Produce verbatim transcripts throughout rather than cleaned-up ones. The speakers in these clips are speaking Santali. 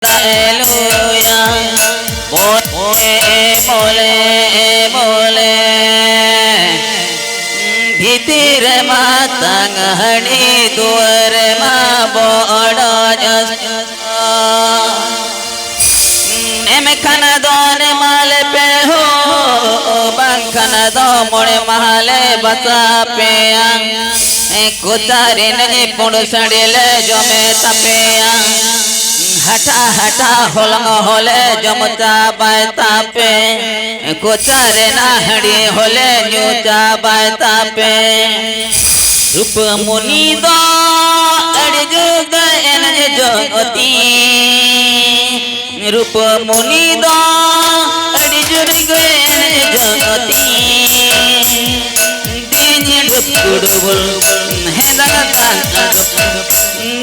ᱮᱞᱩᱭᱟ᱾ ᱵᱚᱞᱮ, ᱵᱚᱞᱮ, ᱵᱚᱞᱮ᱾ ᱵᱷᱤᱛᱤᱨ ᱨᱮᱢᱟ ᱛᱟᱝ ᱦᱟᱺᱰᱤ, ᱫᱩᱣᱟᱹᱨ ᱨᱮᱢᱟ ᱵᱚᱰᱚᱡ᱾ ᱮᱢᱠᱷᱟᱱ ᱫᱚᱱ ᱮᱢᱟᱞᱮ ᱯᱮ ᱦᱳ, ᱵᱟᱝᱠᱷᱟᱱ ᱫᱚ ᱢᱚᱬᱮ ᱢᱟᱦᱟ ᱞᱮ ᱵᱟᱥᱟ ᱯᱮᱭᱟ᱾ ᱠᱚᱪᱟ ᱨᱮᱱᱟᱜ ᱯᱩᱸᱰ ᱥᱟᱺᱰᱤ ᱞᱮ ᱡᱚᱢᱮ ᱛᱟᱯᱮᱭᱟ᱾ ᱦᱟᱴᱟ ᱦᱟᱴᱟ ᱦᱚᱞᱚᱝ ᱦᱚᱞᱮ ᱡᱚᱢ ᱪᱟᱵᱟᱭ ᱛᱟᱯᱮ᱾ ᱠᱚᱪᱟ ᱨᱮᱱᱟᱜ ᱦᱟᱺᱰᱤ ᱦᱚᱞᱮ ᱧᱩ ᱪᱟᱵᱟᱭ ᱛᱟᱯᱮ᱾ ᱨᱩᱯᱟᱹᱢᱩᱱᱤ ᱫᱚ ᱟᱹᱰᱤ ᱡᱩᱫᱟᱹ ᱮᱱᱮᱡ ᱡᱚᱝ ᱚᱛᱤ᱾ ᱨᱩᱯᱟᱹᱢᱩᱱᱤ ᱫᱚ ᱟᱹᱰᱤ ᱡᱩᱫᱟᱹ ᱮᱱᱮᱡ ᱡᱚᱝ ᱚᱛᱤ᱾ ᱫᱤᱧ ᱰᱩᱵ ᱰᱩᱵᱩᱞ, ᱦᱮᱸ ᱫᱟᱜ ᱫᱟᱜ ᱰᱩᱵ,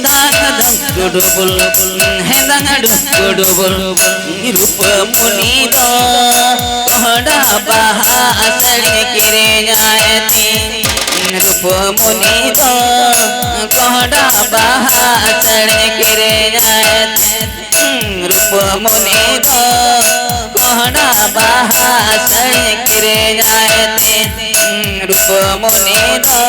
ᱫᱟᱜ ᱫᱟᱜ ᱰᱩᱵᱩᱞ, ᱦᱮᱸ ᱫᱟᱜ ᱰᱩᱵ ᱰᱩᱵᱩᱞ᱾ ᱨᱩᱯᱟᱹᱢᱩᱱᱤ ᱫᱚ ᱠᱚᱦᱰᱟ ᱵᱟᱦᱟ ᱥᱟᱹᱲᱤ ᱠᱤᱨᱤᱧᱟᱭ ᱛᱤᱧ᱾ ᱨᱩᱯᱟᱹᱢᱩᱱᱤ ᱫᱚ ᱠᱚᱦᱰᱟ ᱵᱟᱦᱟ ᱥᱟᱹᱲᱤ ᱠᱤᱨᱤᱧᱟᱭ ᱛᱤᱧ᱾ ᱨᱩᱯᱟᱹᱢᱩᱱᱤ ᱫᱚ ᱠᱚᱦᱰᱟ ᱵᱟᱦᱟ ᱥᱟᱹᱲᱤ ᱠᱤᱨᱤᱧᱟᱭ ᱛᱤᱧ᱾ ᱨᱩᱯᱟᱹᱢᱩᱱᱤ ᱫᱚ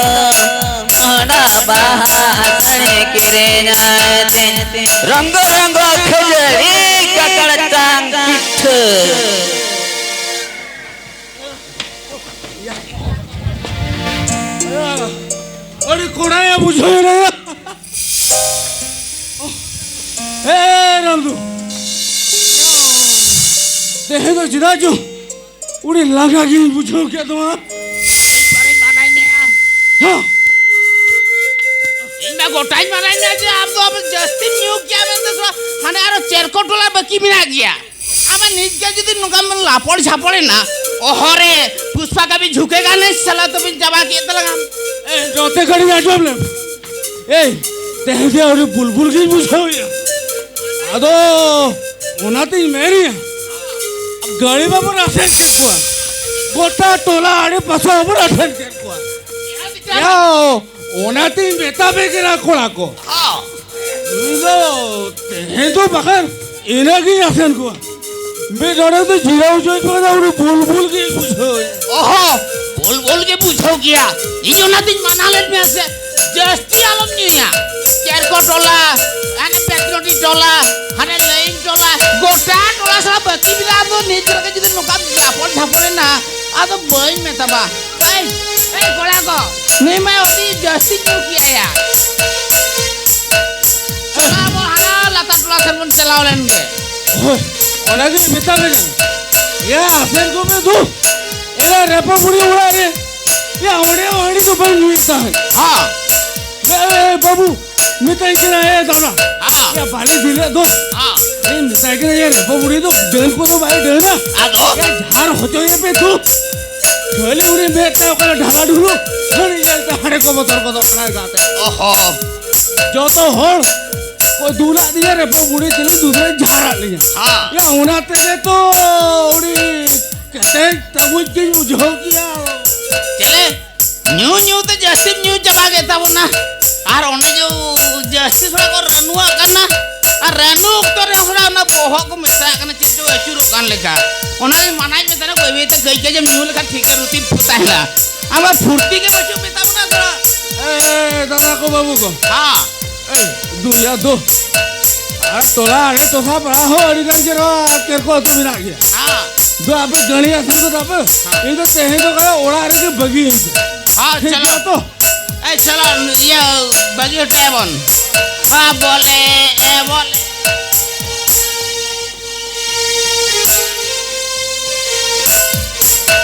ᱠᱚᱦᱰᱟ ᱵᱟᱦᱟ ᱥᱟᱹᱲᱤ ᱠᱤᱨᱤᱧᱟᱭ ᱛᱤᱧ᱾ ᱨᱚᱝᱜᱚ ᱨᱚᱝᱜᱚ ᱠᱷᱟᱹᱡᱟᱹᱲᱤ ᱠᱟᱠᱲ ᱪᱟᱝ ᱯᱤᱴᱷᱟᱹ᱾ ᱟᱹᱰᱤ ᱠᱚᱲᱟᱭᱟ ᱵᱩᱡᱷᱟᱹᱣ ᱮᱱᱟ᱾ ᱮ ᱨᱟᱢᱫᱩ, ᱛᱮᱦᱮᱧ ᱫᱚ ᱪᱮᱫᱟᱜ ᱪᱚ ᱟᱹᱰᱤ ᱞᱟᱸᱜᱟ ᱜᱤᱧ ᱵᱩᱡᱷᱟᱹᱣ ᱠᱮᱫ ᱛᱟᱢᱟ᱾ ᱤᱧ ᱵᱟᱨᱤᱧ ᱢᱟᱱᱟᱭ ᱢᱮᱭᱟ᱾ ᱦᱮᱸ᱾ ᱤᱧ ᱢᱟ ᱜᱚᱴᱟᱧ ᱢᱟᱱᱟᱭ ᱢᱮᱭᱟ ᱡᱮ ᱟᱢ ᱫᱚ ᱟᱵᱚ ᱡᱟᱹᱥᱛᱤᱢ ᱧᱩ ᱠᱮᱭᱟ ᱢᱮᱱᱛᱮ ᱥᱚ-, ᱦᱟᱱᱮ ᱟᱨᱚ ᱪᱮᱨᱠᱚ ᱴᱚᱞᱟ ᱵᱟᱹᱠᱤ ᱢᱮᱱᱟᱜ ᱜᱮᱭᱟ᱾ ᱟᱢ ᱱᱤᱛ ᱜᱮ ᱡᱩᱫᱤ ᱱᱚᱝᱠᱟᱢ ᱞᱟᱯᱚᱲ ᱡᱷᱟᱯᱚᱲ ᱮᱱᱟ, ᱚᱦᱚᱨᱮ ᱯᱩᱥᱯᱟ ᱠᱟᱹᱵᱷᱤ ᱡᱷᱩᱠᱮᱜᱟ ᱱᱟᱦᱤ ᱥᱟᱞᱟ ᱛᱚᱵᱮᱧ ᱪᱟᱵᱟ ᱠᱮᱫ ᱛᱟᱞᱟᱝᱟ᱾ ᱮ, ᱱᱚᱛᱮ ᱠᱟᱹᱴᱤᱡ ᱟᱸᱡᱚᱢ ᱞᱮᱢ᱾ ᱮᱭ, ᱛᱮᱦᱮᱧ ᱫᱚ ᱟᱹᱰᱤ ᱵᱩᱞᱵᱩᱞ ᱜᱤᱧ ᱵᱩᱡᱷᱟᱹᱣᱮᱫᱼᱟ᱾ ᱟᱫᱚ ᱚᱱᱟᱛᱤᱧ ᱢᱮᱱᱮᱫᱼᱟ, ᱜᱟᱹᱲᱤ ᱵᱟᱵᱚᱱ ᱟᱥᱮᱱ ᱠᱮᱫ ᱠᱚᱣᱟ, ᱜᱚᱴᱟ ᱴᱚᱞᱟ ᱟᱲᱮ ᱯᱟᱥᱮ ᱵᱟᱵᱚᱱ ᱟᱥᱮᱱ ᱠᱮᱫ ᱠᱚᱣᱟ᱾ ᱭᱟᱣ, ᱚᱱᱟᱛᱤᱧ ᱢᱮᱛᱟ ᱯᱮ ᱠᱟᱱᱟ ᱠᱚᱲᱟ ᱠᱚ᱾ ᱦᱚᱸ᱾ ᱤᱧ ᱫᱚ ᱛᱮᱦᱮᱧ ᱫᱚ ᱵᱟᱠᱷᱟᱱ ᱤᱱᱟᱹᱜᱤᱧ ᱟᱥᱮᱱ ᱠᱚᱣᱟ᱾ ᱢᱤᱫ ᱰᱚᱸᱰᱮᱠ ᱫᱚ ᱡᱤᱨᱟᱹᱣ ᱦᱚᱪᱚᱭ ᱯᱮ, ᱩᱱᱤ ᱵᱩᱞ ᱵᱩᱞ ᱜᱮ ᱵᱩᱡᱷᱟᱹᱣ᱾ ᱚᱦᱚ, ᱵᱩᱞ ᱵᱩᱞ ᱜᱮ ᱵᱩᱡᱷᱟᱹᱣ ᱜᱮᱭᱟ᱾ ᱤᱧ ᱚᱱᱟᱛᱤᱧ ᱢᱟᱱᱟ ᱞᱮᱫ ᱢᱮᱭᱟ ᱥᱮ, ᱡᱟᱹᱥᱛᱤ ᱟᱞᱚᱢ ᱧᱩᱭᱟ᱾ ᱪᱮᱨᱠᱚ ᱴᱚᱞᱟ, ᱦᱟᱱᱮ ᱯᱮᱛᱨᱚᱴᱤ ᱴᱚᱞᱟ, ᱦᱟᱱᱮ ᱞᱟᱹᱭᱤᱱ ᱴᱚᱞᱟ, ᱜᱚᱴᱟ ᱴᱚᱞᱟ ᱥᱟᱞᱟᱜ ᱵᱟᱹᱠᱤ ᱢᱮᱱᱟᱜᱼᱟ᱾ ᱟᱫᱚ ᱱᱤᱛ ᱞᱮᱠᱟ ᱡᱩᱫᱤ ᱱᱚᱝᱠᱟᱢ ᱡᱟᱯᱚᱲ ᱡᱷᱟᱯᱚᱲ ᱮᱱᱟ, ᱟᱫᱚ ᱵᱟᱹᱧ ᱢᱮᱛᱟᱢᱟ᱾ ᱮᱭ, ᱮᱭ ᱠᱚᱲᱟ ᱠᱚ, ᱱᱩᱭ ᱢᱟ ᱟᱹᱰᱤ ᱡᱟᱹᱥᱛᱤ ᱧᱩ ᱠᱮᱜᱼᱟᱭᱟ᱾ ᱪᱟᱞᱟᱣ ᱵᱚᱱ ᱦᱟᱱᱟ ᱞᱟᱛᱟᱨ ᱴᱚᱞᱟ ᱥᱮᱱ ᱵᱚᱱ ᱪᱟᱞᱟᱣ ᱞᱮᱱ ᱜᱮ᱾ ᱦᱳᱭ, ᱚᱱᱟᱜᱤᱧ ᱢᱮᱛᱟᱞᱮ ᱠᱟᱱᱟ᱾ ᱭᱟ, ᱟᱥᱮᱱ ᱠᱚᱢᱮ ᱫᱩ᱾ ᱮᱨᱟ ᱨᱮᱯᱚ ᱵᱩᱲᱤ ᱚᱲᱟᱜ ᱨᱮ᱾ ᱭᱟ, ᱚᱸᱰᱮ ᱦᱚᱸ ᱦᱟᱺᱰᱤ ᱫᱚ ᱵᱟᱹᱧ ᱧᱩᱭᱮᱫ ᱛᱟᱦᱮᱸᱫ᱾ ᱦᱮᱸ᱾ ᱮ, ᱮ, ᱵᱟᱹᱵᱩ, ᱢᱮᱛᱟᱭ ᱠᱟᱱᱟ, ᱮ ᱫᱟᱫᱟ᱾ ᱦᱮᱸ᱾ ᱭᱟ, ᱵᱟᱹᱞᱤ ᱫᱤᱞᱮ ᱫᱩ᱾ ᱦᱮᱸ᱾ ᱤᱧ ᱢᱮᱛᱟᱭ ᱠᱟᱱᱟ, ᱭᱟ, ᱨᱮᱯᱚ ᱵᱩᱲᱤ ᱫᱚ ᱰᱟᱹᱱ ᱠᱚᱫᱚ ᱵᱟᱭ ᱰᱟᱹᱱᱟ᱾ ᱟᱫᱚ? ᱭᱟ, ᱡᱷᱟᱲ ᱦᱚᱪᱚᱭᱮᱯᱮ ᱫᱩ᱾ ᱠᱷᱟᱹᱞᱤ ᱩᱱᱤ ᱢᱮᱫ ᱛᱟᱭ ᱚᱠᱟᱨᱮ ᱰᱷᱟᱞᱟ ᱰᱷᱩᱞᱩ, ᱦᱟᱹᱱᱤ ᱧᱮᱞᱛᱮ ᱦᱟᱸᱰᱮ ᱠᱚ ᱵᱚᱛᱚᱨ ᱜᱚᱫᱚᱜ ᱠᱟᱱᱟ ᱜᱟᱛᱮ᱾ ᱚᱦᱚ᱾ ᱡᱚᱛᱚ ᱦᱚᱲ ᱠᱚ ᱫᱩᱞᱟᱜ ᱞᱤᱧᱟ, ᱨᱮᱯᱚ ᱵᱩᱲᱤ ᱛᱮᱞᱤᱧ ᱫᱩᱥᱨᱟᱭ ᱡᱷᱟᱲᱟᱜ ᱞᱤᱧᱟ᱾ ᱦᱮᱸ᱾ ᱭᱟ, ᱚᱱᱟ ᱛᱮᱜᱮ ᱛᱚ ᱩᱱᱤ ᱠᱮᱴᱮᱡ ᱛᱟᱵᱩᱡ ᱜᱤᱧ ᱵᱩᱡᱷᱟᱹᱣ ᱠᱮᱭᱟ᱾ ᱪᱮᱞᱮ? ᱧᱩ ᱧᱩ ᱛᱮ ᱡᱟᱹᱥᱛᱤᱢ ᱧᱩ ᱪᱟᱵᱟ ᱠᱮᱫ ᱛᱟᱵᱚᱱᱟ᱾ ᱟᱨ ᱚᱱᱮ ᱡᱮ ᱡᱟᱹᱥᱛᱤ ᱛᱷᱚᱲᱟ ᱠᱚ ᱨᱟᱹᱱᱩᱣᱟᱜ ᱠᱟᱱᱟ᱾ ᱟᱨ ᱨᱟᱹᱱᱩ ᱚᱠᱛᱚ ᱨᱮ ᱛᱷᱚᱲᱟ ᱚᱱᱟ ᱵᱚᱦᱚᱜ ᱠᱚ ᱢᱮᱥᱟᱜ ᱠᱟᱱᱟ, ᱪᱮᱫ ᱪᱚ ᱟᱹᱪᱩᱨᱚᱜ ᱠᱟᱱ ᱞᱮᱠᱟ᱾ ᱚᱱᱟᱜᱮ ᱢᱟᱱᱟᱧ ᱢᱮᱛᱟᱭᱟ, ᱵᱟᱹᱭ ᱵᱟᱹᱭ ᱛᱮ ᱠᱟᱹᱡ ᱠᱟᱹᱡ ᱮᱢ ᱧᱩ ᱞᱮᱠᱷᱟᱱ ᱴᱷᱤᱠ ᱜᱮ, ᱨᱩᱴᱤᱱ ᱛᱟᱦᱮᱱᱟ᱾ ᱟᱢᱟᱜ ᱯᱷᱩᱨᱛᱤ ᱜᱮ ᱵᱟᱹᱪᱩᱜ ᱢᱮᱛᱟ ᱵᱚᱱᱟ ᱛᱷᱚᱲᱟ᱾ ᱮ, ᱫᱟᱫᱟ ᱠᱚ, ᱵᱟᱹᱵᱩ ᱠᱚ᱾ ᱦᱮᱸ᱾ ᱮ, ᱫᱩᱭᱟ ᱫᱩ᱾ ᱟᱨ ᱴᱚᱞᱟ ᱟᱲᱮ ᱴᱚᱴᱷᱟ ᱯᱟᱲᱟ ᱦᱚᱸ ᱟᱹᱰᱤ ᱜᱟᱱ ᱪᱮᱦᱨᱟ ᱠᱮᱨᱠᱚ ᱟᱹᱛᱩ ᱢᱮᱱᱟᱜ ᱜᱮᱭᱟ᱾ ᱦᱮᱸ᱾ ᱫᱩ ᱟᱯᱮ ᱜᱟᱹᱲᱤ ᱟᱥᱮᱱ ᱠᱚ ᱛᱟᱯᱮ᱾ ᱦᱮᱸ᱾ ᱤᱧ ᱫᱚ ᱛᱮᱦᱮᱧ ᱫᱚ ᱠᱟᱭᱟ ᱚᱲᱟᱜ ᱨᱮᱜᱮ ᱵᱟᱹᱜᱤᱭᱟᱹᱧ ᱯᱮ᱾ ᱦᱮᱸ, ᱴᱷᱤᱠ ᱪᱚᱞᱚ᱾ ᱜᱮᱭᱟ ᱛᱚ? ᱮ, ᱪᱚᱞᱚ, ᱤᱭᱟᱹ, ᱵᱟᱹᱜᱤ ᱦᱚᱴᱚᱭᱟᱵᱚᱱ᱾ ᱦᱮᱸ, ᱵᱚᱞᱮ, ᱮ, ᱵᱚᱞᱮ᱾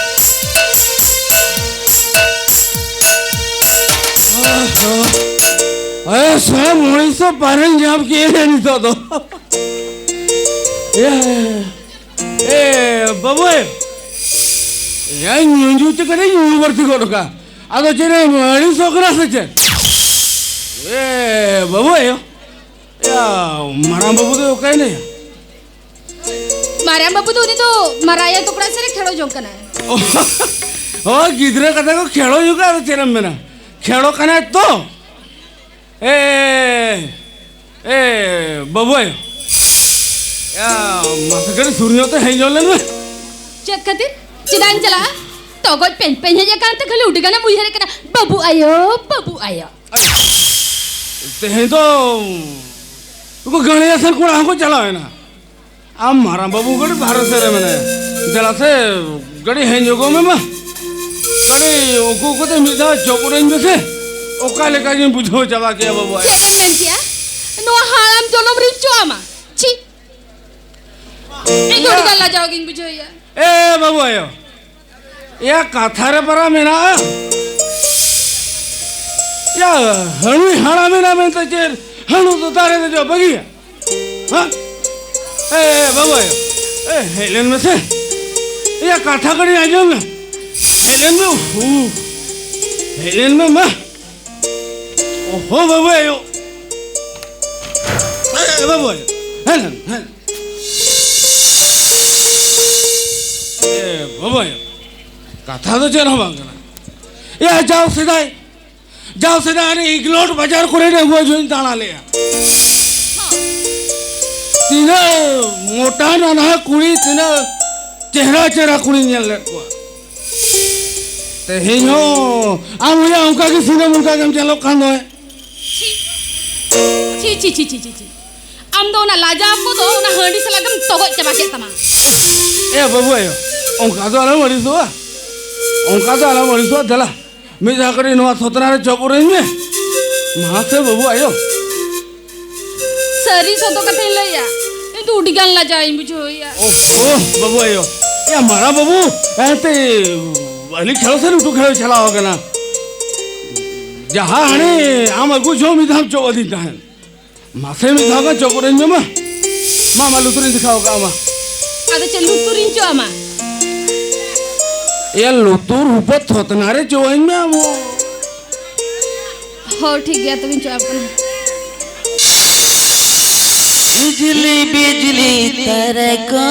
ᱮ, ᱥᱟᱦᱮᱵ, ᱢᱚᱬᱮ ᱥᱚ ᱯᱟᱨᱮᱧ ᱧᱟᱢ ᱠᱮᱫ ᱱᱤᱛᱚᱜ ᱫᱚ᱾ ᱮ, ᱮ, ᱵᱟᱹᱵᱩ, ᱮ, ᱧᱩ ᱧᱩ ᱛᱮ ᱠᱟᱹᱴᱤᱡ ᱧᱩ ᱵᱟᱹᱲᱛᱤ ᱜᱚᱫ ᱠᱟᱜᱼᱟ᱾ ᱟᱫᱚ ᱪᱮᱫ ᱮᱢ ᱟᱹᱲᱤᱥᱚᱜ ᱠᱟᱱᱟ ᱥᱮ ᱪᱮᱫ? ᱮ, ᱵᱟᱹᱵᱩ, ᱮ, ᱭᱟ, ᱢᱟᱨᱟᱝ ᱵᱟᱹᱵᱩ ᱫᱚ ᱚᱠᱟᱭᱮᱱᱟᱭᱟ? ᱢᱟᱨᱟᱝ ᱵᱟᱹᱵᱩ ᱫᱚ ᱩᱱᱤ ᱫᱚ ᱢᱟᱨᱟᱭᱟ ᱛᱟᱠᱚ ᱚᱲᱟᱜ ᱥᱮᱫ ᱨᱮ ᱠᱷᱮᱞᱳ ᱡᱚᱝ ᱠᱟᱱᱟᱭ᱾ ᱚ, ᱜᱤᱫᱽᱨᱟᱹ ᱠᱟᱛᱷᱟ ᱠᱚ ᱠᱷᱮᱞᱳ ᱡᱚᱝ ᱠᱟᱱᱟ, ᱟᱫᱚ ᱪᱮᱫ ᱮᱢ ᱢᱮᱱᱟ? ᱠᱷᱮᱞᱳ ᱠᱟᱱᱟᱭ ᱛᱚ᱾ ᱮ, ᱮ ᱵᱟᱹᱵᱩ ᱟᱭᱳ, ᱭᱟ, ᱢᱟᱥᱮ ᱠᱟᱹᱴᱤᱡ ᱥᱩᱨ ᱧᱚᱜ ᱛᱮ ᱦᱮᱡ ᱧᱚᱜ ᱞᱮᱱ ᱢᱮ᱾ ᱪᱮᱫ ᱠᱷᱟᱹᱛᱤᱨ? ᱪᱮᱫᱟᱜ ᱤᱧ ᱪᱟᱞᱟᱜᱼᱟ? ᱛᱚᱜᱚᱡ ᱯᱮᱧ ᱯᱮᱧ ᱦᱮᱡ ᱟᱠᱟᱱ ᱛᱮ ᱠᱷᱟᱹᱞᱤ ᱩᱰᱤ ᱜᱟᱱᱮᱢ ᱩᱭᱦᱟᱹᱨᱮᱫ ᱠᱟᱱᱟ, ᱵᱟᱹᱵᱩ ᱟᱭᱳ, ᱵᱟᱹᱵᱩ ᱟᱭᱳ᱾ ᱛᱮᱦᱮᱧ ᱫᱚ ᱩᱱᱠᱩ ᱜᱟᱹᱲᱤᱭᱟᱹ ᱥᱮᱱ ᱠᱚᱲᱟ ᱦᱚᱸᱠᱚ ᱪᱟᱞᱟᱣ ᱮᱱᱟ᱾ ᱟᱢ ᱢᱟᱨᱟᱝ ᱵᱟᱹᱵᱩ ᱠᱟᱹᱴᱤᱡ ᱵᱟᱦᱨᱮ ᱥᱮᱫ ᱨᱮ ᱢᱮᱱᱟᱭᱟ᱾ ᱫᱮᱞᱟ ᱥᱮ, ᱠᱟᱹᱴᱤᱡ ᱦᱮᱡ ᱧᱚᱜᱚᱜ ᱢᱮ ᱢᱟ᱾ ᱠᱟᱹᱴᱤᱡ ᱩᱱᱠᱩ ᱠᱚᱛᱮ ᱢᱤᱫ ᱫᱷᱟᱣ ᱪᱚᱯᱩᱨᱟᱹᱧ ᱢᱮᱥᱮ᱾ ᱚᱠᱟ ᱞᱮᱠᱟ ᱜᱤᱧ ᱵᱩᱡᱷᱟᱹᱣ ᱪᱟᱵᱟ ᱠᱮᱭᱟ ᱵᱟᱹᱵᱩ ᱟᱭᱳ᱾ ᱪᱮᱫ ᱮᱢ ᱢᱮᱱ ᱠᱮᱜᱼᱟ? ᱱᱚᱣᱟ ᱦᱟᱲᱟᱢ ᱡᱚᱱᱚᱢ ᱨᱤᱧ ᱪᱚ ᱟᱢᱟ? ᱪᱷᱤ! ᱤᱧ ᱫᱚ ᱟᱹᱰᱤ ᱜᱟᱱ ᱞᱟᱡᱟᱣ ᱜᱤᱧ ᱵᱩᱡᱷᱟᱹᱣᱮᱫᱼᱟ᱾ ᱮ ᱵᱟᱹᱵᱩ ᱟᱭᱳ, ᱮᱭᱟ, ᱠᱟᱛᱷᱟ ᱨᱮ ᱯᱟᱨᱟ ᱢᱮᱱᱟᱜᱼᱟ᱾ ᱭᱟ, ᱦᱟᱹᱬᱩᱭ ᱦᱟᱲᱟᱢᱮᱱᱟ ᱢᱮᱱᱛᱮ ᱪᱮᱫ ᱦᱟᱹᱬᱩ ᱫᱚ ᱫᱟᱨᱮ ᱫᱮᱡᱚᱜ ᱵᱟᱹᱜᱤᱭᱟ? ᱦᱮᱸ? ᱮ, ᱮ, ᱵᱟᱹᱵᱩ ᱟᱭᱳ, ᱮ, ᱦᱮᱡ ᱞᱮᱱ ᱢᱮᱥᱮ᱾ ᱮᱭᱟ, ᱠᱟᱛᱷᱟ ᱠᱟᱹᱴᱤᱡ ᱟᱸᱡᱚᱢ ᱢᱮ᱾ ᱦᱮᱡ ᱞᱮᱱ ᱢᱮ, ᱩᱦᱩ᱾ ᱦᱮᱡ ᱞᱮᱱ ᱢᱮ, ᱢᱟ᱾ ᱚᱦᱚ, ᱵᱟᱹᱵᱩ ᱟᱭᱳ᱾ ᱮ, ᱵᱟᱹᱵᱩ ᱟᱭᱳ, ᱦᱮᱡ ᱞᱮᱱ, ᱦᱮᱡ ᱞᱮᱱ᱾ ᱮ, ᱵᱟᱹᱵᱩ ᱟᱭᱳ, ᱠᱟᱛᱷᱟ ᱫᱚ ᱪᱮᱫ ᱦᱚᱸ ᱵᱟᱝ ᱠᱟᱱᱟ᱾ ᱮᱭᱟ, ᱡᱟᱣ ᱥᱮᱫᱟᱭ, ᱡᱟᱣ ᱥᱮᱫᱟᱭ ᱦᱟᱱᱮ ᱤᱜᱽᱞᱚᱴ ᱵᱟᱡᱟᱨ ᱠᱚᱨᱮ ᱰᱟᱺᱜᱩᱣᱟᱹ ᱡᱚᱦᱚᱜ ᱤᱧ ᱫᱟᱬᱟ ᱞᱮᱜᱼᱟ᱾ ᱛᱤᱱᱟᱹᱜ ᱢᱚᱴᱟ ᱱᱟᱱᱦᱟ ᱠᱩᱲᱤ, ᱛᱤᱱᱟᱹᱜ ᱪᱮᱦᱨᱟ ᱪᱮᱦᱨᱟ ᱠᱩᱲᱤᱧ ᱧᱮᱞ ᱞᱮᱫ ᱠᱚᱣᱟ᱾ ᱛᱮᱦᱮᱧ ᱦᱚᱸ ᱟᱢ ᱦᱚᱸᱭᱟ ᱚᱱᱠᱟ ᱜᱮ ᱥᱤᱱᱟᱹᱢ ᱚᱱᱠᱟ ᱜᱮᱢ ᱧᱮᱞᱚᱜ ᱠᱟᱱ ᱫᱚ᱾ ᱪᱷᱤ, ᱪᱷᱤ, ᱪᱷᱤ, ᱪᱷᱤ, ᱪᱷᱤ᱾ ᱟᱢ ᱫᱚ ᱚᱱᱟ ᱞᱟᱡᱟᱣ ᱠᱚᱫᱚ ᱚᱱᱟ ᱦᱟᱺᱰᱤ ᱥᱟᱞᱟᱜ ᱜᱮᱢ ᱛᱚᱜᱚᱡ ᱪᱟᱵᱟ ᱠᱮᱫ ᱛᱟᱢᱟ᱾ ᱮ ᱵᱟᱹᱵᱩ ᱟᱭᱳ, ᱚᱱᱠᱟ ᱫᱚ ᱟᱞᱚᱢ ᱟᱹᱲᱤᱥᱚᱜᱼᱟ, ᱚᱱᱠᱟ ᱫᱚ ᱟᱞᱚᱢ ᱟᱹᱲᱤᱥᱚᱜᱼᱟ᱾ ᱫᱮᱞᱟ, ᱢᱤᱫ ᱫᱷᱟᱣ ᱠᱟᱹᱴᱤᱡ ᱱᱚᱣᱟ ᱥᱚᱛᱱᱟ ᱨᱮ ᱪᱚᱯᱩᱨᱟᱹᱧ ᱢᱮ᱾ ᱢᱟᱥᱮ ᱵᱟᱹᱵᱩ ᱟᱭᱳ᱾ ᱥᱟᱹᱨᱤ ᱥᱚᱛᱚ ᱠᱟᱛᱷᱟᱧ ᱞᱟᱹᱭᱟ, ᱤᱧ ᱫᱚ ᱟᱹᱰᱤ ᱜᱟᱱ ᱞᱟᱡᱟᱣ ᱤᱧ ᱵᱩᱡᱷᱟᱹᱣᱮᱫᱼᱟ᱾ ᱳᱦ, ᱳᱦ, ᱵᱟᱹᱵᱩ ᱟᱭᱳ᱾ ᱭᱟ, ᱢᱟᱨᱟᱝ ᱵᱟᱹᱵᱩ, ᱮᱱᱛᱮ ᱟᱹᱞᱤᱧ ᱠᱷᱮᱞᱳ ᱥᱮᱱ ᱩᱴᱩ ᱠᱷᱮᱞᱳ ᱪᱟᱞᱟᱣ ᱟᱠᱟᱱᱟ᱾ ᱡᱟᱦᱟᱸ ᱦᱟᱱᱮ ᱟᱢ ᱟᱹᱜᱩ ᱡᱚᱦᱚᱜ ᱢᱤᱫ ᱫᱷᱟᱣ ᱪᱚᱜ ᱟᱹᱫᱤᱧ ᱛᱟᱦᱮᱸᱫ᱾ ᱢᱟᱥᱮ ᱢᱤᱫ ᱫᱷᱟᱣ ᱜᱟᱱ ᱪᱚᱜ ᱟᱹᱧ ᱢᱮ ᱢᱟ᱾ ᱢᱟ, ᱢᱟ, ᱞᱩᱛᱩᱨᱤᱧ ᱫᱮᱠᱷᱟᱣ ᱠᱟᱜ ᱢᱟ᱾ ᱟᱫᱚ ᱪᱮᱫ ᱞᱩᱛᱩᱨᱤᱧ ᱪᱚᱜ ᱟᱢᱟ? ᱮᱭᱟ, ᱞᱩᱛᱩᱨ ᱦᱩᱯᱟᱹ ᱛᱷᱚᱛᱱᱟ ᱨᱮ ᱪᱚᱜ ᱟᱹᱧ ᱢᱮ ᱟᱵᱚ᱾ ᱦᱚᱸ, ᱴᱷᱤᱠ ᱜᱮᱭᱟ, ᱛᱚᱵᱮᱧ ᱪᱚᱜ ᱟᱢ ᱠᱟᱱᱟ᱾ ᱵᱤᱡᱽᱞᱤ ᱵᱤᱡᱽᱞᱤ ᱛᱟᱨᱟ ᱠᱚ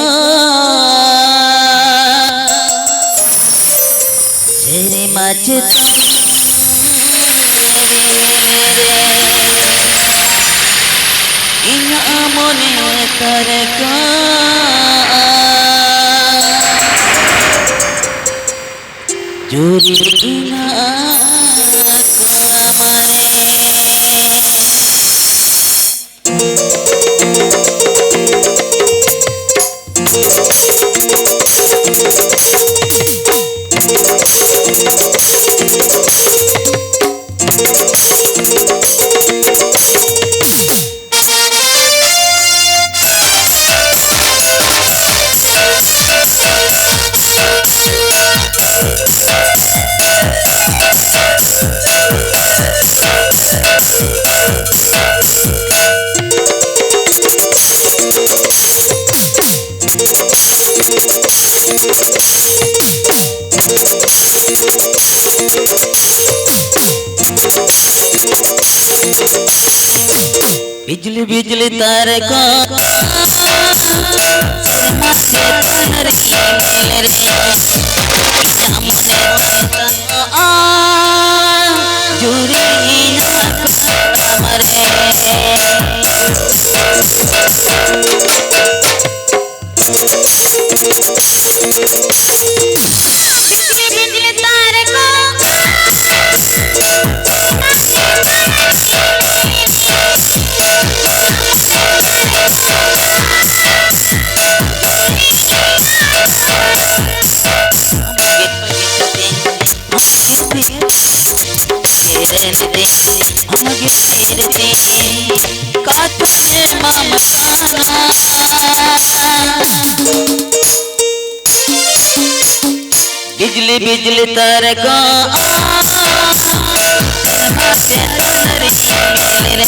ᱡᱷᱟᱹᱨᱤ ᱢᱟ ᱪᱮᱛᱟᱱ ᱨᱮ᱾ ᱨᱮᱠᱚ ᱡᱩᱨᱤ ᱤᱱᱟ ᱠᱚᱢᱟᱨᱮ᱾ ᱵᱤᱡᱽᱞᱤ ᱵᱤᱡᱽᱞᱤ ᱛᱟᱨ ᱠᱚ ᱥᱮᱨᱢᱟ ᱪᱮᱛᱟᱱ ᱨᱤᱢᱤᱞ ᱨᱮ ᱤᱧᱟᱜ ᱢᱚᱱᱮ ᱛᱟᱢ ᱛᱟᱦᱚᱸᱜᱼᱟ ᱡᱩᱨᱤᱭᱮᱱᱟ ᱠᱚᱲᱟᱢ ᱨᱮ᱾ ᱵᱤᱡᱽᱞᱤ ᱵᱤᱡᱽᱞᱤ ᱛᱟᱨ ᱠᱚ ᱥᱮᱨᱢᱟ ᱪᱮᱛᱟᱱ ᱨᱤᱢᱤᱞ ᱨᱮ᱾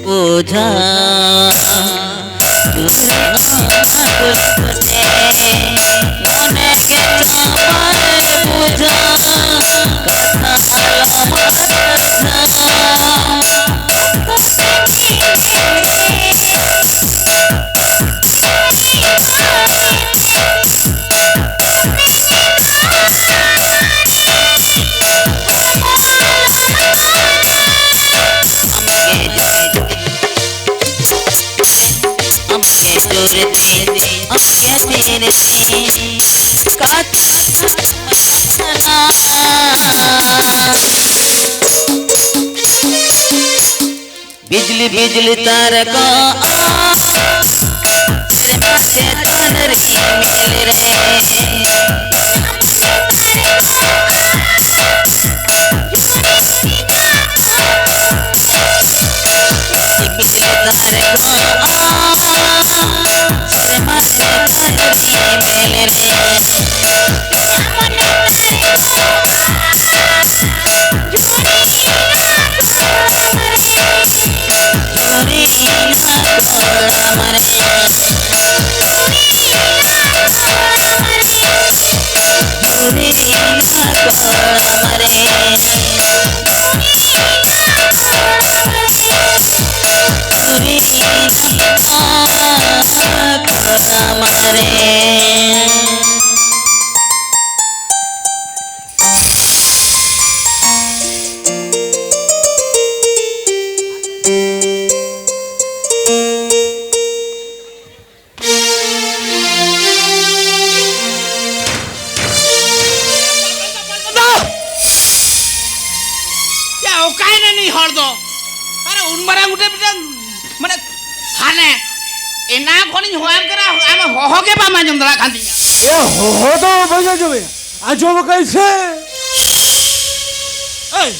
ᱵᱩᱡᱷᱟᱹᱣ ᱢᱚᱱᱮ ᱜᱮ ᱪᱚᱢᱟᱨ ᱵᱩᱡᱷᱟᱹᱣ, ᱠᱟᱛᱷᱟ ᱟᱞᱚᱢ ᱟᱹᱲᱡᱷᱟᱹᱣ᱾ ᱵᱤᱡᱽᱞᱤ ᱵᱤᱡᱽᱞᱤ ᱛᱟᱨ ᱠᱚ ᱥᱮᱨᱢᱟ ᱪᱮᱛᱟᱱ ᱨᱤᱢᱤᱞ ᱨᱮ᱾ ᱵᱤᱡᱽᱞᱤ ᱛᱟᱨ ᱠᱚ ᱥᱮᱨᱢᱟ ᱪᱮᱛᱟᱱ ᱨᱤᱢᱤᱞ ᱨᱮ᱾ ᱭᱟ, ᱚᱠᱟᱭᱮᱱᱟ ᱱᱩᱭ ᱦᱚᱲ ᱫᱚ? ᱟᱨᱮ, ᱩᱱ ᱢᱟᱨᱟᱝ ᱩᱰᱟᱹ ᱢᱤᱫᱴᱟᱝ, ᱢᱟᱱᱮ, ᱦᱟᱱᱮ, ᱮᱱᱟᱝ ᱠᱷᱚᱱᱤᱧ ᱦᱚᱦᱚᱣᱟᱢ ᱠᱟᱱᱟ, ᱟᱢ ᱦᱚᱦᱚ ᱜᱮ ᱵᱟᱢ ᱟᱸᱡᱚᱢ ᱫᱟᱲᱮᱭᱟᱜ ᱠᱟᱱ ᱛᱤᱧᱟ᱾ ᱮ, ᱦᱚᱦᱚ ᱫᱚ ᱵᱟᱹᱧ ᱟᱸᱡᱚᱢᱮᱫ, ᱟᱸᱡᱚᱢ ᱟᱠᱟᱫᱟᱹᱧ ᱥᱮ᱾ ᱮᱭ,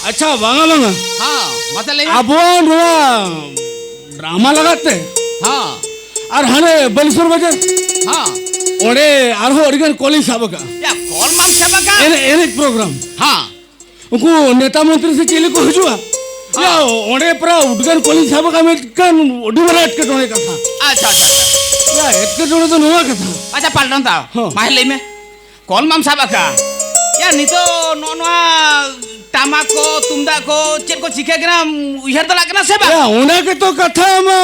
ᱟᱪᱪᱷᱟ, ᱵᱟᱝᱟ, ᱵᱟᱝᱟ᱾ ᱦᱮᱸ, ᱢᱟᱥᱮ ᱞᱟᱹᱭ ᱢᱮ᱾ ᱟᱵᱚᱣᱟᱜ ᱱᱚᱣᱟ ᱰᱨᱟᱢᱟ ᱞᱟᱜᱟᱫ ᱛᱮ ᱦᱮᱸ᱾ ᱟᱨ ᱦᱟᱱᱮ ᱵᱟᱞᱮᱥᱚᱨ ᱵᱟᱡᱟᱨ᱾ ᱦᱮᱸ᱾ ᱚᱸᱰᱮ ᱟᱨᱦᱚᱸ ᱟᱹᱰᱤ ᱜᱟᱱ ᱠᱚᱞᱤᱧ ᱥᱟᱵ ᱟᱠᱟᱜᱼᱟ᱾ ᱭᱟ, ᱠᱚᱞ ᱢᱟᱢ ᱥᱟᱵ ᱟᱠᱟᱫ? ᱮᱱᱮᱡ, ᱮᱱᱮᱡ ᱯᱨᱳᱜᱨᱟᱢ᱾ ᱦᱮᱸ᱾ ᱩᱱᱠᱩ ᱱᱮᱛᱟ ᱢᱚᱱᱛᱨᱤ ᱥᱮ ᱪᱮᱫ ᱞᱮᱠᱚ ᱦᱤᱡᱩᱜᱼᱟ? ᱦᱮᱸ᱾ ᱭᱟ, ᱚᱸᱰᱮ ᱯᱨᱟᱭ ᱩᱰᱜᱟᱹᱨ ᱠᱚᱞᱤᱧ ᱥᱟᱵ ᱟᱠᱟᱫ ᱢᱤᱫᱴᱟᱝ ᱟᱹᱰᱤ ᱢᱟᱨᱟᱝ ᱮᱴᱠᱮᱴᱚᱬᱮ ᱠᱟᱛᱷᱟ᱾ ᱟᱪᱪᱷᱟ, ᱟᱪᱪᱷᱟ, ᱟᱪᱪᱷᱟ᱾ ᱭᱟ, ᱮᱴᱠᱮᱴᱚᱬᱮ ᱫᱚ ᱱᱚᱣᱟ ᱠᱟᱛᱷᱟ᱾ ᱟᱪᱪᱷᱟ, ᱯᱟᱞᱴᱚᱱ ᱫᱟ᱾ ᱦᱮᱸ᱾ ᱢᱟ ᱞᱟᱹᱭ ᱢᱮ᱾ ᱠᱚᱞ ᱢᱟᱢ ᱥᱟᱵ ᱟᱠᱟᱫ᱾ ᱭᱟ, ᱱᱤᱛᱚᱜ ᱱᱚᱜᱼᱚ ᱱᱚᱣᱟ ᱴᱟᱢᱟᱠ ᱠᱚ, ᱛᱩᱢᱫᱟᱜ ᱠᱚ, ᱪᱮᱫ ᱠᱚ ᱪᱤᱠᱟᱹᱜ ᱠᱟᱱᱟ, ᱩᱭᱦᱟᱹᱨ ᱫᱟᱲᱮᱭᱟᱜ ᱠᱟᱱᱟ ᱥᱮ ᱵᱟᱝ? ᱭᱟ, ᱚᱱᱟ ᱜᱮᱛᱚ ᱠᱟᱛᱷᱟ ᱢᱟ᱾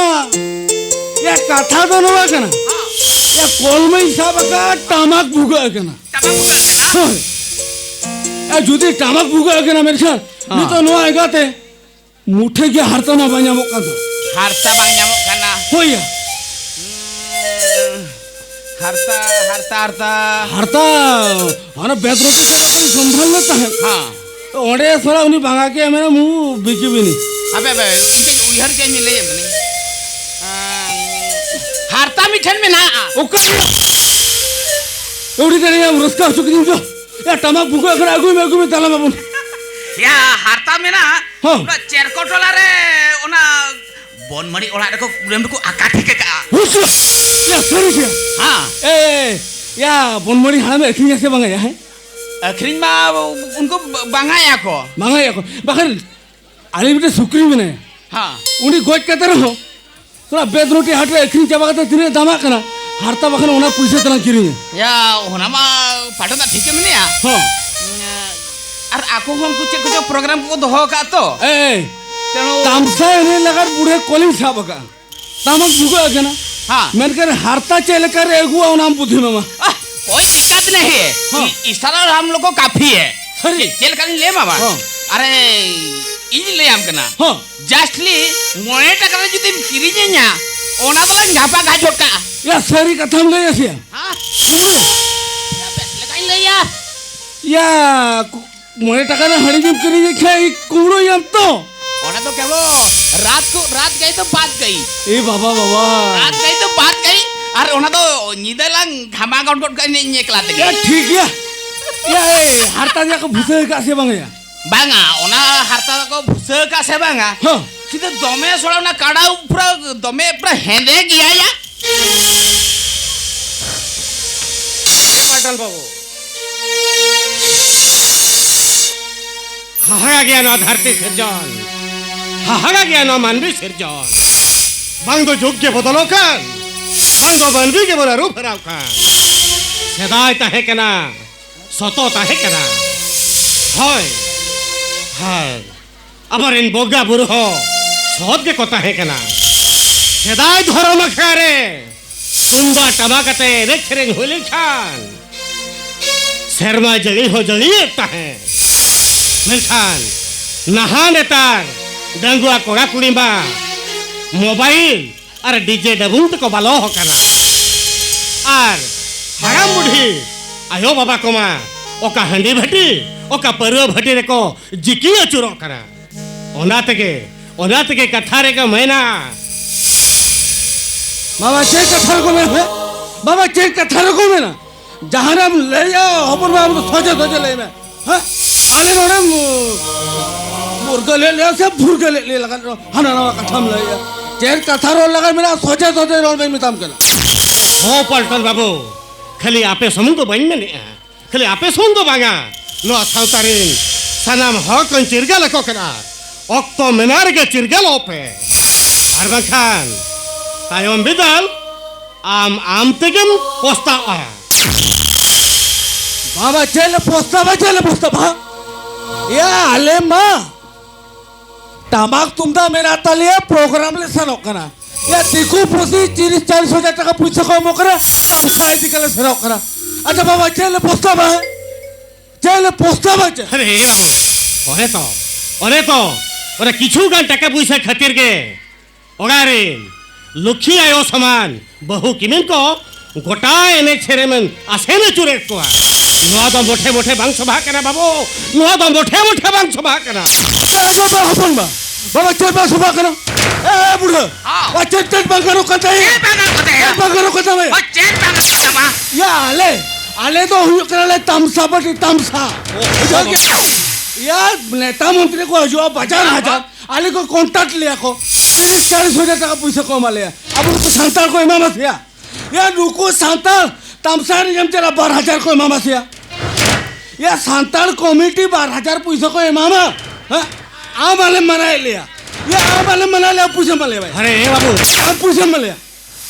ᱭᱟ, ᱠᱟᱛᱷᱟ ᱫᱚ ᱱᱚᱣᱟ ᱠᱟᱱᱟ᱾ ᱦᱮᱸ᱾ ᱭᱟ, ᱠᱚᱞ ᱢᱟᱧ ᱥᱟᱵ ᱟᱠᱟᱫ, ᱴᱟᱢᱟᱠ ᱵᱷᱩᱜᱟᱹᱜ ᱠᱟᱱᱟ᱾ ᱴᱟᱢᱟᱠ ᱵᱷᱩᱜᱟᱹᱜ ᱠᱟᱱᱟ? ᱦᱳᱭ᱾ ᱭᱟ, ᱡᱩᱫᱤ ᱴᱟᱢᱟᱠ ᱵᱷᱩᱜᱟᱹᱜ ᱠᱟᱱᱟ, ᱢᱮᱱᱠᱷᱟᱱ ᱦᱮᱸ᱾ ᱱᱤᱛᱚᱜ ᱱᱚᱣᱟ ᱮᱸᱜᱟᱛᱮ ᱢᱩᱴᱷᱟᱹ ᱜᱮ ᱦᱟᱨᱛᱟ ᱢᱟ ᱵᱟᱝ ᱧᱟᱢᱚᱜ ᱠᱟᱱ ᱫᱚ᱾ ᱦᱟᱨᱛᱟ ᱵᱟᱝ ᱧᱟᱢᱚᱜ ᱠᱟᱱᱟ᱾ ᱦᱳᱭ ᱭᱟ᱾ ᱦᱩᱸ, ᱦᱟᱨᱛᱟ, ᱦᱟᱨᱛᱟ, ᱦᱟᱨᱛᱟ᱾ ᱦᱟᱨᱛᱟ, ᱦᱟᱱᱟ ᱵᱮᱫᱨᱚᱛᱤ ᱠᱚ ᱠᱷᱚᱱ ᱥᱚᱱᱫᱷᱟᱱ ᱞᱮ ᱛᱟᱦᱮᱸᱫ᱾ ᱦᱮᱸ᱾ ᱛᱚ ᱚᱸᱰᱮ ᱛᱷᱚᱲᱟ ᱩᱱᱤ ᱵᱟᱝᱟ ᱠᱮ ᱢᱮᱱᱟ ᱢᱩ ᱵᱤᱠᱤ ᱵᱤᱱᱤ᱾ ᱦᱟᱯᱮ, ᱦᱟᱯᱮ, ᱤᱧ ᱩᱭᱦᱟᱹᱨ ᱠᱮᱫ ᱟᱹᱧ ᱞᱟᱹᱭ ᱟᱢ ᱠᱟᱹᱱᱟᱹᱧ᱾ ᱟᱸ, ᱦᱟᱨᱛᱟ ᱢᱤᱫᱴᱷᱮᱱ ᱢᱮᱱᱟᱜᱼᱟ᱾ ᱚᱠᱟ ᱨᱮ? ᱟᱹᱣᱲᱤ ᱫᱟᱲᱮᱭᱟᱢ ᱨᱟᱹᱥᱠᱟᱹ ᱦᱚᱪᱚ ᱠᱤᱫᱤᱧ ᱪᱚ᱾ ᱭᱟ, ᱴᱟᱢᱟᱠ ᱵᱷᱩᱜᱟᱹᱜ ᱠᱟᱱᱟ, ᱟᱹᱜᱩᱭ ᱢᱮ, ᱟᱹᱜᱩᱭ ᱢᱮ, ᱫᱟᱞᱟᱝ ᱟᱵᱚᱱ᱾ ᱭᱟ, ᱦᱟᱨᱛᱟ ᱢᱮᱱᱟᱜᱼᱟ᱾ ᱦᱚᱸ᱾ ᱚᱱᱟ ᱪᱮᱨᱠᱚ ᱴᱚᱞᱟ ᱨᱮ ᱚᱱᱟ ᱵᱚᱱᱢᱟᱹᱲᱤ ᱚᱲᱟᱜ ᱨᱮᱠᱚ ᱠᱩᱰᱟᱹᱢ ᱨᱮᱠᱚ ᱟᱠᱟ ᱴᱷᱤᱠ ᱟᱠᱟᱜᱼᱟ᱾ ᱦᱩᱥ! ᱭᱟ, ᱥᱟᱹᱨᱤ ᱜᱮ᱾ ᱦᱮᱸ᱾ ᱮ, ᱮ, ᱭᱟ, ᱵᱚᱱᱢᱟᱹᱲᱤ ᱦᱟᱲᱟᱢᱮ ᱟᱹᱠᱷᱨᱤᱧᱟ ᱥᱮ ᱵᱟᱝᱟ ᱭᱟ, ᱦᱮᱸ? ᱟᱹᱠᱷᱨᱤᱧ ᱢᱟ ᱩᱱᱠᱩ ᱵᱟᱝᱟᱭᱟ ᱠᱚ᱾ ᱵᱟᱝᱟᱭᱟ ᱠᱚ᱾ ᱵᱟᱠᱷᱟᱱ ᱟᱞᱮ ᱢᱤᱫᱴᱮᱱ ᱥᱩᱠᱨᱤ ᱢᱮᱱᱟᱭᱟ᱾ ᱦᱮᱸ᱾ ᱩᱱᱤ ᱜᱚᱡ ᱠᱟᱛᱮ ᱨᱮᱦᱚᱸ ᱛᱷᱚᱲᱟ ᱵᱮᱫ ᱨᱩᱴᱤ ᱦᱟᱴ ᱨᱮ ᱟᱹᱠᱷᱨᱤᱧ ᱪᱟᱵᱟ ᱠᱟᱛᱮ ᱛᱤᱱᱟᱹᱜ ᱫᱟᱢᱟᱜ ᱠᱟᱱᱟ, ᱦᱟᱨᱛᱟ ᱵᱟᱠᱷᱟᱱ ᱚᱱᱟ ᱯᱩᱭᱥᱟᱹ ᱛᱮᱞᱟᱝ ᱠᱤᱨᱤᱧᱟ᱾ ᱭᱟ, ᱚᱱᱟ ᱢᱟ ᱯᱟᱴᱚᱱ ᱫᱟ ᱴᱷᱤᱠ ᱜᱮ ᱢᱮᱱᱟᱭᱟ᱾ ᱦᱚᱸ᱾ ᱟᱨ ᱟᱠᱚ ᱦᱚᱸ ᱩᱱᱠᱩ ᱪᱮᱫ ᱠᱚᱪᱚ ᱯᱨᱳᱜᱨᱟᱢ ᱠᱚᱠᱚ ᱫᱚᱦᱚ ᱟᱠᱟᱫ ᱛᱚ᱾ ᱮᱭ, ᱮᱭ, ᱛᱮᱱᱩ ᱛᱟᱢᱥᱟ ᱮᱱᱮᱡ ᱞᱟᱜᱟᱫ ᱵᱩᱲᱦᱟᱹ ᱠᱚᱞᱤᱧ ᱥᱟᱵ ᱟᱠᱟᱫᱼᱟ᱾ ᱛᱟᱢᱟᱠ ᱵᱷᱩᱜᱟᱹᱜ ᱟᱠᱟᱱᱟ᱾ ᱦᱮᱸ᱾ ᱢᱮᱱᱠᱷᱟᱱ ᱦᱟᱨᱛᱟ ᱪᱮᱫ ᱞᱮᱠᱟ ᱨᱮ ᱟᱹᱜᱩᱣᱟ ᱚᱱᱟ ᱵᱩᱫᱷᱤ ᱢᱟᱢᱟ᱾ ᱟᱦ, ᱠᱳᱭ ᱫᱤᱠᱠᱟᱛ ᱱᱟᱦᱤ ᱦᱮ᱾ ᱦᱮᱸ᱾ ᱤ-, ᱤᱥᱟᱨᱟ ᱦᱟᱢ ᱞᱳᱜ ᱠᱚ ᱠᱟᱯᱷᱤ ᱦᱮ᱾ ᱥᱟᱹᱨᱤ᱾ ᱪᱮᱫ, ᱪᱮᱫ ᱞᱮᱠᱟᱞᱤᱧ ᱞᱟᱹᱭ ᱟᱢᱟ ᱵᱟᱝ? ᱦᱮᱸ᱾ ᱟᱨᱮ, ᱤᱧ ᱞᱟᱹᱭᱟᱢ ᱠᱟᱱᱟ᱾ ᱦᱮᱸ᱾ Justly ᱢᱚᱬᱮ ᱴᱟᱠᱟ ᱨᱮ ᱡᱩᱫᱤᱢ ᱠᱤᱨᱤᱧᱤᱧᱟ, ᱚᱱᱟ ᱫᱚᱞᱟᱝ ᱜᱷᱟᱯᱟ ᱜᱷᱟᱡᱚᱴ ᱠᱟᱜᱼᱟ᱾ ᱭᱟ, ᱥᱟᱹᱨᱤ ᱠᱟᱛᱷᱟᱢ ᱞᱟᱹᱭᱟ ᱥᱮ? ᱦᱮᱸ? ᱠᱩᱢᱵᱽᱲᱩ᱾ ᱭᱟ, ᱵᱮᱥ ᱞᱮᱠᱟᱧ ᱞᱟᱹᱭᱟ᱾ ᱭᱟ, ᱠᱩ-, ᱢᱚᱬᱮ ᱴᱟᱠᱟ ᱨᱮ ᱦᱟᱺᱰᱤ ᱡᱩᱫᱤᱢ ᱠᱤᱨᱤᱧᱮᱫ ᱠᱷᱟᱱ, ᱠᱩᱢᱵᱽᱲᱩᱭᱟᱢ ᱛᱚ? ᱚᱱᱟ ᱫᱚ ᱠᱮᱵᱚᱞ ᱨᱟᱛ ᱠᱚ, ᱨᱟᱛ ᱜᱟᱭ ᱫᱚ ᱵᱟᱫ ᱜᱟᱭ᱾ ᱮ ᱵᱟᱵᱟ, ᱵᱟᱵᱟ᱾ ᱨᱟᱛ ᱜᱟᱭ ᱫᱚ ᱵᱟᱫ ᱜᱟᱭ, ᱟᱨ ᱚᱱᱟ ᱫᱚ ᱧᱤᱫᱟᱹ ᱞᱟᱝ ᱜᱷᱟᱢᱟ ᱜᱚᱴ ᱜᱚᱴ ᱠᱟᱜᱼᱟ ᱤᱧ ᱮᱠᱞᱟ ᱛᱮᱜᱮ᱾ ᱭᱟ, ᱴᱷᱤᱠ ᱜᱮᱭᱟ᱾ ᱭᱟ, ᱮ, ᱦᱟᱨᱛᱟ ᱨᱮᱭᱟᱜ ᱠᱚ ᱵᱷᱩᱥᱟᱹ ᱟᱠᱟᱫ ᱥᱮ ᱵᱟᱝ ᱭᱟ? ᱵᱟᱝᱟ, ᱚᱱᱟ ᱦᱟᱨᱛᱟ ᱫᱚᱠᱚ ᱵᱷᱩᱥᱟᱹ ᱟᱠᱟᱫ ᱥᱮ ᱵᱟᱝᱟ? ᱦᱚᱸ᱾ ᱠᱤᱱᱛᱩ ᱫᱚᱢᱮ ᱥᱚᱲᱟ ᱚᱱᱟ ᱠᱟᱰᱟᱣ ᱯᱩᱨᱟᱹ ᱫᱚᱢᱮ ᱯᱩᱨᱟᱹ ᱦᱮᱸᱫᱮ ᱜᱮᱭᱟ ᱭᱟ᱾ ᱯᱟᱴᱟᱞ ᱵᱟᱹᱵᱩ, ᱦᱟᱦᱟᱲᱟ ᱜᱮᱭᱟ ᱱᱚᱣᱟ ᱫᱷᱟᱹᱨᱛᱤ ᱥᱤᱨᱡᱚᱱ, ᱦᱟᱦᱟᱲᱟ ᱜᱮᱭᱟ ᱱᱚᱣᱟ ᱢᱟᱹᱱᱢᱤ ᱥᱤᱨᱡᱚᱱ᱾ ᱵᱟᱝ ᱫᱚ ᱡᱩᱜᱽ ᱜᱮ ᱵᱚᱫᱚᱞᱚᱜ ᱠᱟᱱ, ᱵᱟᱝ ᱫᱚ ᱢᱟᱹᱱᱢᱤ ᱜᱮᱵᱚᱱ ᱟᱹᱨᱩ ᱯᱷᱮᱨᱟᱣ ᱠᱟᱱ᱾ ᱥᱮᱫᱟᱭ ᱛᱟᱦᱮᱸ ᱠᱟᱱᱟ, ᱥᱚᱛᱚ ᱛᱟᱦᱮᱸ ᱠᱟᱱᱟ᱾ ᱦᱳᱭ, ᱦᱳᱭ, ᱟᱵᱚᱨᱮᱱ ᱵᱚᱸᱜᱟ ᱵᱩᱨᱩ ᱦᱚᱸ ᱥᱚᱛ ᱜᱮᱠᱚ ᱛᱟᱦᱮᱸ ᱠᱟᱱᱟ᱾ ᱥᱮᱫᱟᱭ ᱫᱷᱚᱨᱚᱢ ᱟᱠᱷᱲᱟ ᱨᱮ ᱛᱩᱢᱫᱟᱜ ᱴᱟᱢᱟᱠ ᱟᱛᱮ ᱮᱱᱮᱡ ᱥᱮᱨᱮᱧ ᱦᱩᱭ ᱞᱮᱱᱠᱷᱟᱱ ᱥᱮᱨᱢᱟ ᱡᱟᱹᱲᱤ ᱦᱚᱸ ᱡᱟᱹᱲᱤᱭᱮᱫ ᱛᱟᱦᱮᱸ᱾ ᱢᱮᱱᱠᱷᱟᱱ ᱱᱟᱦᱟᱜ ᱱᱮᱛᱟᱨ ᱰᱟᱺᱜᱩᱣᱟ ᱠᱚᱲᱟ ᱠᱩᱲᱤ ᱢᱟ ᱢᱳᱵᱟᱭᱤᱞ ᱟᱨ ᱰᱤᱡᱮ ᱰᱟᱵᱩᱝ ᱛᱮᱠᱚ ᱵᱟᱞᱚ ᱟᱠᱟᱱᱟ᱾ ᱟᱨ ᱦᱟᱲᱟᱢ ᱵᱩᱰᱷᱤ ᱟᱭᱳ ᱵᱟᱵᱟ ᱠᱚᱢᱟ ᱚᱠᱟ ᱦᱟᱺᱰᱤ ᱵᱷᱟᱹᱴᱤ, ᱚᱠᱟ ᱯᱟᱹᱨᱣᱟᱹ ᱵᱷᱟᱹᱴᱤ ᱨᱮᱠᱚ ᱡᱤᱠᱤ ᱟᱹᱪᱩᱨᱚᱜ ᱠᱟᱱᱟ᱾ ᱚᱱᱟ ᱛᱮᱜᱮ, ᱚᱱᱟ ᱛᱮᱜᱮ ᱠᱟᱛᱷᱟ ᱨᱮᱜᱮ ᱢᱮᱱᱟ᱾ ᱵᱟᱵᱟ, ᱪᱮᱫ ᱠᱟᱛᱷᱟ ᱨᱮᱠᱚ ᱢᱮᱱᱟ? ᱦᱮᱸ? ᱵᱟᱵᱟ, ᱪᱮᱫ ᱠᱟᱛᱷᱟ ᱨᱮᱠᱚ ᱢᱮᱱᱟ? ᱡᱟᱦᱟᱱᱟᱜ ᱮᱢ ᱞᱟᱹᱭᱟ, ᱦᱚᱯᱚᱱ ᱵᱟ, ᱟᱢ ᱫᱚ ᱥᱚᱡᱷᱮ ᱥᱚᱡᱷᱮ ᱞᱟᱹᱭ ᱢᱮ᱾ ᱦᱮᱸ? ᱟᱞᱮ ᱱᱚᱰᱮ ᱢᱩ-, ᱢᱩᱨᱜᱟᱹ ᱞᱮᱫ ᱞᱮᱭᱟ ᱥᱮ ᱵᱷᱩᱨᱜᱟᱹ ᱞᱮᱫ ᱞᱮᱭᱟ ᱞᱟᱜᱟᱫ ᱦᱟᱱᱟ ᱱᱟᱣᱟ ᱠᱟᱛᱷᱟᱢ ᱞᱟᱹᱭᱮᱜᱼᱟ? ᱪᱮᱫ ᱠᱟᱛᱷᱟ ᱨᱚᱲ ᱞᱟᱜᱟᱫ ᱢᱮᱱᱟᱜᱼᱟ? ᱥᱚᱡᱷᱮ ᱥᱚᱡᱷᱮ ᱨᱚᱲ ᱵᱟᱹᱧ ᱢᱮᱛᱟᱢ ᱠᱟᱱᱟ᱾ ᱦᱚᱸ, ᱯᱟᱞᱴᱚᱱ ᱵᱟᱹᱵᱩ, ᱠᱷᱟᱹᱞᱤ ᱟᱯᱮ ᱥᱩᱢᱩᱝ ᱫᱚ ᱵᱟᱹᱧ ᱢᱮᱱᱮᱜᱼᱟ, ᱠᱷᱟᱹᱞᱤ ᱟᱯᱮ ᱥᱩᱢᱩᱝ ᱫᱚ ᱵᱟᱝᱟ, ᱱᱚᱣᱟ ᱥᱟᱶᱛᱟ ᱨᱮᱱ ᱥᱟᱱᱟᱢ ᱦᱚᱲ ᱠᱚᱧ ᱪᱤᱨᱜᱟᱹᱞ ᱟᱠᱚ ᱠᱟᱱᱟ᱾ ᱚᱠᱛᱚ ᱢᱮᱱᱟᱜ ᱨᱮᱜᱮ ᱪᱤᱨᱜᱟᱹᱞᱚᱜ ᱯᱮ, ᱟᱨ ᱵᱟᱝᱠᱷᱟᱱ ᱛᱟᱭᱚᱢ ᱵᱤᱫᱟᱹᱞ ᱟᱢ ᱟᱢ ᱛᱮᱜᱮᱢ ᱯᱚᱥᱛᱟᱜᱼᱟ᱾ ᱵᱟᱵᱟ, ᱪᱮᱫ ᱞᱮ ᱯᱚᱥᱛᱟᱵᱟ, ᱪᱮᱫ ᱞᱮ ᱯᱚᱥᱛᱟᱵᱟ? ᱭᱟ ᱟᱞᱮ ᱢᱟ ᱴᱟᱢᱟᱠ ᱛᱩᱢᱫᱟᱜ ᱢᱮᱱᱟᱜ ᱛᱟᱞᱮᱭᱟ, ᱯᱨᱳᱜᱨᱟᱢ ᱞᱮ ᱥᱮᱱᱚᱜ ᱠᱟᱱᱟ᱾ ᱭᱟ ᱫᱤᱠᱩ ᱯᱩᱥᱤ ᱛᱤᱨᱤᱥ ᱪᱟᱞᱤᱥ ᱦᱟᱡᱟᱨ ᱴᱟᱠᱟ ᱯᱩᱭᱥᱟᱹ ᱠᱚ ᱮᱢᱚᱜ ᱠᱟᱱᱟ, ᱛᱟᱢᱥᱟ ᱤᱫᱤ ᱠᱟᱞᱮ ᱥᱮᱱᱚᱜ ᱠᱟᱱᱟ᱾ ᱟᱪᱪᱷᱟ ᱵᱟᱵᱟ, ᱪᱮᱫ ᱞᱮ ᱯᱚᱥᱛᱟᱵᱟ? ᱪᱮᱫ ᱞᱮ ᱯᱚᱥᱛᱟᱵᱟ ᱪᱮᱫ? ᱟᱨᱮ ᱵᱟᱹᱵᱩ, ᱚᱱᱮ ᱛᱚ, ᱚᱱᱮ ᱛᱚ, ᱚᱱᱟ ᱠᱤᱪᱷᱩ ᱜᱟᱱ ᱴᱟᱠᱟ ᱯᱩᱭᱥᱟᱹ ᱠᱷᱟᱹᱛᱤᱨ ᱜᱮ ᱚᱲᱟᱜ ᱨᱮᱱ ᱞᱩᱠᱷᱤ ᱟᱭᱳ ᱥᱚᱢᱟᱱ ᱵᱟᱹᱦᱩ ᱠᱤᱢᱤᱱ ᱠᱚ ᱜᱚᱴᱟ ᱮᱱᱮᱡ ᱥᱮᱨᱮᱧ ᱟᱥᱮᱱ ᱟᱹᱪᱩᱨᱮᱫ ᱠᱚᱣᱟ᱾ ᱱᱚᱣᱟ ᱫᱚ ᱢᱚᱴᱷᱮ ᱢᱚᱴᱷᱮ ᱵᱟᱝ ᱥᱚᱵᱷᱟᱜ ᱠᱟᱱᱟ ᱵᱟᱹᱵᱩ, ᱱᱚᱣᱟ ᱫᱚ ᱢᱚᱴᱷᱮ ᱢᱚᱴᱷᱮ ᱵᱟᱝ ᱥᱚᱵᱷᱟᱜ ᱠᱟᱱᱟ᱾ ᱟᱪᱪᱷᱟ, ᱟᱪᱪᱷᱟ, ᱵᱟ, ᱦᱚᱯᱚᱱ ᱵᱟ, ᱵᱟᱵᱟ, ᱪᱮᱫ ᱵᱟᱝ ᱥᱚᱵᱷᱟᱜ ᱠᱟᱱᱟ? ᱮ, ᱮ, ᱵᱩᱰᱷᱟᱹ, ᱦᱚᱸ᱾ ᱵᱟ, ᱪᱮᱫ, ᱪᱮᱫ ᱵᱟᱝ ᱜᱟᱱᱚᱜ ᱠᱟᱱ ᱛᱟᱭᱟ? ᱪᱮᱫ ᱵᱟᱝ ᱜᱟᱱᱚᱜ ᱠᱟᱱ ᱛᱟᱭᱟ? ᱪᱮᱫ ᱵᱟᱝ ᱜᱟᱱᱚᱜ ᱠᱟᱱ ᱛᱟᱢᱟ? ᱦᱚᱸ, ᱪᱮᱫ ᱵᱟᱝ ᱜᱟᱱᱚᱜ ᱠᱟᱱ ᱛᱟᱢᱟ? ᱭᱟ, ᱟᱞᱮ, ᱟᱞᱮ ᱫᱚ ᱦᱩᱭᱩᱜ ᱠᱟᱱᱟᱞᱮ ᱛᱟᱢᱥᱟ ᱯᱟᱹᱴᱤ, ᱛᱟᱢᱥᱟ᱾ ᱚ, ᱵᱩᱡᱷᱟᱹᱣ ᱠᱮᱫ? ᱭᱟ, ᱱᱮᱛᱟ ᱢᱚᱱᱛᱨᱤ ᱠᱚ ᱦᱤᱡᱩᱜᱼᱟ, ᱵᱟᱡᱟᱨ ᱦᱟᱡᱟᱨ, ᱟᱞᱮ ᱠᱚ ᱠᱚᱱᱴᱟᱠᱴ ᱞᱮᱭᱟ ᱠᱚ᱾ ᱛᱤᱨᱤᱥ ᱪᱟᱞᱤᱥ ᱦᱟᱡᱟᱨ ᱴᱟᱠᱟ ᱯᱩᱭᱥᱟᱹ ᱠᱚ ᱮᱢᱟ ᱞᱮᱭᱟ᱾ ᱟᱵᱚ ᱱᱩᱠᱩ ᱥᱟᱱᱛᱟᱲ ᱠᱚ ᱮᱢᱟᱢᱟ ᱥᱮᱭᱟ? ᱭᱟ, ᱱᱩᱠᱩ ᱥᱟᱱᱛᱟᱲ ᱛᱟᱢᱥᱟ ᱮᱱᱮᱡ ᱮᱢ ᱪᱟᱞᱟᱜ ᱵᱟᱨ ᱦᱟᱡᱟᱨ ᱠᱚ ᱮᱢᱟᱢᱟ ᱥᱮᱭᱟ? ᱭᱟ, ᱥᱟᱱᱛᱟᱲ ᱠᱚᱢᱤᱴᱤ ᱵᱟᱨ ᱦᱟᱡᱟᱨ ᱯᱩᱭᱥᱟᱹ ᱠᱚ ᱮᱢᱟᱢᱟ᱾ ᱦᱮᱸ? ᱟᱢ ᱟᱞᱮᱢ ᱢᱟᱱᱟᱭᱮᱫ ᱞᱮᱭᱟ᱾ ᱭᱟ, ᱟᱢ ᱟᱞᱮᱢ ᱢᱟᱱᱟᱭᱮᱫ ᱞᱮᱭᱟ, ᱯᱩᱭᱥᱟᱹᱢ ᱮᱢᱟ ᱞᱮᱭᱟ ᱵᱷᱟᱭ᱾ ᱟᱨᱮ, ᱮ ᱵᱟᱹᱵᱩ᱾ ᱟᱢ ᱯᱩᱭᱥᱟᱹᱢ ᱮᱢᱟ ᱞᱮᱭᱟ᱾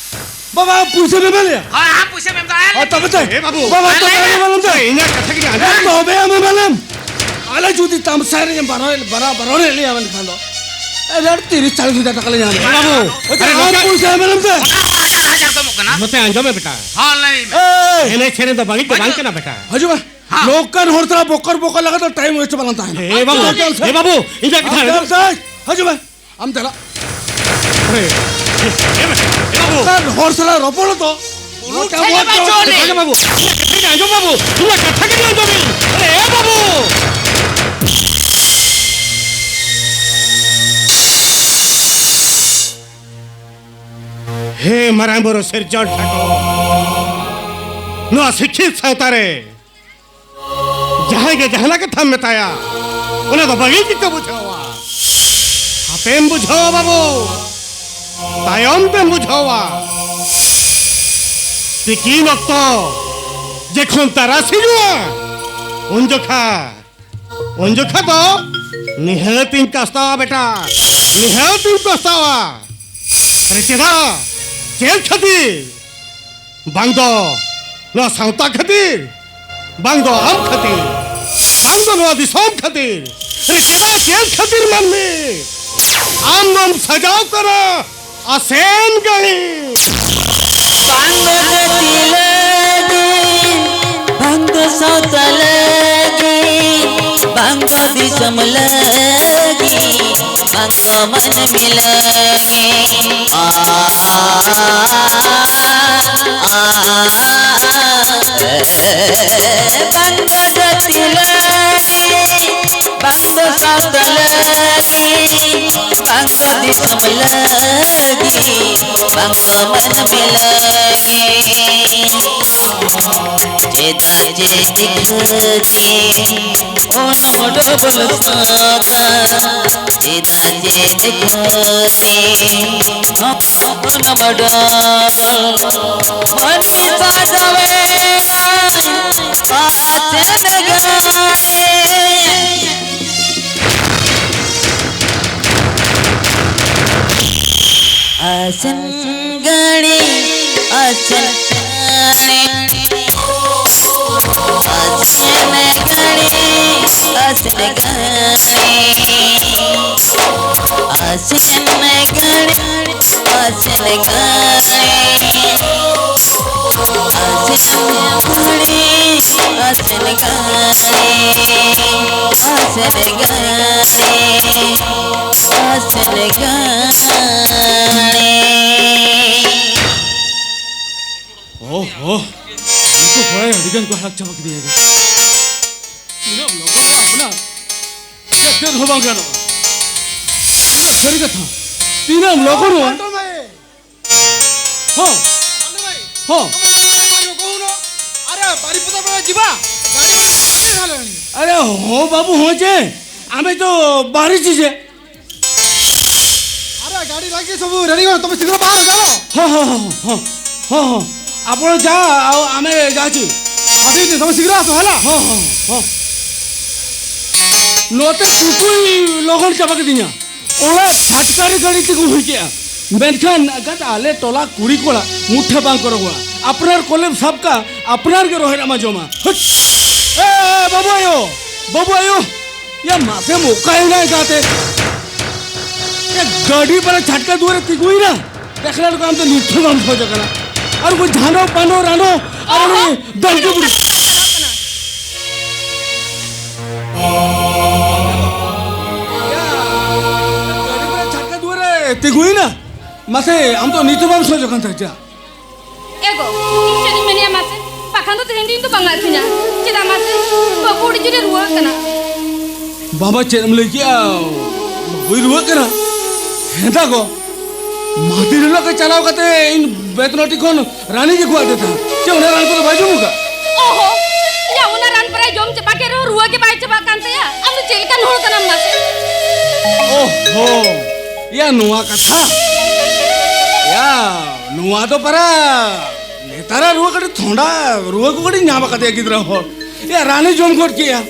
ᱵᱟᱵᱟ, ᱟᱢ ᱯᱩᱭᱥᱟᱹᱢ ᱮᱢᱟ ᱞᱮᱭᱟ᱾ ᱦᱳᱭ, ᱟᱢ ᱯᱩᱭᱥᱟᱹᱢ ᱮᱢ ᱫᱟ, ᱟᱞᱮ ᱦᱳᱭ, ᱛᱚᱵᱮ ᱛᱚ᱾ ᱮ ᱵᱟᱹᱵᱩ᱾ ᱵᱟᱵᱟ, ᱟᱞᱮ ᱛᱚᱵᱮ ᱟᱞᱮ ᱮᱢᱟ ᱞᱮᱢ ᱛᱚ᱾ ᱮ, ᱤᱧᱟᱹᱜ ᱠᱟᱛᱷᱟ ᱜᱮ ᱟᱸᱡᱚᱢ᱾ ᱮ, ᱛᱚᱵᱮ ᱟᱢ ᱮᱢᱟ ᱞᱮᱢ᱾ ᱟᱞᱮ ᱡᱩᱫᱤ ᱛᱟᱢᱥᱟ ᱮᱱᱮᱡ ᱮᱢ ᱵᱟᱨᱚ-, ᱵᱟᱨᱚ-, ᱵᱟᱨᱚᱱᱮᱫ ᱞᱮᱭᱟ ᱢᱮᱱᱠᱷᱟᱱ ᱫᱚ, ᱮ, ᱟᱨ ᱛᱤᱨᱤᱥ ᱪᱟᱞᱤᱥ ᱦᱟᱡᱟᱨ ᱴᱟᱠᱟ ᱞᱮ ᱧᱟᱢᱟ᱾ ᱮ ᱵᱟᱹᱵᱩ, ᱳᱭ, ᱟᱨᱮ ᱟᱢ ᱱᱚᱝᱠᱟ ᱯᱩᱭᱥᱟᱹ ᱮᱢ ᱞᱮᱢ ᱥᱮ᱾ ᱵᱟᱨ ᱦᱟᱡᱟᱨ ᱠᱚ ᱮᱢᱚᱜ ᱠᱟᱱᱟ᱾ ᱱᱚᱛᱮ ᱟᱸᱡᱚᱢ ᱢᱮ ᱵᱮᱴᱟ᱾ ᱦᱚᱸ, ᱞᱟᱹᱭ ᱢᱮ᱾ ᱮᱭ! ᱮᱱᱮᱡ ᱥᱮᱨᱮᱧ ᱫᱚ ᱵᱟᱹᱲᱤᱡ ᱫᱚ ᱵᱟᱝ ᱠᱟᱱᱟ ᱵᱮᱴᱟ᱾ ᱦᱤᱡᱩᱜ ᱢᱮ᱾ ᱦᱮᱸ᱾ ᱱᱚᱝᱠᱟᱱ ᱦᱚᱲ ᱥᱟᱞᱟᱜ ᱵᱚᱠᱚᱨ ᱵᱚᱠᱚᱨ ᱞᱟᱜᱟᱛ ᱴᱟᱭᱤᱢ ᱳᱭᱮᱥᱴ ᱵᱟᱝ ᱛᱟᱦᱮᱱᱟ᱾ ᱮ ᱵᱟᱹᱵᱩ, ᱮ ᱵᱟᱹᱵᱩ, ᱤᱧᱟᱹᱜ ᱠᱟᱛᱷᱟ ᱟᱢ ᱟᱸᱡᱚᱢ᱾ ᱪᱟᱞᱟᱜ ᱥᱮ? ᱦᱤᱡᱩᱜ ᱢᱮ᱾ ᱟᱢ ᱪᱟᱞᱟᱜ᱾ ᱮ, ᱮ ᱵᱟᱹᱵᱩ᱾ ᱱᱚᱝᱠᱟᱱ ᱦᱚᱲ ᱥᱟᱞᱟᱜ ᱨᱚᱯᱚᱲ ᱫᱚ ᱵᱩᱞᱩ ᱴᱷᱮᱱ ᱜᱮ ᱵᱟᱪᱚ ᱟᱞᱮ᱾ ᱠᱟᱛᱷᱟ ᱜᱮ ᱵᱟᱹᱵᱩ, ᱤᱧᱟᱹᱜ ᱠᱟᱛᱷᱟ ᱜᱮ ᱟᱸᱡᱚᱢ ᱵᱟᱹᱵᱩ, ᱤᱧᱟᱹᱜ ᱠᱟᱛᱷᱟ ᱜᱮ ᱟᱸᱡᱚᱢ ᱤᱧ᱾ ᱟᱨᱮ ᱮ ᱵᱟᱹᱵᱩ᱾ ᱦᱮ ᱢᱟᱨᱟᱝ ᱵᱩᱨᱩ ᱥᱤᱨᱡᱚᱱ ᱴᱷᱟᱹᱠᱩᱨ, ᱱᱚᱣᱟ ᱥᱤᱠᱠᱷᱤᱛ ᱥᱟᱶᱛᱟ ᱨᱮ ᱡᱟᱦᱟᱸᱭ ᱜᱮ ᱡᱟᱦᱟᱱᱟᱜ ᱠᱟᱛᱷᱟᱢ ᱢᱮᱛᱟᱭᱟ, ᱚᱱᱟ ᱫᱚ ᱵᱟᱹᱜᱤ ᱜᱮᱠᱚ ᱵᱩᱡᱷᱟᱹᱣᱟ᱾ ᱦᱟᱯᱮᱢ ᱵᱩᱡᱷᱟᱹᱣᱟ ᱵᱟᱹᱵᱩ, ᱛᱟᱭᱚᱢ ᱛᱮᱢ ᱵᱩᱡᱷᱟᱹᱣᱟ᱾ ᱛᱤᱠᱤᱱ ᱚᱠᱛᱚ ᱡᱚᱠᱷᱚᱱ ᱛᱟᱨᱟᱥᱤᱧᱚᱜᱼᱟ, ᱩᱱ ᱡᱚᱠᱷᱟ, ᱩᱱ ᱡᱚᱠᱷᱟ ᱫᱚ ᱱᱤᱦᱟᱹᱛᱤᱧ ᱠᱟᱥᱛᱟᱣᱟ ᱵᱮᱴᱟ, ᱱᱤᱦᱟᱹᱛᱤᱧ ᱠᱟᱥᱛᱟᱣᱟ᱾ ᱟᱨᱮ ᱪᱮᱫᱟᱜ? ᱪᱮᱫ ᱠᱷᱟᱹᱛᱤᱨ? ᱵᱟᱝ ᱫᱚ ᱱᱚᱣᱟ ᱥᱟᱶᱛᱟ ᱠᱷᱟᱹᱛᱤᱨ, ᱵᱟᱝ ᱫᱚ ᱟᱢ ᱠᱷᱟᱹᱛᱤᱨ, ᱵᱟᱝ ᱫᱚ ᱱᱚᱣᱟ ᱫᱤᱥᱚᱢ ᱠᱷᱟᱹᱛᱤᱨ᱾ ᱟᱨᱮ ᱪᱮᱫᱟᱜ, ᱪᱮᱫ ᱠᱷᱟᱹᱛᱤᱨ ᱢᱟᱹᱱᱢᱤ ᱟᱢ ᱫᱚᱢ ᱥᱟᱡᱟᱣ ᱠᱟᱱᱟ ᱟᱥᱮᱱ ᱜᱟᱹᱲᱤ? ᱵᱟᱝ ᱫᱚ ᱡᱟᱹᱛᱤ ᱞᱟᱹᱜᱤᱫ, ᱵᱟᱝ ᱫᱚ ᱥᱟᱶᱛᱟ ᱞᱟᱹᱜᱤᱫ, ᱵᱟᱝ ᱫᱚ ᱫᱤᱥᱚᱢ ᱞᱟᱹᱜᱤᱫ, ᱵᱟᱝ ᱫᱚ ᱢᱟᱹᱱᱢᱤ ᱞᱟᱹᱜᱤᱫ᱾ ᱵᱟᱝ ᱫᱚ ᱡᱟᱹᱛᱤ ᱞᱟᱹᱜᱤᱫ, ᱵᱟᱝ ᱫᱚ ᱥᱟᱶᱛᱟ ᱞᱟᱹᱜᱤᱫ, ᱞᱟᱹᱜᱤᱫ, ᱵᱟᱝ ᱫᱚ ᱫᱤᱥᱚᱢ ᱞᱟᱹᱜᱤᱫ, ᱵᱟᱝ ᱫᱚ ᱢᱟᱹᱱᱢᱤ ᱞᱟᱹᱜᱤᱫ᱾ ᱪᱮᱫᱟᱜ ᱡᱮ ᱫᱤᱠᱷᱟᱹᱛᱤ ᱚᱱᱟᱢ ᱰᱚᱵᱚᱞ ᱥᱟᱫᱟ? ᱪᱮᱫᱟᱜ ᱡᱮ ᱫᱤᱠᱷᱟᱹᱛᱤ ᱚᱱᱟᱢ ᱰᱚᱵᱚᱞ? ᱢᱟᱹᱱᱢᱤ ᱥᱟᱫᱟᱣᱮᱱᱟᱭ ᱟᱥᱮᱱ ᱜᱟᱹᱲᱤ᱾ ᱟᱥᱮᱱ ᱜᱟᱹᱲᱤ, ᱟᱥᱮᱱ ᱜᱟᱹᱲᱤ, ᱟᱥᱮᱱ ᱜᱟᱹᱲᱤ, ᱟᱥᱮᱱ ᱜᱟᱹᱲᱤ, ᱟᱥᱮᱱ ᱜᱟᱹᱲᱤ, ᱟᱥᱮᱱ ᱜᱟᱹᱲᱤ, ᱟᱥᱮᱱ ᱜᱟᱹᱲᱤ, ᱟᱥᱮᱱ ᱜᱟᱹᱲᱤ, ᱟᱥᱮᱱ ᱜᱟᱹᱲᱤ, ᱟᱥᱮᱱ ᱜᱟᱹᱲᱤ᱾ ᱚᱦᱚ, ᱩᱱᱠᱩ ᱠᱚᱲᱟ ᱟᱹᱰᱤ ᱜᱟᱱ ᱠᱚ ᱦᱟᱨᱟᱜ ᱪᱟᱵᱟ ᱠᱮᱫᱮᱭᱟ ᱠᱚ᱾ ᱛᱤᱱᱟᱹᱜ ᱞᱚᱜᱚᱱ ᱨᱮ ᱟᱯᱱᱟᱨ ᱪᱮᱫ ᱦᱚᱸ ᱵᱟᱝ ᱜᱟᱱᱚᱜᱼᱟ᱾ ᱤᱧ ᱫᱚ ᱥᱟᱹᱨᱤ ᱠᱟᱛᱷᱟ, ᱛᱤᱱᱟᱹᱜ ᱞᱚᱜᱚᱱᱚᱜᱼᱟ᱾ ᱦᱚᱸ, ᱦᱚᱸ᱾ ଆରେ ବାରିପଦା ବେଳେ ଯିବା, ଗାଡ଼ି ଗୋଟେ ପଠେଇ ସାରିଲାଣି। ଆରେ ହଁ ବାବୁ, ହଁ ଯେ, ଆମେ ତ ବାହାରିଛୁ ଯେ। ଆରେ ଗାଡ଼ି ଲାଗି ସବୁ ରେଡ଼ି କର, ତମେ ଶୀଘ୍ର ବାହାର, ଚାଲ। ହଁ, ହଁ, ହଁ, ହଁ, ହଁ, ହଁ, ହଁ। ଆପଣ ଯା, ଆଉ ଆମେ ଯାଉଛୁ। ପଠେଇଛି, ତମେ ଶୀଘ୍ର ଆସ ହେଲା। ᱦᱚᱸ, ᱦᱚᱸ, ᱦᱚᱸ᱾ ᱱᱚᱛᱮ ᱠᱩᱠᱩᱭ ᱞᱚᱜᱚᱱ ᱪᱟᱵᱟ ᱠᱤᱫᱤᱧᱟ᱾ ᱚᱲᱟᱜ ᱯᱷᱟᱴᱠᱟ ᱨᱮ ᱜᱟᱹᱰᱤ ᱛᱤᱸᱜᱩ ᱦᱩᱭ ᱠᱮᱜᱼᱟ᱾ ᱢᱮᱱᱠᱷᱟᱱ ᱟᱜᱟᱛ ᱟᱞᱮ ᱴᱚᱞᱟ ᱠᱩᱲᱤ ᱠᱚᱲᱟ ᱢᱩᱴᱷᱟᱹ ᱵᱟᱝ ᱠᱚ ᱨᱚᱜᱚᱜᱼᱟ᱾ ᱟᱯᱱᱟᱨ ᱠᱚᱞᱮᱢ ᱥᱟᱵ ᱠᱟᱜᱼᱟ, ᱟᱯᱱᱟᱨ ᱜᱮ ᱨᱚᱦᱮᱫ ᱟᱢᱟ ᱡᱚᱢᱟ᱾ ᱦᱟᱹᱴ! ᱮ, ᱮ, ᱵᱟᱹᱵᱩ ᱟᱭᱳ, ᱵᱟᱹᱵᱩ ᱟᱭᱳ, ᱭᱟ ᱢᱟᱥᱮ ᱢᱚᱠᱟᱭᱮᱱᱟ ᱮᱠᱟᱛᱮ? ᱮ, ᱜᱟᱹᱰᱤ ᱯᱟᱞᱮ ᱪᱷᱟᱴᱠᱟ ᱫᱩᱣᱟᱹᱨ ᱨᱮ ᱛᱤᱸᱜᱩᱭᱮᱱᱟ᱾ ᱫᱮᱠᱷᱞᱟ ᱞᱮᱠᱟ ᱟᱢ ᱫᱚ ᱱᱤᱛ ᱦᱚᱸ ᱵᱟᱢ ᱠᱷᱚᱡ ᱟᱠᱟᱱᱟ᱾ ᱟᱨ ᱩᱱᱠᱩ ᱡᱷᱟᱱᱚ ᱯᱟᱱᱚ ᱨᱟᱱᱚ ᱟᱨ ᱩᱱᱤ ᱫᱟᱹᱞᱠᱤ ᱵᱩᱰᱷᱤ᱾ ᱜᱟᱹᱰᱤ ᱯᱟᱞᱮ ᱪᱷᱟᱴᱠᱟ ᱫᱩᱣᱟᱹᱨ ᱨᱮ ᱛᱤᱸᱜᱩᱭᱮᱱᱟ᱾ ᱢᱟᱥᱮ, ᱟᱢ ᱫᱚ ᱱᱤᱛ ᱦᱚᱸ ᱵᱟᱢ ᱥᱚᱡᱚᱜ ᱠᱟᱱ ᱛᱟᱦᱮᱸᱫ ᱪᱮᱫᱟᱜ? ᱮ ᱜᱚ, ᱤᱧ ᱪᱮᱫ ᱤᱧ ᱢᱮᱱᱮᱜᱼᱟ ᱢᱟᱥᱮ? ᱵᱟᱠᱷᱟᱱ ᱫᱚ ᱛᱮᱦᱮᱧ ᱫᱚ ᱤᱧ ᱫᱚ ᱵᱟᱝ ᱟᱹᱠᱷᱨᱤᱧᱟ᱾ ᱪᱮᱫᱟᱜ ᱢᱟᱥᱮ? ᱵᱟᱹᱵᱩ ᱟᱹᱰᱤ ᱡᱳᱨᱮ ᱨᱩᱣᱟᱹ ᱠᱟᱱᱟ᱾ ᱵᱟᱵᱟ, ᱪᱮᱫ ᱮᱢ ᱞᱟᱹᱭ ᱠᱮᱜᱼᱟ? ᱵᱟᱹᱵᱩᱭ ᱨᱩᱣᱟᱹᱜ ᱠᱟᱱᱟ? ᱦᱮᱸ ᱫᱟ ᱜᱚ, ᱢᱟᱫᱤᱨ ᱦᱤᱞᱳᱜ ᱜᱮ ᱪᱟᱞᱟᱣ ᱠᱟᱛᱮ ᱤᱧ ᱵᱮᱛᱱᱚᱴᱤ ᱠᱷᱚᱱ ᱨᱟᱱᱤᱧ ᱟᱹᱜᱩᱣᱟᱫ ᱫᱮ ᱛᱟᱦᱮᱸᱫ᱾ ᱪᱮᱫ ᱚᱱᱟ ᱨᱟᱱ ᱠᱚᱫᱚ ᱵᱟᱭ ᱡᱚᱢ ᱟᱠᱟᱫ? ᱚᱦᱚ, ᱭᱟ, ᱚᱱᱟ ᱨᱟᱱ ᱯᱟᱨᱟᱭ ᱡᱚᱢ ᱪᱟᱵᱟ ᱠᱮᱫ ᱨᱮᱦᱚᱸ ᱨᱩᱣᱟᱹ ᱜᱮ ᱵᱟᱭ ᱪᱟᱵᱟᱜ ᱠᱟᱱ ᱛᱟᱭᱟ᱾ ᱟᱢ ᱫᱚ ᱪᱮᱫ ᱞᱮᱠᱟᱱ ᱦᱚᱲ ᱠᱟᱱᱟᱢ ᱢᱟᱥᱮ? ᱚᱦᱚ, ᱭᱟ, ᱱᱚᱣᱟ ᱠᱟᱛᱷᱟ? ᱭᱟ, ᱱᱚᱣᱟ ᱫᱚ ᱯᱟᱨᱟ ᱱᱮᱛᱟᱨᱟᱜ ᱨᱩᱣᱟᱹ ᱠᱟᱹᱴᱤᱡ ᱛᱷᱚᱱᱰᱟ ᱨᱩᱣᱟᱹ ᱠᱚ ᱠᱟᱹᱴᱤᱡ ᱧᱟᱢ ᱟᱠᱟᱫᱮᱭᱟ ᱜᱤᱫᱽᱨᱟᱹ ᱦᱚᱲ᱾ ᱭᱟ, ᱨᱟᱱᱮ ᱡᱚᱢ ᱜᱚᱫ ᱠᱮᱜᱼᱟ᱾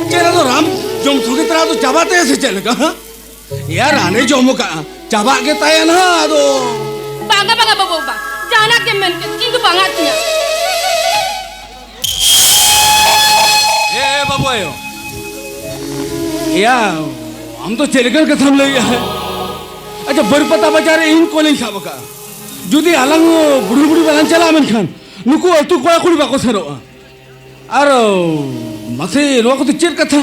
ᱪᱮᱫ ᱟᱫᱚ ᱨᱟᱱ ᱡᱚᱢ ᱥᱚᱸᱜᱮ ᱛᱚᱨᱟ ᱟᱫᱚ ᱪᱟᱵᱟ ᱛᱟᱭᱟ ᱥᱮ ᱪᱮᱫ ᱞᱮᱠᱟ, ᱦᱮᱸ? ᱭᱟ, ᱨᱟᱱᱮ ᱡᱚᱢ ᱟᱠᱟᱫᱼᱟ, ᱪᱟᱵᱟᱜ ᱜᱮ ᱛᱟᱭᱟ ᱱᱟᱦᱟᱜ ᱟᱫᱚ᱾ ᱵᱟᱝᱟ, ᱵᱟᱝᱟ ᱵᱟᱹᱵᱩ, ᱵᱟᱝ᱾ ᱡᱟᱦᱟᱱᱟᱜ ᱜᱮᱢ ᱢᱮᱱ ᱠᱮᱫ, ᱤᱧ ᱫᱚ ᱵᱟᱝᱟ ᱟᱹᱛᱤᱧᱟ᱾ ᱮ, ᱮ, ᱵᱟᱹᱵᱩ ᱟᱭᱳ᱾ ᱭᱟ, ᱟᱢ ᱫᱚ ᱪᱮᱫ ᱞᱮᱠᱟᱱ ᱠᱟᱛᱷᱟᱢ ᱞᱟᱹᱭᱮᱜᱼᱟ? ᱟᱪᱪᱷᱟ, ᱵᱟᱹᱨᱯᱟᱫᱟ ᱵᱟᱡᱟᱨ ᱨᱮ ᱤᱧ ᱠᱚᱞᱤᱧ ᱥᱟᱵ ᱟᱠᱟᱫᱼᱟ᱾ ᱡᱩᱫᱤ ᱟᱞᱟᱝ ᱵᱩᱲᱦᱤ ᱵᱩᱲᱦᱤ ᱵᱟᱞᱟᱝ ᱪᱟᱞᱟᱜᱼᱟ, ᱢᱮᱱᱠᱷᱟᱱ ᱱᱩᱠᱩ ᱟᱹᱛᱩ ᱠᱚᱲᱟ ᱠᱩᱲᱤ ᱵᱟᱠᱚ ᱥᱮᱱᱚᱜᱼᱟ᱾ ᱟᱨ, ᱢᱟᱥᱮ, ᱱᱚᱣᱟ ᱠᱚᱫᱚ ᱪᱮᱫ ᱠᱟᱛᱷᱟ?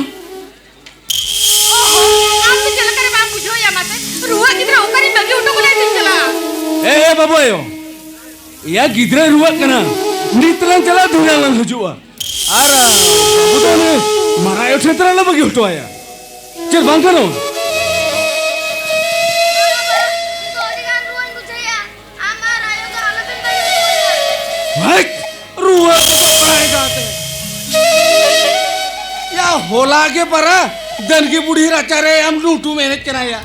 ᱚᱦᱚ, ᱟᱢ ᱫᱚ ᱪᱮᱫ ᱞᱮᱠᱟᱨᱮ ᱵᱟᱢ ᱵᱩᱡᱷᱟᱹᱣᱮᱭᱟ ᱢᱟᱥᱮ? ᱨᱩᱣᱟᱹᱜ ᱜᱤᱫᱽᱨᱟᱹ ᱚᱠᱟᱨᱮᱢ ᱵᱟᱹᱜᱤ ᱦᱚᱴᱚ ᱠᱟᱞᱮᱭᱟ ᱪᱮᱫ ᱪᱟᱞᱟᱜ? ᱮ, ᱮ, ᱵᱟᱹᱵᱩ ᱟᱭᱳ, ᱮᱭᱟ ᱜᱤᱫᱽᱨᱟᱹᱭ ᱨᱩᱣᱟᱹᱜ ᱠᱟᱱᱟ, ᱱᱤᱛ ᱨᱮᱱ ᱪᱟᱞᱟᱜ ᱫᱷᱩᱲᱟᱹ ᱞᱟᱝ ᱦᱤᱡᱩᱜᱼᱟ᱾ ᱟᱨ, ᱟ, ᱵᱟᱹᱵᱩ ᱫᱚ ᱩᱱᱤ ᱢᱟᱨᱟᱝ ᱟᱭᱳ ᱴᱷᱮᱱ ᱛᱟᱨᱟ ᱞᱮ ᱵᱟᱹᱜᱤ ᱦᱚᱴᱚ ᱟᱭᱟ᱾ ᱪᱮᱫ ᱵᱟᱝ ᱜᱟᱱᱚᱜᱼᱟ? ᱤᱧ ᱫᱚ ᱟᱹᱰᱤ ᱜᱟᱱ ᱨᱩᱣᱟᱹᱧ ᱵᱩᱡᱷᱟᱹᱣᱮᱫᱼᱟ᱾ ᱟᱢ ᱟᱨ ᱟᱭᱳ ᱫᱚ ᱟᱞᱚᱵᱮᱱ ᱵᱟᱹᱜᱤ ᱦᱚᱴᱚ ᱟᱭᱟ᱾ ᱦᱟᱴ! ᱨᱩᱣᱟᱹ ᱠᱚᱫᱚ ᱵᱟᱭ ᱜᱟᱛᱮ᱾ ᱭᱟ, ᱦᱚᱞᱟ ᱜᱮ ᱯᱟᱨᱟ ᱫᱟᱹᱱᱠᱤ ᱵᱩᱲᱦᱤ ᱨᱟᱪᱟᱨᱮ ᱟᱢ ᱱᱩᱴᱩᱢ ᱮᱱᱮᱡ ᱠᱟᱱᱟ ᱭᱟ᱾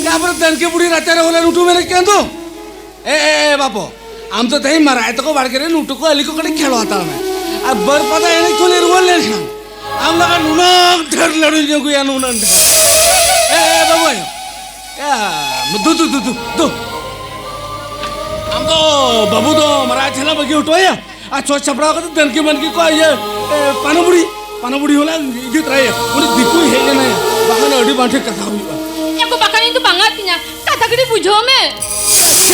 ᱭᱟ, ᱯᱟᱨᱟ ᱫᱟᱹᱱᱠᱤ ᱵᱩᱲᱦᱤ ᱨᱟᱪᱟᱨᱮ ᱦᱚᱞᱟ ᱱᱩᱴᱩᱢ ᱮᱱᱮᱡ ᱠᱟᱱ ᱫᱚ᱾ ᱮ, ᱮ, ᱮ, ᱵᱟᱯᱚ, ᱟᱢ ᱫᱚ ᱛᱮᱦᱮᱧ ᱢᱟᱨᱟᱝ ᱟᱭᱳ ᱛᱟᱠᱚ ᱵᱟᱲᱜᱮ ᱨᱮ ᱱᱩᱴᱩ ᱠᱚ ᱟᱹᱞᱤ ᱠᱚ ᱠᱟᱹᱴᱤᱡ ᱠᱷᱮᱞᱣᱟ ᱦᱟᱛᱟᱲ ᱢᱮ᱾ ᱟᱨ ᱵᱟᱹᱨᱯᱟᱫᱟ ᱮᱱᱮᱡ ᱠᱷᱚᱱ ᱨᱩᱣᱟᱹᱲ ᱞᱮᱱᱠᱷᱟᱱ ᱟᱢ ᱞᱟᱜᱟ ᱱᱩᱱᱟᱹᱝ ᱰᱷᱮᱨ ᱞᱟᱹᱰᱩᱧ ᱟᱹᱜᱩᱭᱟ, ᱱᱩᱱᱟᱹᱝ ᱰᱷᱮᱨ᱾ ᱮ, ᱮ, ᱵᱟᱹᱵᱩ ᱟᱭᱳ, ᱮ, ᱫᱩ, ᱫᱩ, ᱫᱩ, ᱫᱩ, ᱫᱩ᱾ ᱟᱢ ᱫᱚ ᱵᱟᱹᱵᱩ ᱫᱚ ᱢᱟᱨᱟᱝ ᱟᱭᱳ ᱴᱷᱮᱱ ᱞᱟᱝ ᱵᱟᱹᱜᱤ ᱦᱚᱴᱚ ᱟᱭᱟ᱾ ᱟᱨ ᱪᱷᱚᱪ ᱪᱷᱟᱯᱲᱟᱣ ᱠᱟᱛᱮ ᱫᱟᱹᱱᱠᱤ ᱢᱟᱹᱱᱠᱤ ᱠᱚ ᱤᱭᱟᱹ, ᱮ, ᱯᱟᱱᱚ ᱵᱩᱲᱦᱤ, ᱯᱟᱱᱚ ᱵᱩᱲᱦᱤ ᱦᱚᱸᱞᱮ ᱤᱫᱤ ᱛᱚᱨᱟᱭᱟ᱾ ᱩᱱᱤ ᱫᱤᱠᱩᱭ ᱦᱮᱡ ᱞᱮᱱᱟᱭᱟ, ᱵᱟᱠᱷᱟᱱ ᱟᱹᱰᱤ ᱵᱟᱝ ᱴᱷᱤᱠ ᱠᱟᱛᱷᱟ ᱦᱩᱭᱩᱜᱼᱟ᱾ ᱮ ᱜᱚ, ᱵᱟᱠᱷᱟᱱ ᱤᱧ ᱫᱚ ᱵᱟᱝᱟ ᱟᱹᱛᱤᱧᱟ᱾ ᱠᱟᱛᱷᱟ ᱠᱟᱹᱴᱤᱡ ᱵᱩᱡᱷᱟᱹᱣ ᱢᱮ᱾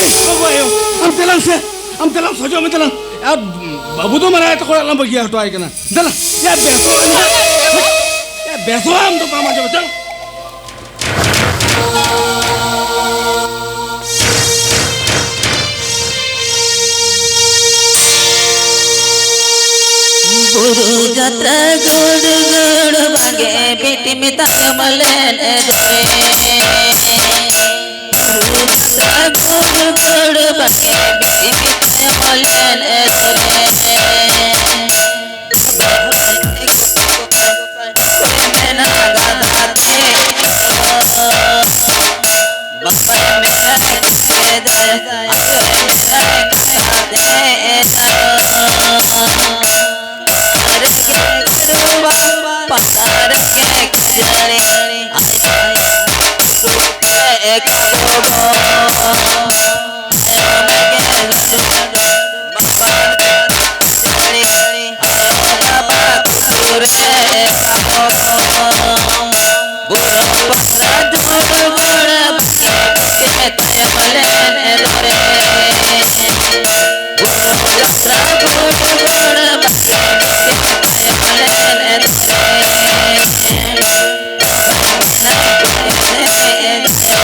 ᱮ, ᱵᱟᱹᱵᱩ ᱟᱭᱳ, ᱟᱢ ᱛᱮᱞᱟᱝ ᱥᱮ, ᱟᱢ ᱛᱮᱞᱟᱝ ᱥᱚᱡᱚᱜ ᱢᱮ ᱛᱮᱞᱟᱝ᱾ ᱟᱨ ᱵᱟᱹᱵᱩ ᱫᱚ ᱢᱟᱨᱟᱝ ᱟᱭᱳ ᱛᱟᱠᱚ ᱚᱲᱟᱜ ᱞᱟᱝ ᱵᱟᱹᱜᱤ ᱦᱚᱴᱚ ᱟᱭ ᱠᱟᱱᱟ᱾ ᱫᱮᱞᱟ, ᱭᱟ ᱵᱮᱥᱚᱜ ᱟᱢ ᱱᱟᱦᱟᱜ᱾ ᱭᱟ ᱵᱮᱥᱚᱜ ᱟᱢ ᱫᱚ ᱵᱟᱢ ᱟᱸᱡᱚᱢ ᱮᱫᱟ᱾ ᱵᱩᱨᱩ ᱡᱟᱛᱨᱟ ᱜᱚᱲ ᱜᱚᱲ ᱵᱟᱝᱜᱮ ᱵᱤᱴᱤ ᱢᱮᱛᱟᱭ ᱢᱟᱞᱮᱱ ᱮ ᱫᱚᱨᱮ᱾ ᱵᱩᱨᱩ ᱡᱟᱛᱨᱟ ᱜᱚᱲ ᱜᱚᱲ ᱵᱟᱝᱜᱮ ᱵᱤᱴᱤ ᱢᱮᱛᱟᱭ ᱢᱟᱞᱮᱱ ᱮ ᱫᱚᱨᱮ᱾ ᱢᱮᱱᱟ ᱜᱟᱰᱟ ᱛᱮ ᱵᱟᱵᱟ ᱢᱮᱱᱟᱭ ᱠᱟᱛᱮ ᱫᱚ, ᱟᱭᱳ ᱢᱮᱱᱟᱭ ᱠᱟᱛᱮ ᱫᱚ᱾ ᱯᱟᱛᱟ ᱨᱮᱜᱮ ᱜᱟᱹᱰᱩᱣᱟ, ᱯᱟᱛᱟ ᱨᱮᱜᱮ ᱠᱷᱟᱹᱡᱟᱹᱲᱤ, ᱟᱭᱳ ᱨᱩᱯᱮ ᱠᱟᱵᱚ᱾ ᱟᱭᱳ ᱨᱮᱜᱮ ᱜᱟᱹᱰᱩᱣᱟ, ᱵᱟᱵᱟ ᱨᱮᱜᱮ ᱠᱷᱟᱹᱡᱟᱹᱲᱤ, ᱟᱭᱳ ᱵᱟᱵᱟ ᱠᱩᱴᱩᱨᱮ ᱠᱟᱵᱚ᱾ ᱵᱩᱨᱩ ᱯᱟᱛᱟ ᱫᱩᱲᱩᱵ ᱵᱟᱲᱟ ᱵᱟᱥᱠᱮ ᱵᱟᱥᱠᱮ ᱛᱟᱭᱚᱢ ᱞᱮᱱ ᱫᱚᱨᱮ᱾ ᱵᱩᱨᱩ ᱡᱟᱛᱨᱟ ᱫᱩᱲᱩᱵ ᱵᱟᱲᱟ ᱵᱟᱥᱠᱮ ᱵᱟᱥᱠᱮ ᱛᱟᱭᱚᱢ ᱞᱮᱱ ᱫᱚᱨᱮ᱾ ᱢᱮᱱᱟ ᱠᱚ ᱮᱱᱮᱡ ᱫᱚ,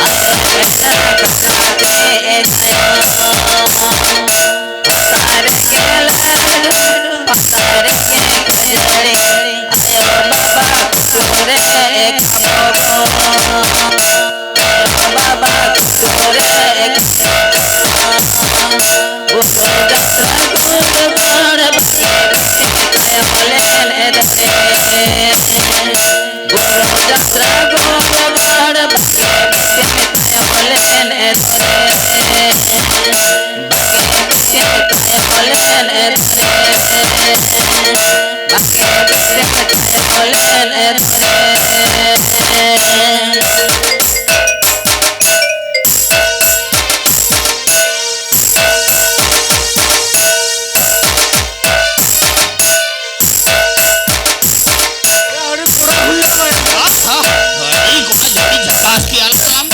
ᱟᱞᱮ ᱢᱮᱱᱟ ᱠᱟᱛᱷᱟ ᱛᱮ ᱮᱱᱮᱡ ᱫᱚ᱾ ᱯᱟᱛᱟ ᱨᱮᱜᱮ ᱞᱟᱹᱰᱩ, ᱯᱟᱛᱟ ᱨᱮᱜᱮ ᱠᱷᱟᱹᱡᱟᱹᱲᱤ, ᱟᱭᱳ ᱵᱟᱵᱟ ᱠᱚᱨᱮ ᱠᱷᱟᱵᱚ᱾ ᱟᱭᱳ ᱵᱟᱵᱟ ᱠᱚᱨᱮ ᱠᱷᱟᱵᱚ᱾ ᱵᱩᱨᱩ ᱡᱟᱛᱨᱟ ᱜᱚᱲ ᱜᱚᱲ ᱵᱟᱥᱠᱮ ᱵᱟᱥᱠᱮ ᱛᱟᱭᱚᱢ ᱞᱮᱱ ᱮᱫ ᱨᱮ᱾ ᱵᱩᱨᱩ ᱡᱟᱛᱨᱟ ᱜᱚᱲ ᱜᱚᱲ ᱵᱟᱥᱠᱮ ᱵᱟᱥᱠᱮ ᱛᱟᱭᱚᱢ ᱞᱮᱱ ᱮᱫ ᱨᱮ᱾ ᱵᱟᱥᱠᱮ ᱵᱟᱥᱠᱮ ᱛᱟᱭᱚᱢ ᱞᱮᱱ ᱮᱫ ᱨᱮ᱾ ᱵᱟᱥᱠᱮ ᱵᱟᱥᱠᱮ ᱛᱟᱭᱚᱢ ᱞᱮᱱ ᱮᱫ ᱨᱮ᱾ ᱟᱹᱰᱤ ᱠᱚᱲᱟ ᱦᱩᱭᱩᱜ ᱠᱟᱱᱟ᱾ ᱟᱦᱟ, ᱟᱹᱰᱤ ᱠᱚᱲᱟ ᱡᱟᱹᱥᱛᱤ ᱡᱷᱟᱠᱟᱥ ᱠᱮᱜᱼᱟ ᱞᱮ ᱥᱟᱱᱟᱢ᱾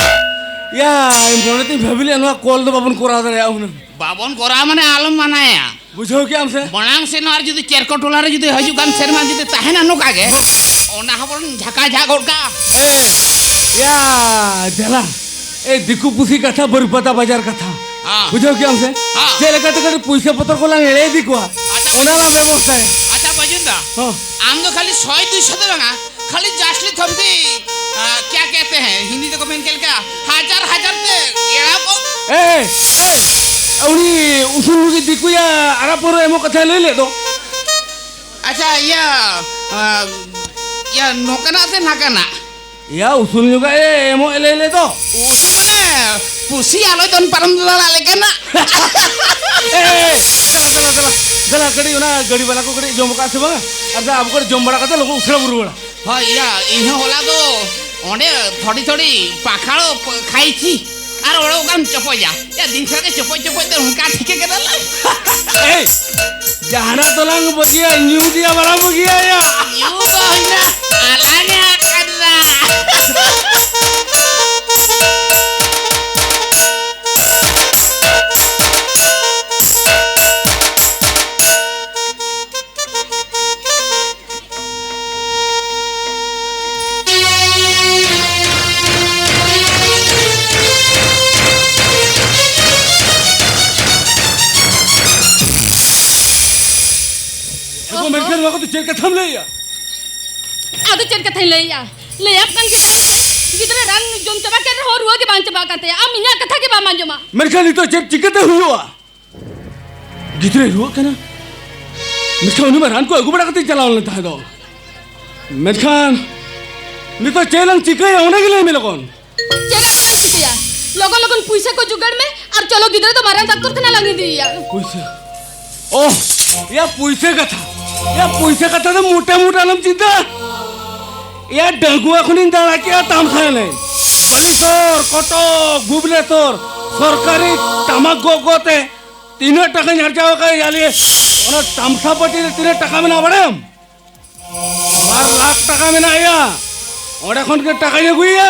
ᱭᱟ, ᱤᱧ ᱢᱚᱱᱮ ᱛᱤᱧ ᱵᱷᱟᱹᱵᱤ ᱞᱮᱫᱼᱟ, ᱱᱚᱣᱟ ᱠᱚᱞ ᱫᱚ ᱵᱟᱵᱚᱱ ᱠᱚᱨᱟᱣ ᱫᱟᱲᱮᱭᱟᱜᱼᱟ ᱦᱩᱱᱟᱹᱝ᱾ ᱵᱟᱵᱚᱱ ᱠᱚᱨᱟᱣ ᱢᱟᱱᱮ ᱟᱞᱚᱢ ᱢᱟᱱᱟᱭᱟ᱾ ᱵᱩᱡᱷᱟᱹᱣ ᱠᱮᱜᱼᱟᱢ ᱥᱮ? ᱢᱟᱲᱟᱝ ᱥᱮᱫ ᱱᱚᱣᱟ ᱨᱮ ᱡᱩᱫᱤ ᱪᱮᱨᱠᱚ ᱴᱚᱞᱟ ᱨᱮ ᱡᱩᱫᱤ ᱦᱤᱡᱩᱜ ᱠᱟᱱ ᱥᱮᱨᱢᱟ ᱡᱩᱫᱤ ᱛᱟᱦᱮᱱᱟ ᱱᱚᱝᱠᱟ ᱜᱮ, ᱚᱱᱟ ᱦᱚᱸᱵᱚᱱ ᱡᱷᱟᱠᱟ ᱡᱷᱟᱠ ᱜᱚᱫ ᱠᱟᱜᱼᱟ᱾ ᱮ, ᱭᱟ, ᱫᱮᱞᱟ᱾ ᱮ, ᱫᱤᱠᱩ ᱯᱩᱥᱤ ᱠᱟᱛᱷᱟ, ᱵᱟᱹᱨᱩᱯᱟᱫᱟ ᱵᱟᱡᱟᱨ ᱠᱟᱛᱷᱟ᱾ ᱦᱮᱸ᱾ ᱵᱩᱡᱷᱟᱹᱣ ᱠᱮᱜᱼᱟᱢ ᱥᱮ? ᱦᱮᱸ᱾ ᱪᱮᱫ ᱞᱮᱠᱟᱛᱮ ᱠᱟᱹᱴᱤᱡ ᱯᱩᱭᱥᱟᱹ ᱯᱚᱛᱚᱨ ᱠᱚᱞᱟᱝ ᱮᱲᱮ ᱤᱫᱤ ᱠᱚᱣᱟ, ᱟᱪᱪᱷᱟ, ᱚᱱᱟ ᱞᱟᱝ ᱵᱮᱵᱚᱥᱛᱷᱟᱭᱟ᱾ ᱟᱪᱪᱷᱟ, ᱵᱟᱹᱡᱩᱱ ᱫᱟ, ᱦᱚᱸ᱾ ᱟᱢ ᱫᱚ ᱠᱷᱟᱹᱞᱤ ᱥᱚᱭ ᱫᱩᱭᱥᱚ ᱫᱚ ᱵᱟᱝᱟ, ᱠᱷᱟᱹᱞᱤ just ᱞᱮ ᱛᱷᱚᱢ ᱫᱤ, ᱟ, ᱠᱭᱟ ᱠᱮᱦᱛᱮ ᱦᱮᱸ, ᱦᱤᱱᱫᱤ ᱛᱮᱠᱚ ᱢᱮᱱ ᱠᱮᱫ ᱞᱮᱠᱟ, ᱦᱟᱡᱟᱨ ᱦᱟᱡᱟᱨ ᱛᱮ ᱮᱲᱟ ᱠᱚᱢ᱾ ᱮ, ᱮ, ᱩᱱᱤ ᱩᱥᱩᱞ ᱧᱚᱜᱤᱡ ᱫᱤᱠᱩᱭᱟ ᱟᱨᱟ ᱯᱟᱹᱣᱨᱟᱹ ᱮᱢᱚᱜ ᱠᱟᱛᱷᱟᱭ ᱞᱟᱹᱭ ᱞᱮᱫ ᱫᱚ᱾ ᱟᱪᱪᱷᱟ, ᱤᱭᱟᱹ, ᱟ, ᱤᱭᱟᱹ, ᱱᱚᱝᱠᱟᱱᱟᱜ ᱥᱮ ᱱᱟᱠᱟᱱᱟᱜ? ᱭᱟ, ᱩᱥᱩᱞ ᱧᱚᱜᱟᱜ ᱮ ᱮᱢᱚᱜ ᱮ ᱞᱟᱹᱭ ᱞᱮᱫ ᱫᱚ᱾ ᱩᱥᱩᱞ ᱢᱟᱱᱮ ᱯᱩᱥᱤ ᱟᱞᱚᱭ ᱫᱚᱱ ᱯᱟᱨᱚᱢ ᱫᱟᱲᱮᱭᱟᱜ ᱞᱮᱠᱟᱱᱟᱜ᱾ ᱮ, ᱮ, ᱮ, ᱫᱮᱞᱟ, ᱫᱮᱞᱟ, ᱫᱮᱞᱟ, ᱫᱮᱞᱟ, ᱠᱟᱹᱴᱤᱡ ᱚᱱᱟ ᱜᱟᱹᱰᱤ ᱵᱟᱞᱟ ᱠᱚ ᱠᱟᱹᱴᱤᱡ ᱡᱚᱢ ᱟᱠᱟᱫ ᱥᱮ ᱵᱟᱝᱟ? ᱟᱨ ᱟᱵᱚ ᱠᱟᱹᱴᱤᱡ ᱡᱚᱢ ᱵᱟᱲᱟ ᱠᱟᱛᱮ ᱞᱚᱜᱚᱱ ᱩᱥᱟᱹᱨᱟ ᱵᱚᱱ ᱨᱩᱣᱟᱹᱲᱟ᱾ ᱦᱳᱭ, ᱭᱟ, ᱤᱧ ᱦᱚᱸ ᱦᱚᱞᱟ ᱫᱚ ᱚᱸᱰᱮ ᱛᱷᱚᱲᱤ ᱛᱷᱚᱲᱤ ᱯᱟᱠᱷᱟᱲ ᱠᱷᱟᱭᱪᱤ ᱟᱨ ᱚᱲᱚᱜ ᱜᱟᱱ ᱪᱚᱯᱚᱡᱟ᱾ ᱭᱟ, ᱫᱤᱱ ᱥᱟᱨᱟ ᱜᱮ ᱪᱚᱯᱚᱡ ᱪᱚᱯᱚᱡ ᱛᱮ ᱚᱱᱠᱟ ᱴᱷᱤᱠᱟᱹ ᱠᱮᱫᱟ ᱞᱮ᱾ ᱮᱭ, ᱡᱟᱦᱟᱱᱟᱜ ᱫᱚᱞᱟᱝ ᱵᱟᱹᱜᱤᱭᱟ, ᱧᱩ ᱜᱮᱭᱟ ᱵᱟᱞᱟᱝ ᱵᱟᱹᱜᱤᱭᱟ ᱭᱟ᱾ ᱧᱩ ᱫᱚ ᱦᱩᱭᱱᱟ, ᱟᱞᱟᱝ ᱟᱜ ᱠᱟᱱᱟ᱾ ᱮ ᱜᱚ, ᱢᱮᱱᱠᱷᱟᱱ ᱱᱚᱣᱟ ᱠᱚᱫᱚ ᱪᱮᱫ ᱠᱟᱛᱷᱟᱢ ᱞᱟᱹᱭᱮᱜᱼᱟ? ᱟᱫᱚ ᱪᱮᱫ ᱠᱟᱛᱷᱟᱧ ᱞᱟᱹᱭᱮᱜᱼᱟ? ᱞᱟᱹᱭᱟᱢ ᱠᱟᱱ ᱜᱮ ᱛᱟᱦᱮᱸ ᱥᱮ, ᱜᱤᱫᱽᱨᱟᱹ ᱨᱟᱱ ᱡᱚᱢ ᱪᱟᱵᱟ ᱠᱮᱫ ᱨᱮᱦᱚᱸ ᱨᱩᱣᱟᱹ ᱜᱮ ᱵᱟᱝ ᱪᱟᱵᱟᱜ ᱠᱟᱱ ᱛᱟᱭᱟ᱾ ᱟᱢ ᱤᱧᱟᱹᱜ ᱠᱟᱛᱷᱟ ᱜᱮ ᱵᱟᱢ ᱟᱸᱡᱚᱢᱟ᱾ ᱢᱮᱱᱠᱷᱟᱱ ᱱᱤᱛᱚᱜ ᱪᱮᱫ ᱪᱤᱠᱟᱹᱛᱮ ᱦᱩᱭᱩᱜᱼᱟ? ᱜᱤᱫᱽᱨᱟᱹᱭ ᱨᱩᱣᱟᱹᱜ ᱠᱟᱱᱟ, ᱢᱮᱱᱠᱷᱟᱱ ᱩᱱᱤ ᱢᱟ ᱨᱟᱱ ᱠᱚ ᱟᱹᱜᱩ ᱵᱟᱲᱟ ᱠᱟᱛᱮᱧ ᱪᱟᱞᱟᱣ ᱞᱮᱱ ᱛᱟᱦᱮᱸ ᱫᱚ᱾ ᱢᱮᱱᱠᱷᱟᱱ ᱱᱤᱛᱚᱜ ᱪᱮᱫ ᱞᱟᱝ ᱪᱤᱠᱟᱹᱭᱟ, ᱚᱸᱰᱮ ᱜᱮ ᱞᱟᱹᱭ ᱢᱮ ᱞᱚᱜᱚᱱ᱾ ᱪᱮᱫ ᱟᱫᱚ ᱞᱟᱝ ᱪᱤᱠᱟᱹᱭᱟ? ᱞᱚᱜᱚᱱ ᱞᱚᱜᱚᱱ ᱯᱩᱭᱥᱟᱹ ᱠᱚ ᱡᱚᱜᱟᱲ ᱢᱮ ᱟᱨ ᱪᱚᱞᱚ ᱜᱤᱫᱽᱨᱟᱹ ᱫᱚ ᱢᱟᱨᱟᱝ ᱰᱟᱠᱛᱚᱨ ᱠᱷᱟᱱᱟ ᱞᱟᱝ ᱤᱫᱤᱭᱮᱭᱟ᱾ ᱯᱩᱭᱥᱟᱹ? ᱳᱦ, ᱭᱟ ᱯᱩᱭᱥᱟᱹ ᱠᱟᱛᱷᱟ, ᱭᱟ ᱯᱩᱭᱥᱟᱹ ᱠᱟᱛᱷᱟ ᱫᱚ ᱢᱚᱴᱮ ᱢᱚᱴᱮ ᱟᱞᱚᱢ ᱪᱤᱱᱛᱟᱹ᱾ ᱭᱟ ᱰᱟᱺᱜᱩᱣᱟ ᱠᱷᱚᱱᱤᱧ ᱫᱟᱬᱟ ᱠᱮᱜᱼᱟ ᱛᱟᱢᱥᱟ ᱮᱱᱮᱡ, ᱵᱟᱞᱤᱥᱚᱨ, ᱠᱚᱴᱚᱠ, ᱵᱷᱩᱵᱽᱱᱮᱥᱚᱨ, ᱥᱚᱨᱠᱟᱨᱤ ᱴᱟᱢᱟᱠ ᱜᱚᱜ ᱜᱚᱜ ᱛᱮ ᱛᱤᱱᱟᱹᱜ ᱴᱟᱠᱟᱧ ᱟᱨᱡᱟᱣ ᱟᱠᱟᱫᱼᱟ ᱭᱟ ᱞᱟᱹᱭ, ᱚᱱᱟ ᱛᱟᱢᱥᱟ ᱯᱟᱹᱴᱤ ᱨᱮ ᱛᱤᱱᱟᱹᱜ ᱴᱟᱠᱟ ᱢᱮᱱᱟᱜᱼᱟ ᱵᱟᱲᱟᱭᱟᱢ? ᱵᱟᱨ ᱞᱟᱠᱷ ᱴᱟᱠᱟ ᱢᱮᱱᱟᱜᱼᱟ ᱭᱟ᱾ ᱚᱸᱰᱮ ᱠᱷᱚᱱ ᱜᱮ ᱴᱟᱠᱟᱧ ᱟᱹᱜᱩᱭᱮᱭᱟ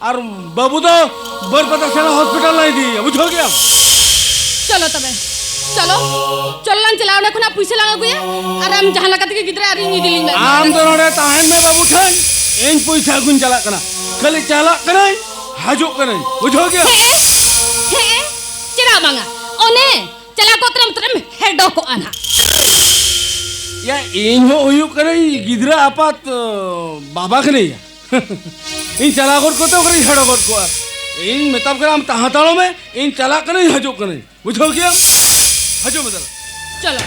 ᱟᱨ ᱵᱟᱹᱵᱩ ᱫᱚ ᱵᱟᱹᱨᱯᱟᱫᱟ ᱥᱮᱬᱟ ᱦᱚᱥᱯᱤᱴᱟᱞ ᱞᱟᱝ ᱤᱫᱤᱭᱮᱭᱟ, ᱵᱩᱡᱷᱟᱹᱣ ᱠᱮᱜᱼᱟᱢ? ᱪᱚᱞᱚ ᱛᱚᱵᱮ, ᱪᱚᱞᱚ, ᱪᱚᱞᱚ ᱞᱟᱝ ᱪᱟᱞᱟᱜᱼᱟ, ᱚᱸᱰᱮ ᱠᱷᱚᱱᱟᱜ ᱯᱩᱭᱥᱟᱹ ᱞᱟᱝ ᱟᱹᱜᱩᱭᱟ ᱟᱨ ᱟᱢ ᱡᱟᱦᱟᱸ ᱞᱮᱠᱟ ᱛᱮᱜᱮ ᱜᱤᱫᱽᱨᱟᱹ ᱟᱨᱤᱧ ᱤᱫᱤ ᱞᱤᱧ ᱢᱮ᱾ ᱟᱢ ᱫᱚ ᱱᱚᱰᱮ ᱛᱟᱦᱮᱱ ᱢᱮ ᱵᱟᱹᱵᱩ ᱴᱷᱮᱱ, ᱤᱧ ᱯᱩᱭᱥᱟᱹ ᱟᱹᱜᱩᱧ ᱪᱟᱞᱟᱜ ᱠᱟᱱᱟ, ᱠᱷᱟᱹᱞᱤ ᱪᱟᱞᱟᱜ ᱠᱟᱹᱱᱟᱹᱧ, ᱦᱤᱡᱩᱜ ᱠᱟᱹᱱᱟᱹᱧ, ᱵᱩᱡᱷᱟᱹᱣ ᱠᱮᱜᱼᱟᱢ? ᱦᱮᱸ, ᱦᱮᱸ, ᱪᱮᱫᱟᱜ ᱵᱟᱝᱟ, ᱚᱱᱮ ᱪᱟᱞᱟᱣ ᱠᱚᱜ ᱨᱮᱢ ᱛᱚᱨᱮᱢ ᱦᱮᱰᱚ ᱠᱚᱜᱼᱟ ᱱᱟᱦᱟᱜ᱾ ᱭᱟ, ᱤᱧ ᱦᱚᱸ ᱦᱩᱭᱩᱜ ᱠᱟᱹᱱᱟᱹᱧ ᱜᱤᱫᱽᱨᱟᱹ ᱟᱯᱟᱛ, ᱚ, ᱵᱟᱵᱟ ᱠᱟᱹᱱᱟᱹᱧ ᱭᱟ᱾ ᱤᱧ ᱪᱟᱞᱟᱣ ᱜᱚᱫ ᱠᱚᱛᱮ ᱚᱠᱟᱨᱮᱧ ᱦᱮᱰᱚ ᱜᱚᱫ ᱠᱚᱜᱼᱟ᱾ ᱤᱧ ᱢᱮᱛᱟᱢ ᱠᱟᱱᱟ, ᱟᱢ ᱛᱟᱦᱮᱸ ᱦᱟᱛᱟᱲᱚᱜ ᱢᱮ, ᱤᱧ ᱪᱟᱞᱟᱜ ᱠᱟᱹᱱᱟᱹᱧ, ᱦᱤᱡᱩᱜ ᱠᱟᱹᱱᱟᱹᱧ᱾ ᱵᱩᱡᱷᱟᱹᱣ ᱠᱮᱭᱟᱢ? ᱦᱤᱡᱩᱜ ᱢᱮ ᱛᱟᱦᱞᱮ᱾ ᱪᱚᱞᱚ᱾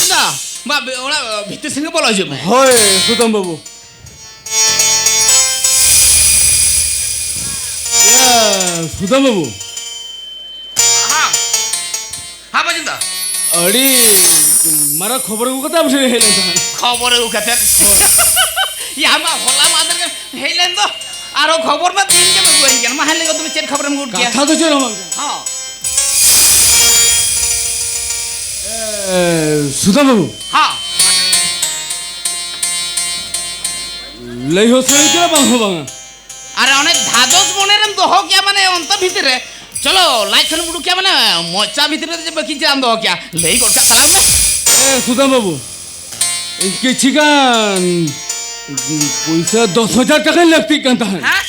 ᱫᱟ, ᱢᱟ ᱵᱮ-, ᱚᱲᱟᱜ ᱵᱷᱤᱛᱤᱨ ᱥᱮᱱ ᱜᱮ ᱵᱚᱞᱚ ᱦᱤᱡᱩᱜ ᱢᱮ᱾ ᱦᱳᱭ, ᱥᱩᱫᱟᱢ ᱵᱟᱹᱵᱩ᱾ ᱭᱟ, ᱥᱩᱫᱟᱢ ᱵᱟᱹᱵᱩ᱾ ᱦᱟᱸ᱾ ᱦᱟᱸ, ᱵᱟᱹᱡᱩᱱ ᱫᱟ᱾ ᱟᱹᱰᱤ ᱢᱟᱨᱟᱝ ᱠᱷᱚᱵᱚᱨ ᱟᱹᱜᱩ ᱠᱟᱛᱮ ᱟᱵᱚ ᱴᱷᱮᱱ ᱦᱮᱡ ᱞᱮᱱ ᱛᱟᱦᱮᱸᱫ᱾ ᱠᱷᱚᱵᱚᱨ ᱟᱹᱜᱩ ᱠᱟᱛᱮ? ᱦᱳᱭ᱾ ᱭᱟ, ᱟᱢᱟᱜ ᱦᱚᱞᱟ ᱢᱟᱦᱫᱮᱨ ᱜᱮ ᱦᱮᱡ ᱞᱮᱱ ᱫᱚ, ᱟᱨᱚ ᱠᱷᱚᱵᱚᱨ ᱢᱟ ᱛᱮᱦᱮᱧ ᱜᱮᱢ ᱟᱹᱜᱩᱣᱟᱹᱧ ᱠᱟᱱᱟ᱾ ᱢᱟ, ᱦᱮᱸ, ᱞᱟᱹᱭ ᱜᱚᱫ ᱢᱮ, ᱪᱮᱫ ᱠᱷᱚᱵᱚᱨᱮᱢ ᱟᱹᱜᱩ ᱠᱮᱭᱟ? ᱠᱟᱛᱷᱟ ᱫᱚ ᱪᱮᱫ ᱦᱚᱸ ᱵᱟᱝ ᱠᱟᱱᱟ᱾ ᱦᱚᱸ᱾ ᱮ, ᱥᱩᱫᱷᱟ ᱵᱟᱹᱵᱩ᱾ ᱦᱚᱸ᱾ ᱞᱟᱹᱭ ᱦᱚᱸ ᱥᱟᱹᱨᱤ ᱠᱟᱱᱟ, ᱵᱟᱝ ᱦᱚᱸ ᱵᱟᱝᱟ᱾ ᱟᱨ ᱚᱱᱮ ᱫᱷᱟᱫᱚᱥ ᱢᱚᱱᱮ ᱨᱮᱢ ᱫᱚᱦᱚ ᱠᱮᱭᱟ, ᱢᱟᱱᱮ ᱚᱱᱛᱮ ᱵᱷᱤᱛᱤᱨ ᱨᱮ, ᱪᱚᱞᱚ, ᱞᱟᱡ ᱠᱷᱚᱱ ᱩᱰᱩᱠ ᱠᱮᱭᱟ, ᱢᱟᱱᱮ ᱢᱚᱪᱟ ᱵᱷᱤᱛᱤᱨ ᱨᱮ ᱡᱮ ᱵᱟᱹᱠᱤ ᱪᱮᱫ ᱮᱢ ᱫᱚᱦᱚ ᱠᱮᱭᱟ, ᱞᱟᱹᱭ ᱜᱚᱫ ᱠᱟᱜ ᱛᱟᱞᱟᱝ ᱢᱮ᱾ ᱮ, ᱥᱩᱫᱟᱢ ᱵᱟᱹᱵᱩ, ᱤᱧ ᱠᱤᱪᱷᱤ ᱜᱟᱱ ᱯᱩᱭᱥᱟᱹ ᱫᱚᱥ ᱦᱟᱡᱟᱨ ᱴᱟᱠᱟᱧ ᱞᱟᱹᱠᱛᱤᱜ ᱠᱟᱱ ᱛᱟᱦᱮᱸᱫ᱾ ᱦᱮᱸ?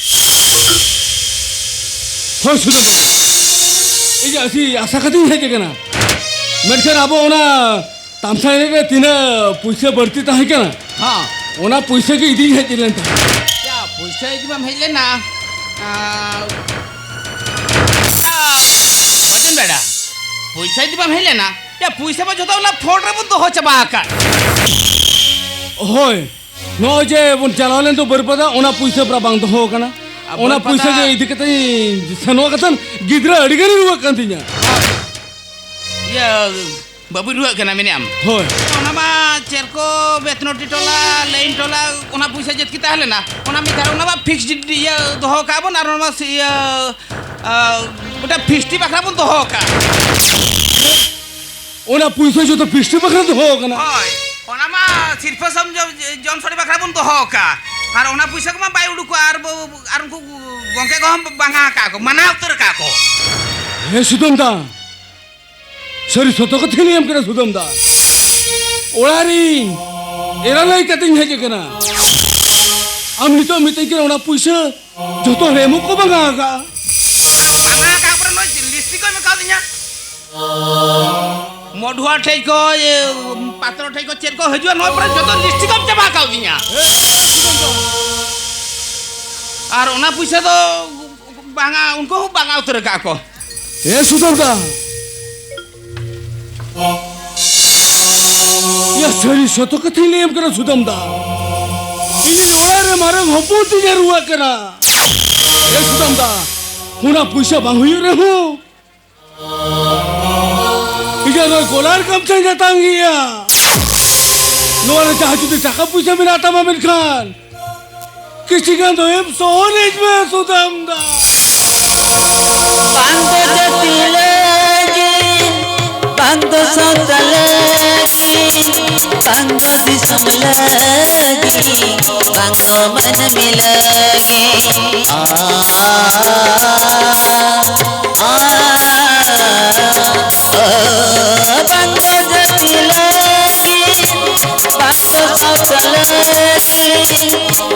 ᱦᱳᱭ, ᱥᱩᱫᱟᱢ ᱵᱟᱹᱵᱩ, ᱤᱧ ᱟᱹᱰᱤ ᱟᱥᱟ ᱠᱟᱛᱮᱧ ᱦᱮᱡ ᱟᱠᱟᱱᱟ, ᱢᱮᱱᱠᱷᱟᱱ ᱟᱵᱚ ᱚᱱᱟ ᱛᱟᱢᱥᱟ ᱮᱱᱮᱡ ᱨᱮ ᱛᱤᱱᱟᱹᱜ ᱯᱩᱭᱥᱟᱹ ᱵᱟᱹᱲᱛᱤ ᱛᱟᱦᱮᱸ ᱠᱟᱱᱟ, ᱦᱚᱸ᱾ ᱚᱱᱟ ᱯᱩᱭᱥᱟᱹ ᱜᱮ ᱤᱫᱤᱧ ᱦᱮᱡ ᱞᱮᱱ ᱛᱟᱦᱮᱸᱫ᱾ ᱭᱟ, ᱯᱩᱭᱥᱟᱹ ᱤᱫᱤ ᱵᱟᱢ ᱦᱮᱡ ᱞᱮᱱᱟ? ᱟᱸ, ᱭᱟ, ᱵᱟᱹᱡᱩᱱ ᱵᱮᱲᱟ, ᱯᱩᱭᱥᱟᱹ ᱤᱫᱤ ᱵᱟᱢ ᱦᱮᱡ ᱞᱮᱱᱟ? ᱭᱟ, ᱯᱩᱭᱥᱟᱹ ᱢᱟ ᱡᱷᱚᱛᱚ ᱚᱱᱟ ᱯᱷᱚᱸᱰ ᱨᱮᱵᱚᱱ ᱫᱚᱦᱚ ᱪᱟᱵᱟ ᱟᱠᱟᱫ᱾ ᱦᱳᱭ, ᱱᱚᱜᱼᱚᱭ ᱡᱮ ᱵᱚᱱ ᱪᱟᱞᱟᱣ ᱞᱮᱱ ᱫᱚ ᱵᱟᱹᱨᱯᱟᱫᱟ, ᱚᱱᱟ ᱯᱩᱭᱥᱟᱹ ᱯᱨᱟ ᱵᱟᱝ ᱫᱚᱦᱚ ᱟᱠᱟᱱᱟ᱾ ᱟᱨ ᱚᱱᱟ ᱵᱟᱹᱨᱯᱟᱫᱟ ᱯᱩᱭᱥᱟᱹ ᱜᱮ ᱤᱫᱤ ᱠᱟᱛᱮ ᱥᱮᱱᱚᱜ ᱠᱟᱛᱮ ᱜᱤᱫᱽᱨᱟᱹ ᱟᱹᱰᱤ ᱜᱟᱱᱮ ᱨᱩᱣᱟᱹᱜ ᱠᱟᱱ ᱛᱤᱧᱟ᱾ ᱤᱭᱟᱹ, ᱵᱟᱹᱵᱩᱭ ᱨᱩᱣᱟᱹᱜ ᱠᱟᱱᱟ ᱢᱮᱱᱮᱫ ᱟᱢ? ᱦᱳᱭ᱾ ᱚᱱᱟ ᱢᱟ ᱪᱮᱨᱠᱚ, ᱵᱮᱛᱱᱚᱴᱤ ᱴᱚᱞᱟ, ᱞᱟᱭᱤᱱ ᱴᱚᱞᱟ, ᱚᱱᱟ ᱯᱩᱭᱥᱟᱹ ᱡᱮᱛᱠᱤ ᱛᱟᱦᱮᱸ ᱞᱮᱱᱟ, ᱚᱱᱟ ᱢᱤᱫ ᱫᱷᱟᱣ ᱚᱱᱟ ᱢᱟ ᱯᱷᱤᱠᱥᱰ ᱤᱭᱟᱹ ᱫᱚᱦᱚ ᱠᱟᱜᱼᱟ ᱵᱚᱱ, ᱟᱨ ᱚᱱᱟ ᱢᱟ ᱥᱤ-, ᱤᱭᱟᱹ, ᱟ, ᱢᱤᱫᱴᱟᱝ ᱯᱷᱤᱥᱴᱤ ᱵᱟᱠᱷᱨᱟ ᱵᱚᱱ ᱫᱚᱦᱚ ᱠᱟᱜᱼᱟ᱾ ᱚᱱᱟ ᱯᱩᱭᱥᱟᱹ ᱡᱚᱛᱚ ᱯᱷᱤᱥᱴᱤ ᱵᱟᱠᱷᱨᱟ ᱫᱚᱦᱚ ᱠᱟᱱᱟ? ᱦᱳᱭ, ᱚᱱᱟ ᱢᱟ ᱥᱤᱨᱯᱟᱹ ᱥᱚᱢ ᱡᱚ-, ᱡᱚᱢ ᱥᱚᱲᱮ ᱵᱟᱠᱷᱨᱟ ᱵᱚᱱ ᱫᱚᱦᱚ ᱠᱟᱜᱼᱟ, ᱟᱨ ᱚᱱᱟ ᱯᱩᱭᱥᱟᱹ ᱠᱚᱢᱟ ᱵᱟᱭ ᱩᱰᱩᱠᱚᱜᱼᱟ, ᱟᱨ ᱵᱚ-, ᱟᱨ ᱩᱱᱠᱩ ᱜᱚᱝᱠᱮ ᱠᱚᱦᱚᱸ ᱵᱟᱝᱟ ᱟᱠᱟᱫ ᱠᱚ, ᱢᱟᱱᱟ ᱩᱛᱟᱹᱨ ᱟᱠᱟᱫ ᱠᱚ᱾ ᱦᱮᱸ ᱥᱩᱫᱟᱹᱢ ᱫᱟ, ᱥᱟᱹᱨᱤ ᱥᱚᱛᱚ ᱠᱟᱛᱷᱟᱧ ᱞᱟᱹᱭᱟᱢ ᱠᱟᱱᱟ ᱥᱩᱫᱟᱹᱢ ᱫᱟ᱾ ᱚᱲᱟᱜ ᱨᱤᱧ ᱮᱨᱟ ᱞᱟᱹᱭ ᱠᱟᱛᱮᱧ ᱦᱮᱡ ᱟᱠᱟᱱᱟ᱾ ᱟᱢ ᱱᱤᱛᱚᱜ ᱢᱤᱛᱟᱹᱧ ᱠᱟᱱᱟ ᱚᱱᱟ ᱯᱩᱭᱥᱟᱹ ᱡᱚᱛᱚ ᱨᱮᱢᱚ ᱠᱚ ᱵᱟᱝᱟ ᱟᱠᱟᱜᱼᱟ᱾ ᱵᱟᱝᱟ ᱟᱠᱟᱜ ᱯᱚᱨᱮ ᱱᱚᱜᱼᱚᱭ ᱞᱤᱯᱥᱴᱤᱠ ᱠᱚ ᱮᱢ ᱠᱟᱣᱫᱤᱧᱟ᱾ ᱢᱚᱰᱷᱩᱣᱟ ᱴᱷᱮᱡ ᱠᱚ, ᱤᱭᱟᱹ, ᱯᱟᱛᱨᱚ ᱴᱷᱮᱡ ᱠᱚ ᱪᱮᱫ ᱠᱚ ᱦᱤᱡᱩᱜᱼᱟ, ᱱᱚᱣᱟ ᱯᱚᱨᱮ ᱡᱚᱛᱚ ᱞᱤᱯᱥᱴᱤᱠ ᱮᱢ ᱪᱟᱵᱟ ᱠᱟᱣᱫᱤᱧᱟ᱾ ᱟᱨ ᱚᱱᱟ ᱯᱩᱭᱥᱟᱹ ᱫᱚ ᱵᱟᱝᱟ, ᱩᱱᱠᱩ ᱦᱚᱸ ᱵᱟᱝᱟ ᱩᱛᱟᱹᱨ ᱟᱠᱟᱫ ᱠᱚ᱾ ᱦᱮᱸ ᱥᱩᱫᱟᱹᱢ ᱫᱟ, ᱭᱟ ᱥᱟᱹᱨᱤ ᱥᱚᱛᱚ ᱠᱟᱛᱷᱟᱧ ᱞᱟᱹᱭᱟᱢ ᱠᱟᱱᱟ ᱥᱩᱫᱟᱹᱢ ᱫᱟ, ᱤᱧᱤᱡ ᱚᱲᱟᱜ ᱨᱮ ᱢᱟᱨᱟᱝ ᱦᱚᱯᱚᱱ ᱛᱤᱧ ᱮ ᱨᱩᱣᱟᱹᱜ ᱠᱟᱱᱟ᱾ ᱦᱮᱸ ᱥᱩᱫᱟᱹᱢ ᱫᱟ, ᱚᱱᱟ ᱯᱩᱭᱥᱟᱹ ᱵᱟᱝ ᱦᱩᱭᱩᱜ ᱨᱮᱦᱚᱸ ᱤᱧᱟᱹᱜ ᱱᱚᱣᱟ ᱠᱚᱞᱟᱨ ᱜᱟᱢᱪᱷᱟᱧ ᱟᱛᱟᱝ ᱜᱮᱭᱟ᱾ ᱱᱚᱣᱟ ᱨᱮ ᱡᱟᱦᱟᱸ ᱡᱩᱫᱤ ᱴᱟᱠᱟ ᱯᱩᱭᱥᱟᱹ ᱢᱮᱱᱟᱜ ᱛᱟᱢᱟ ᱢᱮᱱᱠᱷᱟᱱ ᱠᱤᱪᱷᱤ ᱜᱟᱱ ᱫᱚ ᱮᱢ ᱥᱚᱦᱚᱱᱤᱡ ᱢᱮ ᱥᱩᱫᱟᱹᱢ ᱫᱟ᱾ ᱵᱟᱝ ᱫᱚ ᱡᱟᱹᱛᱤ ᱞᱟᱹᱜᱤᱫ, ᱵᱟᱝ ᱫᱚ ᱥᱟᱶᱛᱟ ᱞᱟᱹᱜᱤᱫ, ᱵᱟᱝ ᱫᱚ ᱫᱤᱥᱚᱢ ᱞᱟᱹᱜᱤᱫ, ᱵᱟᱝ ᱫᱚ ᱢᱟᱹᱱᱢᱤ ᱞᱟᱹᱜᱤᱫ᱾ ᱟ, ᱟ, ᱵᱟᱝ ᱫᱚ ᱡᱟᱹᱛᱤ ᱞᱟᱹᱜᱤᱫ, ᱵᱟᱝ ᱫᱚ ᱥᱟᱶᱛᱟ ᱞᱟᱹᱜᱤᱫ,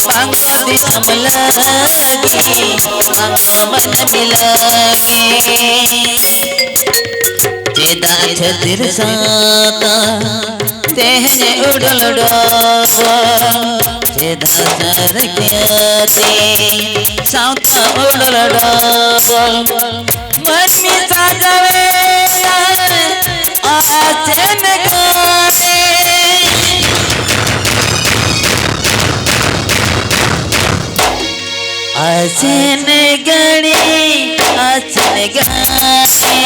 ᱵᱟᱝ ᱫᱚ ᱫᱤᱥᱚᱢ ᱞᱟᱹᱜᱤᱫ, ᱵᱟᱝ ᱫᱚ ᱢᱟᱹᱱᱢᱤ ᱞᱟᱹᱜᱤᱫ᱾ ᱪᱮᱫᱟᱜ ᱪᱷᱟᱹᱛᱤᱨ ᱥᱟᱶᱛᱟ ᱛᱮᱦᱮᱧ ᱩᱰᱚᱞ ᱰᱚᱵᱚᱞ? ᱪᱮᱫᱟᱜ ᱥᱟᱹᱨᱤ ᱠᱷᱟᱹᱛᱤ ᱥᱟᱶᱛᱟ ᱩᱰᱚᱞ ᱰᱚᱵᱚᱞ? ᱢᱟᱹᱱᱢᱤ ᱥᱟᱡᱟᱣᱮᱱᱟ ᱟᱥᱮᱱ ᱜᱟᱲᱤ᱾ ᱟᱥᱮᱱ ᱜᱟᱲᱤ, ᱟᱥᱮᱱ ᱜᱟᱲᱤ,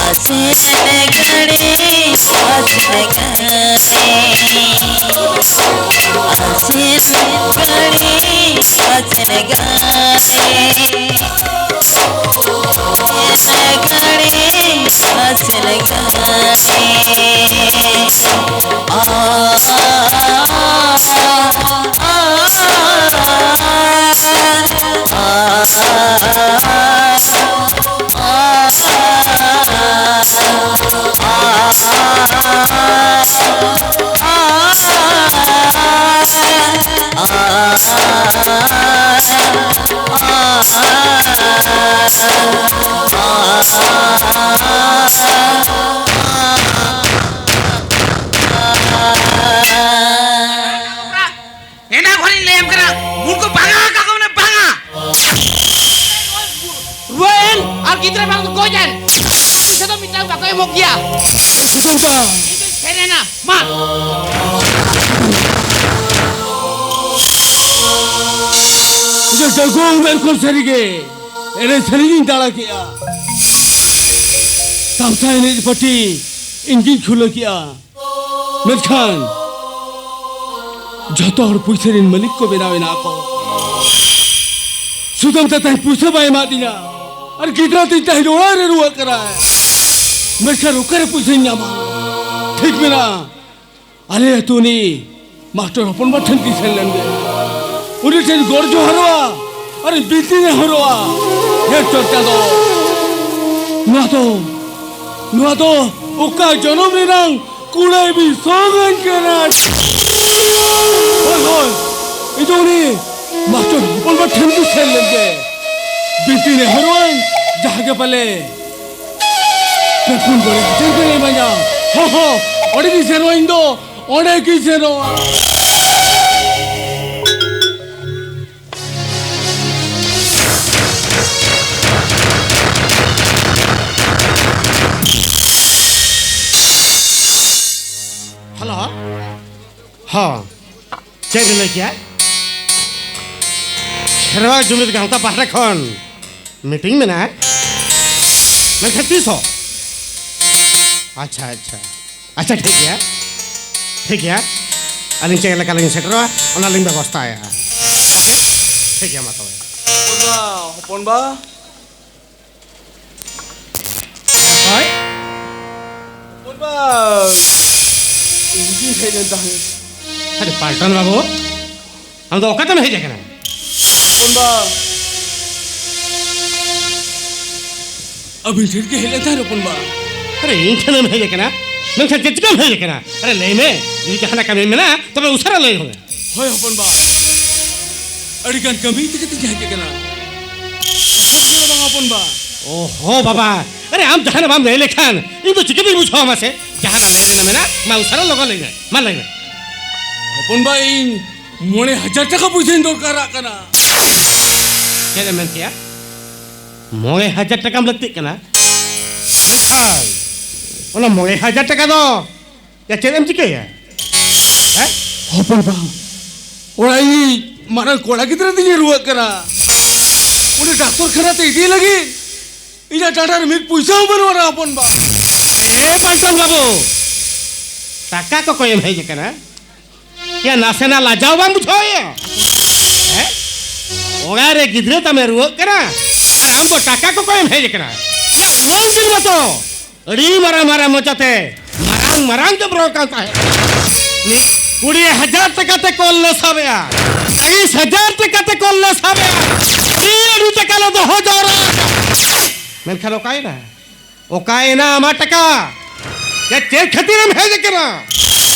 ᱟᱥᱮᱱ ᱜᱟᱲᱤ, ᱟᱥᱮᱱ ᱮᱱᱟ ᱠᱷᱚᱱᱤᱧ ᱞᱟᱹᱭᱟᱢ ᱠᱟᱱᱟ, ᱢᱩᱲ ᱠᱚ ᱵᱷᱟঙᱟ ᱟᱠᱟ ᱠᱚ ᱢᱟᱱᱮ ᱵᱷᱟঙᱟ᱾ ᱨᱩᱣᱟᱹᱭᱮᱱ ᱟᱨ ᱜᱤᱫᱽᱨᱟᱹ ᱵᱟᱝ ᱠᱚ ᱜᱚᱡ ᱮᱱ᱾ ᱯᱩᱭᱥᱟᱹ ᱫᱚ ᱢᱤᱫᱴᱟᱝ ᱵᱟᱠᱚ ᱮᱢᱚᱜ ᱜᱮᱭᱟ᱾ ᱥᱩᱛᱟᱹᱢ ᱠᱚ᱾ ᱤᱧ ᱫᱚᱧ ᱥᱮᱱ ᱮᱱᱟ᱾ ᱢᱟ᱾ ᱤᱧ ᱫᱚ ᱰᱟᱹᱜᱩᱣᱟᱹ ᱩᱢᱮᱨ ᱠᱷᱚᱱ ᱥᱟᱹᱨᱤᱜᱮ ᱮᱱᱮᱡ ᱥᱮᱨᱮᱧ ᱤᱧ ᱫᱟᱬᱟ ᱠᱮᱜᱼᱟ᱾ ᱛᱟᱢᱥᱟ ᱮᱱᱮᱡ ᱯᱟᱹᱴᱤ ᱤᱧ ᱜᱤᱧ ᱠᱷᱩᱞᱟᱹ ᱠᱮᱜᱼᱟ᱾ ᱢᱮᱱᱠᱷᱟᱱ ᱡᱷᱚᱛᱚ ᱦᱚᱲ ᱯᱩᱭᱥᱟᱹ ᱨᱮᱱ ᱢᱟᱹᱞᱤᱠ ᱠᱚ ᱵᱮᱱᱟᱣ ᱮᱱᱟ ᱠᱚ᱾ ᱥᱩᱫᱟᱢ ᱛᱮ ᱛᱮᱦᱮᱧ ᱯᱩᱭᱥᱟᱹ ᱵᱟᱭ ᱮᱢᱟᱫᱤᱧᱟ, ᱟᱨ ᱜᱤᱫᱽᱨᱟᱹ ᱛᱤᱧ ᱛᱮᱦᱮᱧ ᱚᱲᱟᱜ ᱨᱮ ᱨᱩᱣᱟᱹᱜ ᱠᱟᱱᱟᱭ᱾ ᱢᱮᱱᱠᱷᱟᱱ ᱚᱠᱟᱨᱮ ᱯᱩᱭᱥᱟᱹᱧ ᱧᱟᱢᱟ? ᱴᱷᱤᱠ ᱢᱮᱱᱟᱜᱼᱟ, ᱟᱞᱮ ᱟᱹᱛᱩ ᱩᱱᱤ ᱢᱟᱥᱴᱟᱨ ᱦᱚᱯᱚᱱ ᱵᱟ ᱴᱷᱮᱱ ᱜᱮ ᱥᱮᱱ ᱞᱮᱱ ᱜᱮ᱾ ᱩᱱᱤ ᱴᱷᱮᱱ ᱜᱚᱲ ᱡᱚᱦᱟᱨᱚᱜᱼᱟ ᱟᱨ ᱵᱤᱱᱛᱤ ᱱᱮᱦᱚᱨᱚᱜᱼᱟ᱾ ᱦᱮ ᱪᱚᱴ ᱪᱟᱸᱫᱚ, ᱱᱚᱣᱟ ᱫᱚ, ᱱᱚᱣᱟ ᱫᱚ ᱚᱠᱟ ᱡᱚᱱᱚᱢ ᱨᱮᱱᱟᱝ ᱠᱩᱲᱟᱹᱭ ᱵᱤᱱ ᱥᱚᱝ ᱟᱹᱧ ᱠᱟᱱᱟ᱾ ᱦᱳᱭ, ᱦᱳᱭ, ᱤᱧ ᱫᱚ ᱩᱱᱤ ᱢᱟᱥᱴᱟᱨ ᱦᱚᱯᱚᱱ ᱵᱟ ᱴᱷᱮᱱ ᱜᱮ ᱥᱮᱱ ᱞᱮᱱ ᱜᱮ᱾ ᱵᱤᱱᱛᱤ ᱱᱮᱦᱚᱨᱚᱜ ᱟᱹᱧ, ᱡᱟᱦᱟᱸ ᱜᱮ ᱯᱟᱞᱮ ᱯᱮ ᱯᱩᱱ ᱵᱟᱲᱮ ᱦᱟᱹᱴᱤᱧ ᱠᱚ ᱤᱢᱟᱹᱧᱟ᱾ ᱦᱚᱸ, ᱦᱚᱸ, ᱚᱸᱰᱮ ᱜᱮᱧ ᱥᱮᱱᱚᱜᱼᱟ ᱤᱧ ᱫᱚ, ᱚᱸᱰᱮ ᱜᱮᱧ ᱥᱮᱱᱚᱜᱼᱟ᱾ ᱦᱮᱞᱳ, ᱦᱚᱸ, ᱪᱮᱫ ᱵᱤᱱ ᱞᱟᱹᱭ ᱠᱮᱜᱼᱟ? ᱠᱷᱮᱨᱣᱟᱲ ᱡᱩᱢᱤᱫ ᱜᱟᱶᱛᱟ ᱯᱟᱦᱴᱟ ᱠᱷᱚᱱ ᱢᱤᱴᱤᱝ ᱢᱮᱱᱟᱜᱼᱟ᱾ ᱢᱮᱱᱠᱷᱟᱱ ᱛᱤᱥ ᱦᱚᱸ? ᱟᱪᱪᱷᱟ, ᱟᱪᱪᱷᱟ᱾ ᱟᱪᱪᱷᱟ, ᱴᱷᱤᱠ ᱜᱮᱭᱟ, ᱴᱷᱤᱠ ᱜᱮᱭᱟ, ᱟᱹᱞᱤᱧ ᱪᱮᱫ ᱞᱮᱠᱟ ᱞᱤᱧ ᱥᱮᱴᱮᱨᱚᱜᱼᱟ, ᱚᱱᱟ ᱞᱤᱧ ᱵᱮᱵᱚᱥᱛᱷᱟᱭᱟ᱾ ᱴᱷᱤᱠ ᱜᱮᱭᱟ, ᱢᱟ ᱛᱚᱵᱮ᱾ ᱦᱚᱯᱚᱱ ᱵᱟ, ᱦᱚᱯᱚᱱ ᱵᱟ᱾ ᱦᱳᱭ᱾ ᱦᱚᱯᱚᱱ ᱵᱟ, ᱤᱧ ᱜᱤᱧ ᱦᱮᱡ ᱞᱮᱱ ᱛᱟᱦᱮᱸᱫ᱾ ᱟᱨᱮ ᱯᱟᱞᱴᱚᱱ ᱵᱟᱹᱵᱩ, ᱟᱢ ᱫᱚ ᱚᱠᱟ ᱛᱮᱢ ᱦᱮᱡ ᱟᱠᱟᱱᱟ? ᱦᱚᱯᱚᱱ ᱵᱟ, ᱟᱹᱵᱤᱱ ᱴᱷᱮᱱ ᱜᱮ ᱦᱮᱡ ᱞᱮᱱ ᱛᱟᱦᱮᱸᱫ ᱦᱚᱯᱚᱱ ᱵᱟ᱾ ᱟᱨᱮ ᱤᱧ ᱴᱷᱮᱱᱮᱢ ᱦᱮᱡ ᱟᱠᱟᱱᱟ? ᱢᱮᱱᱠᱷᱟᱱ ᱪᱮᱫ ᱪᱤᱠᱟᱹᱢ ᱦᱮᱡ ᱟᱠᱟᱱᱟ? ᱟᱨᱮ ᱞᱟᱹᱭ ᱢᱮ, ᱡᱩᱫᱤ ᱡᱟᱦᱟᱱᱟᱜ ᱠᱟᱹᱢᱤ ᱢᱮᱱᱟᱜᱼᱟ, ᱛᱚᱵᱮ ᱩᱥᱟᱹᱨᱟ ᱞᱟᱹᱭ ᱦᱚᱸ ᱢᱮ᱾ ᱦᱳᱭ ᱦᱚᱯᱚᱱ ᱵᱟ, ᱟᱹᱰᱤ ᱜᱟᱱ ᱠᱟᱹᱢᱤ ᱤᱫᱤ ᱠᱟᱛᱮ ᱦᱮᱡ ᱟᱠᱟᱱᱟ᱾ ᱚᱥᱩᱵᱤᱫᱷᱟ ᱫᱚ ᱵᱟᱝ ᱦᱚᱯᱚᱱ ᱵᱟ᱾ ᱳᱦᱳ ᱵᱟᱵᱟ, ᱟᱨᱮ ᱟᱢ ᱡᱟᱦᱟᱱᱟᱜ ᱵᱟᱢ ᱞᱟᱹᱭ ᱞᱮᱠᱷᱟᱱ ᱤᱧ ᱫᱚ ᱪᱤᱠᱟᱹᱛᱤᱧ ᱵᱩᱡᱷᱟᱹᱣᱟ ᱢᱟᱥᱮ? ᱡᱟᱦᱟᱱᱟᱜ ᱞᱟᱹᱭ ᱨᱮᱱᱟᱜ ᱢᱮᱱᱟᱜ, ᱢᱟ ᱩᱥᱟᱹᱨᱟ ᱞᱚᱜᱚᱱ ᱞᱟᱹᱭ ᱢᱮ, ᱢᱟ ᱞᱟᱹᱭ ᱢᱮ᱾ ᱦᱚᱯᱚᱱ ᱵᱟ, ᱤᱧ ᱢᱚᱬᱮ ᱦᱟᱡᱟᱨ ᱴᱟᱠᱟ ᱯᱚᱭᱥᱟᱧ ᱫᱚᱨᱠᱟᱨᱟᱜ ᱠᱟᱱᱟ᱾ ᱪᱮᱫ ᱮᱢ ᱢᱮᱱ ᱠᱮᱜᱼᱟ? ᱢᱚᱬᱮ ᱦᱟᱡᱟᱨ ᱴᱟᱠᱟᱢ ᱞᱟᱹᱠᱛᱤᱜ ᱠᱟᱱᱟ? ᱢᱮᱱᱠᱷᱟᱱ ᱚᱱᱟ ᱢᱚᱬᱮ ᱦᱟᱡᱟᱨ ᱴᱟᱠᱟ ᱫᱚ ᱭᱟ ᱪᱮᱫ ᱮᱢ ᱪᱤᱠᱟᱹᱭᱟ? ᱦᱮᱸ? ᱦᱚᱯᱚᱱ ᱵᱟ, ᱚᱲᱟᱜ ᱤᱧ ᱢᱟᱨᱟᱝ ᱠᱚᱲᱟ ᱜᱤᱫᱽᱨᱟᱹ ᱛᱤᱧ ᱨᱩᱣᱟᱹᱜ ᱠᱟᱱᱟ᱾ ᱩᱱᱤ ᱰᱟᱠᱛᱚᱨ ᱠᱷᱟᱱᱟ ᱛᱮ ᱤᱫᱤ ᱞᱟᱹᱜᱤᱫ ᱤᱧᱟᱹᱜ ᱰᱟᱸᱰᱟ ᱨᱮ ᱢᱤᱫ ᱯᱩᱭᱥᱟᱹ ᱦᱚᱸ ᱵᱟᱹᱱᱩᱜ ᱟᱱᱟ ᱦᱚᱯᱚᱱ ᱵᱟ᱾ ᱮ ᱯᱟᱞᱴᱚᱱ ᱵᱟᱹᱵᱩ, ᱴᱟᱠᱟ ᱠᱚ ᱠᱚᱭᱮᱢ ᱦᱮᱡ ᱟᱠᱟᱱᱟ? ᱭᱟ ᱱᱟᱥᱮᱱᱟᱜ ᱞᱟᱡᱟᱣ ᱵᱟᱢ ᱵᱩᱡᱷᱟᱹᱣᱮᱫᱼᱟ? ᱦᱮᱸ? ᱚᱲᱟᱜ ᱨᱮ ᱜᱤᱫᱽᱨᱟᱹ ᱛᱟᱢᱮ ᱨᱩᱣᱟᱹᱜ ᱠᱟᱱᱟ ᱟᱨ ᱟᱢ ᱫᱚ ᱴᱟᱠᱟ ᱠᱚ ᱠᱚᱭᱮᱢ ᱦᱮᱡ ᱟᱠᱟᱱᱟ? ᱭᱟ ᱩᱱᱟᱹᱝ ᱫᱤᱱ ᱢᱟᱛᱚ ᱟᱹᱰᱤ ᱢᱟᱨᱟᱝ ᱢᱟᱨᱟᱝ ᱢᱚᱪᱟᱛᱮ ᱢᱟᱨᱟᱝ ᱢᱟᱨᱟᱝ ᱜᱮᱢ ᱨᱚᱲ ᱠᱟᱱ ᱛᱟᱦᱮᱸᱫ᱾ ᱱᱤᱛ ᱠᱩᱲᱤ ᱦᱟᱡᱟᱨ ᱴᱟᱠᱟ ᱛᱮ ᱠᱚᱞ ᱞᱮ ᱥᱟᱵᱮᱜᱼᱟ, ᱛᱤᱨᱤᱥ ᱦᱟᱡᱟᱨ ᱴᱟᱠᱟ ᱛᱮ ᱠᱚᱞ ᱞᱮ ᱥᱟᱵᱮᱜᱼᱟ, ᱟᱹᱰᱤ ᱟᱹᱰᱤ ᱴᱟᱠᱟ ᱞᱮ ᱫᱚᱦᱚ ᱡᱟᱣᱨᱟ ᱟᱠᱟᱫᱟ᱾ ᱢᱮᱱᱠᱷᱟᱱ ᱚᱠᱟᱭᱮᱱᱟ? ᱚᱠᱟᱭᱮᱱᱟ ᱟᱢᱟᱜ ᱴᱟᱠᱟ? ᱭᱟ ᱪᱮᱫ ᱠᱷᱟᱹᱛᱤᱨᱮᱢ ᱦᱮᱡ ᱟᱠᱟᱱᱟ?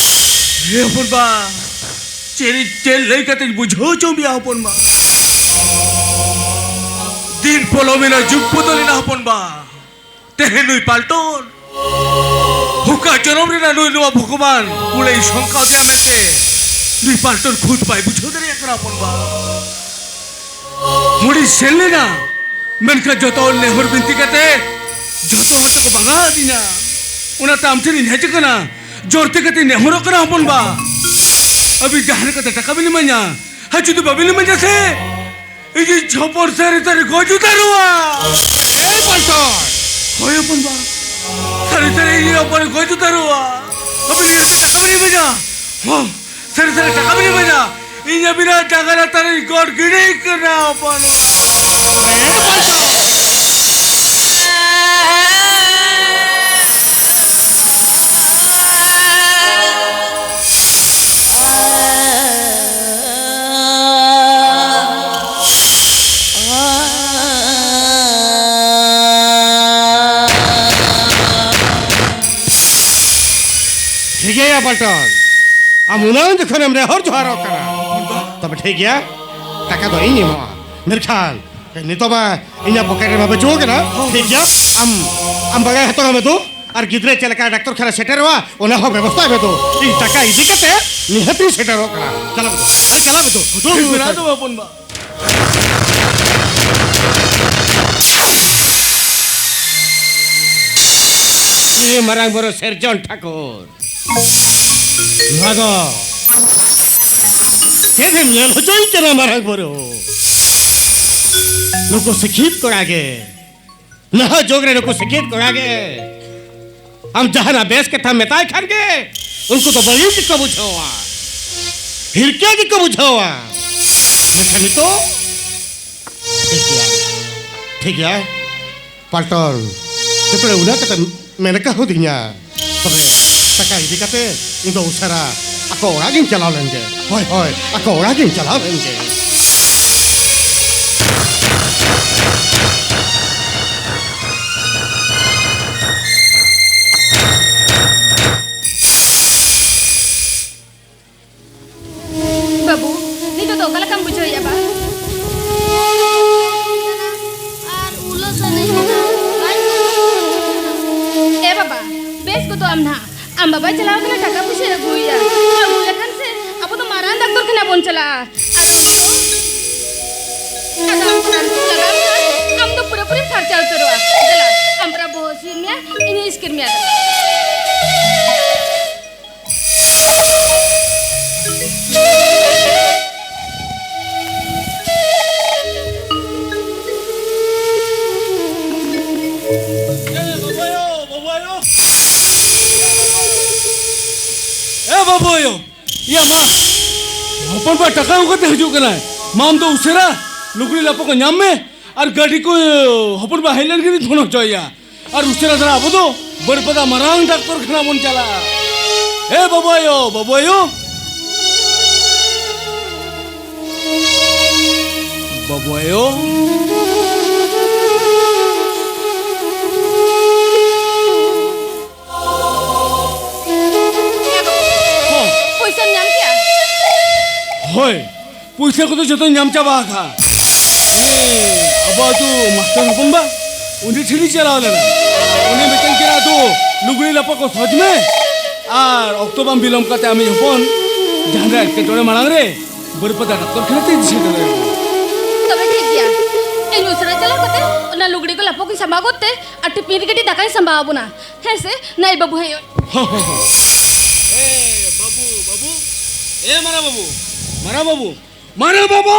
ᱦᱮ ᱦᱚᱯᱚᱱ ᱵᱟ, ᱪᱮᱫ ᱪᱮᱫ ᱞᱟᱹᱭ ᱠᱟᱛᱮᱧ ᱵᱩᱡᱷᱟᱹᱣ ᱦᱚᱪᱚ ᱢᱮᱭᱟ ᱦᱚᱯᱚᱱ ᱵᱟ? ᱫᱤᱱ ᱯᱚᱞᱚᱢᱮᱱᱟ, ᱡᱩᱜᱽ ᱵᱚᱫᱚᱞᱮᱱᱟ ᱦᱚᱯᱚᱱ ᱵᱟ᱾ ᱛᱮᱦᱮᱧ ᱱᱩᱭ ᱯᱟᱞᱴᱚᱱ ᱚᱠᱟ ᱡᱚᱱᱚᱢ ᱨᱮᱱᱟᱜ ᱱᱩᱭ ᱱᱚᱣᱟ ᱵᱷᱚᱜᱚᱵᱟᱱ ᱠᱩᱲᱟᱹᱭ ᱥᱚᱝᱠᱟᱣ ᱫᱮᱭᱟ ᱢᱮᱱᱛᱮ ᱱᱩᱭ ᱯᱟᱞᱴᱚᱱ ᱠᱷᱩᱫ ᱵᱟᱭ ᱵᱩᱡᱷᱟᱹᱣ ᱫᱟᱲᱮᱭᱟᱜ ᱠᱟᱱᱟ ᱦᱚᱯᱚᱱ ᱵᱟ᱾ ᱦᱚᱲᱤᱧ ᱥᱮᱱ ᱞᱮᱱᱟ, ᱢᱮᱱᱠᱷᱟᱱ ᱡᱚᱛᱚ ᱦᱚᱲ ᱱᱮᱦᱚᱨ ᱵᱤᱱᱛᱤ ᱠᱟᱛᱮ ᱡᱚᱛᱚ ᱦᱚᱲ ᱛᱮᱠᱚ ᱵᱟᱜᱟᱣ ᱟᱹᱫᱤᱧᱟ᱾ ᱚᱱᱟᱛᱮ ᱟᱢ ᱴᱷᱮᱱᱤᱧ ᱦᱮᱡ ᱟᱠᱟᱱᱟ, ᱡᱳᱨ ᱛᱮ ᱠᱟᱛᱮᱧ ᱱᱮᱦᱚᱨᱚᱜ ᱠᱟᱱᱟ ᱦᱚᱯᱚᱱ ᱵᱟ, ᱟᱹᱵᱤᱱ ᱡᱟᱦᱟᱸ ᱞᱮᱠᱟᱛᱮ ᱴᱟᱠᱟ ᱵᱤᱱ ᱤᱢᱟᱹᱧᱟ, ᱟᱨ ᱡᱩᱫᱤ ᱵᱟᱵᱤᱱ ᱤᱢᱟᱹᱧᱟ ᱥᱮ ᱤᱧᱤᱡ ᱦᱚᱯᱚᱱ ᱥᱟᱹᱨᱤ ᱥᱟᱹᱨᱤ ᱜᱚᱡ ᱩᱛᱟᱹᱨᱚᱜᱼᱟ᱾ ᱮ ᱯᱟᱞᱴᱚᱱ! ᱦᱳᱭ ᱦᱚᱯᱚᱱ ᱵᱟ, ᱥᱟᱹᱨᱤ ᱥᱟᱹᱨᱤ ᱤᱧᱤᱡ ᱦᱚᱯᱚᱱ ᱜᱚᱡ ᱩᱛᱟᱹᱨᱚᱜᱼᱟ᱾ ᱟᱹᱵᱤᱱ ᱜᱤᱫᱽᱨᱟᱹ ᱴᱟᱠᱟ ᱵᱤᱱ ᱤᱢᱟᱹᱧᱟ? ᱦᱚᱸ, ᱥᱟᱹᱨᱤ ᱥᱟᱹᱨᱤ ᱴᱟᱠᱟ ᱵᱤᱱ ᱤᱢᱟᱹᱧᱟ? ᱤᱧ ᱟᱹᱵᱤᱱᱟᱜ ᱰᱟᱝᱜᱟ ᱞᱟᱛᱟᱨ ᱨᱤᱧ ᱜᱚᱰ ᱜᱤᱰᱤ ᱠᱟᱱᱟ, ᱦᱚᱯᱚᱱ ᱵᱟ᱾ ᱴᱷᱤᱠ ᱜᱮᱭᱟ ᱯᱟᱞᱴᱚᱱ, ᱟᱢ ᱩᱱᱟᱹᱝ ᱡᱚᱠᱷᱚᱱᱮᱢ ᱱᱮᱦᱚᱨ ᱡᱚᱦᱟᱨᱚᱜ ᱠᱟᱱᱟ, ᱛᱚᱵᱮ ᱴᱷᱤᱠ ᱜᱮᱭᱟ, ᱴᱟᱠᱟ ᱫᱚ ᱤᱧ ᱮᱢᱚᱜᱼᱟ᱾ ᱢᱮᱱᱠᱷᱟᱱ ᱱᱤᱛᱚᱜ ᱢᱟ ᱤᱧᱟᱹᱜ ᱯᱚᱠᱮᱴ ᱨᱮᱢᱟ ᱵᱟᱹᱪᱩᱜ ᱟᱠᱟᱱᱟ᱾ ᱴᱷᱤᱠ ᱜᱮᱭᱟ, ᱟᱢ, ᱟᱢ ᱵᱟᱜᱟᱭ ᱦᱟᱛᱟᱣ ᱢᱮ ᱫᱩ, ᱟᱨ ᱜᱤᱫᱽᱨᱟᱹ ᱪᱮᱫ ᱞᱮᱠᱟ ᱰᱟᱠᱛᱚᱨ ᱠᱷᱟᱱᱟ ᱥᱮᱴᱮᱨᱚᱜᱼᱟ, ᱚᱱᱟ ᱦᱚᱸ ᱵᱮᱵᱚᱥᱛᱷᱟᱭ ᱢᱮ ᱫᱩ᱾ ᱤᱧ ᱴᱟᱠᱟ ᱤᱫᱤ ᱠᱟᱛᱮ ᱱᱤᱦᱟᱹᱛ ᱤᱧ ᱥᱮᱴᱮᱨᱚᱜ ᱠᱟᱱᱟ᱾ ᱪᱟᱞᱟᱜ ᱢᱮ ᱫᱩ, ᱟᱨᱮ ᱪᱟᱞᱟᱜ ᱢᱮ ᱫᱩ᱾ ᱫᱩ, ᱴᱷᱤᱠ ᱢᱮᱱᱟᱜ ᱫᱚ ᱦᱚᱯᱚᱱ ᱵᱟ᱾ ᱮ ᱢᱟᱨᱟᱝ ᱵᱩᱨᱩ ᱥᱤᱨᱡᱚᱱ ᱴᱷᱟᱹᱠᱩᱨ, ᱱᱚᱣᱟ ᱫᱚ ᱪᱮᱫ ᱮᱢ ᱧᱮᱞ ᱦᱚᱪᱚᱧ ᱠᱟᱱᱟ ᱢᱟᱨᱟᱝ ᱵᱩᱨᱩ? ᱱᱩᱠᱩ ᱥᱤᱠᱷᱤᱛ ᱠᱚᱲᱟ ᱜᱮ, ᱱᱟᱦᱟᱜ ᱡᱩᱜᱽ ᱨᱮ ᱱᱩᱠᱩ ᱥᱤᱠᱷᱤᱛ ᱠᱚᱲᱟ ᱜᱮ, ᱟᱢ ᱡᱟᱦᱟᱱᱟᱜ ᱵᱮᱥ ᱠᱟᱛᱷᱟᱢ ᱢᱮᱛᱟᱭ ᱠᱷᱟᱱ ᱜᱮ ᱩᱱᱠᱩ ᱫᱚ ᱵᱟᱹᱲᱤᱡ ᱜᱮᱠᱚ ᱵᱩᱡᱷᱟᱹᱣᱟ, ᱦᱤᱨᱠᱟᱹ ᱜᱮᱠᱚ ᱵᱩᱡᱷᱟᱹᱣᱟ᱾ ᱢᱮᱱᱠᱷᱟᱱ ᱱᱤᱛᱚᱜ ᱴᱷᱤᱠ ᱜᱮᱭᱟ, ᱴᱷᱤᱠ ᱜᱮᱭᱟ, ᱯᱟᱞᱴᱚᱱ, ᱪᱮᱫ ᱯᱮ ᱩᱱᱟᱹᱜ ᱠᱟᱛᱮ ᱢᱮᱱ ᱠᱟᱹᱣᱫᱤᱧᱟ? ᱛᱚᱵᱮ ᱴᱟᱠᱟ ᱤᱫᱤ ᱠᱟᱛᱮ ᱤᱧ ᱫᱚ ᱩᱥᱟᱹᱨᱟ ᱟᱠᱚ ᱚᱲᱟᱜ ᱜᱤᱧ ᱪᱟᱞᱟᱣ ᱞᱮᱱ ᱜᱮ᱾ ᱦᱳᱭ, ᱦᱳᱭ, ᱟᱠᱚ ᱚᱲᱟᱜ ᱜᱤᱧ ᱪᱟᱞᱟᱣ ᱞᱮᱱ ᱜᱮ᱾ ᱵᱟᱹᱵᱩ, ᱱᱤᱛᱚᱜ ᱫᱚ ᱚᱠᱟ ᱞᱮᱠᱟᱢ ᱵᱩᱡᱷᱟᱹᱣᱮᱫᱼᱟ ᱵᱟ? ᱟᱨ ᱩᱞᱟᱹ ᱥᱟᱱᱟᱧ ᱠᱟᱱᱟ᱾ ᱮ ᱵᱟᱵᱟ, ᱵᱮᱥ ᱜᱚᱫᱚᱜ ᱟᱢ ᱱᱟᱦᱟᱜ᱾ ᱟᱢ ᱵᱟᱵᱟᱭ ᱪᱟᱞᱟᱣ ᱠᱟᱱᱟ ᱴᱟᱠᱟ ᱯᱩᱭᱥᱟᱹ ᱟᱹᱜᱩᱭᱮᱭᱟ᱾ ᱟᱹᱜᱩ ᱞᱮᱠᱷᱟᱱ ᱥᱮ ᱟᱵᱚ ᱫᱚ ᱢᱟᱨᱟᱝ ᱰᱟᱠᱛᱚᱨ ᱠᱷᱟᱱᱟ ᱵᱚᱱ ᱪᱟᱞᱟᱜᱼᱟ᱾ ᱟᱨ ᱟᱢ ᱫᱚ, ᱟᱫᱚ ᱟᱢ ᱫᱚ ᱨᱟᱱ ᱠᱚ ᱞᱟᱜᱟᱣ ᱢᱮ, ᱟᱢ ᱫᱚ ᱯᱩᱨᱟᱹᱯᱩᱨᱤᱢ ᱯᱷᱟᱨᱪᱟ ᱩᱛᱟᱹᱨᱚᱜᱼᱟ᱾ ᱫᱮᱞᱟ, ᱟᱢ ᱯᱟᱨᱟ ᱵᱚᱦᱚᱜ ᱦᱟᱹᱥᱩᱭᱮᱫ ᱢᱮᱭᱟ, ᱤᱧᱤᱧ ᱤᱥᱠᱤᱨ ᱢᱮᱭᱟ᱾ ᱮ ᱵᱟᱹᱵᱩ ᱟᱭᱳ, ᱤᱭᱟᱹ ᱢᱟ, ᱦᱚᱯᱚᱱ ᱵᱟ ᱴᱟᱠᱟ ᱟᱹᱜᱩ ᱠᱟᱛᱮ ᱦᱤᱡᱩᱜ ᱠᱟᱱᱟᱭ᱾ ᱢᱟ ᱟᱢ ᱫᱚ ᱩᱥᱟᱹᱨᱟ ᱞᱩᱜᱽᱲᱤ ᱞᱟᱯᱚ ᱠᱚ ᱧᱟᱢ ᱢᱮ, ᱟᱨ ᱜᱟᱹᱰᱤ ᱠᱚ ᱦᱚᱯᱚᱱ ᱵᱟ ᱦᱮᱡ ᱞᱮᱱ ᱜᱮ ᱯᱷᱳᱱ ᱦᱚᱪᱚᱭᱟ᱾ ᱟᱨ ᱩᱥᱟᱹᱨᱟ ᱫᱷᱟᱨᱟ ᱟᱵᱚ ᱫᱚ ᱵᱟᱹᱨᱯᱟᱫᱟ ᱢᱟᱨᱟᱝ ᱰᱟᱠᱛᱚᱨ ᱠᱷᱟᱱᱟ ᱵᱚᱱ ᱪᱟᱞᱟᱜᱼᱟ᱾ ᱮ ᱵᱟᱹᱵᱩ ᱟᱭᱳ, ᱵᱟᱹᱵᱩ ᱟᱭᱳ᱾ ᱵᱟᱹᱵᱩ ᱟᱭᱳ᱾ ᱦᱚᱸ᱾ ᱯᱚᱭᱥᱟᱢ ᱧᱟᱢ ᱠᱮᱜᱼᱟ? ᱦᱳᱭ, ᱯᱚᱭᱥᱟ ᱠᱚᱫᱚ ᱡᱚᱛᱚᱧ ᱧᱟᱢ ᱪᱟᱵᱟ ᱟᱠᱟᱫᱼᱟ᱾ ᱩᱱᱤ ᱟᱵᱚ ᱟᱹᱛᱩ ᱢᱟᱥᱴᱟᱨ ᱦᱚᱯᱚᱱ ᱵᱟ, ᱩᱱᱤ ᱴᱷᱮᱱᱤᱧ ᱪᱟᱞᱟᱣ ᱞᱮᱱᱟ᱾ ᱩᱱᱤ ᱢᱤᱛᱟᱹᱧ ᱠᱟᱱᱟ, "ᱫᱩ, ᱞᱩᱜᱽᱲᱤ ᱞᱟᱯᱚ ᱠᱚ ᱥᱚᱡᱽ ᱢᱮ ᱟᱨ ᱚᱠᱛᱚ ᱵᱟᱝ ᱵᱤᱞᱚᱢ ᱠᱟᱛᱮ ᱟᱢᱤᱡ ᱦᱚᱯᱚᱱ ᱡᱟᱦᱟᱸ ᱨᱮ ᱮᱴᱠᱮᱴᱚᱬᱮ ᱢᱟᱲᱟᱝ ᱨᱮ ᱵᱟᱹᱨᱯᱟᱫᱟ ᱰᱟᱠᱛᱚᱨ ᱠᱷᱟᱱᱟ ᱛᱮ ᱤᱫᱤ ᱥᱮᱴᱮᱨ ᱟᱭᱟ ᱵᱚᱱ᱾" ᱛᱚᱵᱮ ᱴᱷᱤᱠ ᱜᱮᱭᱟ, ᱤᱧ ᱩᱥᱟᱹᱨᱟ ᱪᱟᱞᱟᱣ ᱠᱟᱛᱮ ᱚᱱᱟ ᱞᱩᱜᱽᱲᱤ ᱠᱚ ᱞᱟᱯᱚ ᱠᱚᱧ ᱥᱟᱢᱵᱟᱣ ᱜᱚᱫ ᱛᱮ ᱟᱨ ᱴᱤᱯᱤᱱ ᱨᱮ ᱠᱟᱹᱴᱤᱡ ᱫᱟᱠᱟᱧ ᱥᱟᱢᱵᱟᱣ ᱟᱵᱚᱱᱟ᱾ ᱦᱮᱸ ᱥᱮ, ᱱᱟᱭ ᱵᱟᱹᱵᱩ ᱦᱮᱡ᱾ ᱦᱚᱸ, ᱦᱚᱸ, ᱦᱚᱸ᱾ ᱮ ᱵᱟᱹᱵᱩ, ᱵᱟᱹᱵᱩ, ᱮ ᱢᱟᱨᱟ ᱵᱟᱹᱵᱩ, ᱢᱟᱨᱟ ᱵᱟᱹᱵᱩ, ᱢᱟᱨᱟ ᱵᱟᱹᱵᱩ!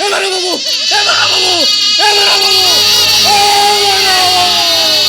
ᱮ ᱢᱟᱨᱟ ᱵᱟᱹᱵᱩ! ᱮ ᱢᱟᱨᱟ ᱵᱟᱹᱵᱩ! ᱮ ᱢᱟᱨᱟ ᱵᱟᱹᱵᱩ! ᱮ ᱢᱟᱨᱟ ᱵᱟᱹᱵᱩ!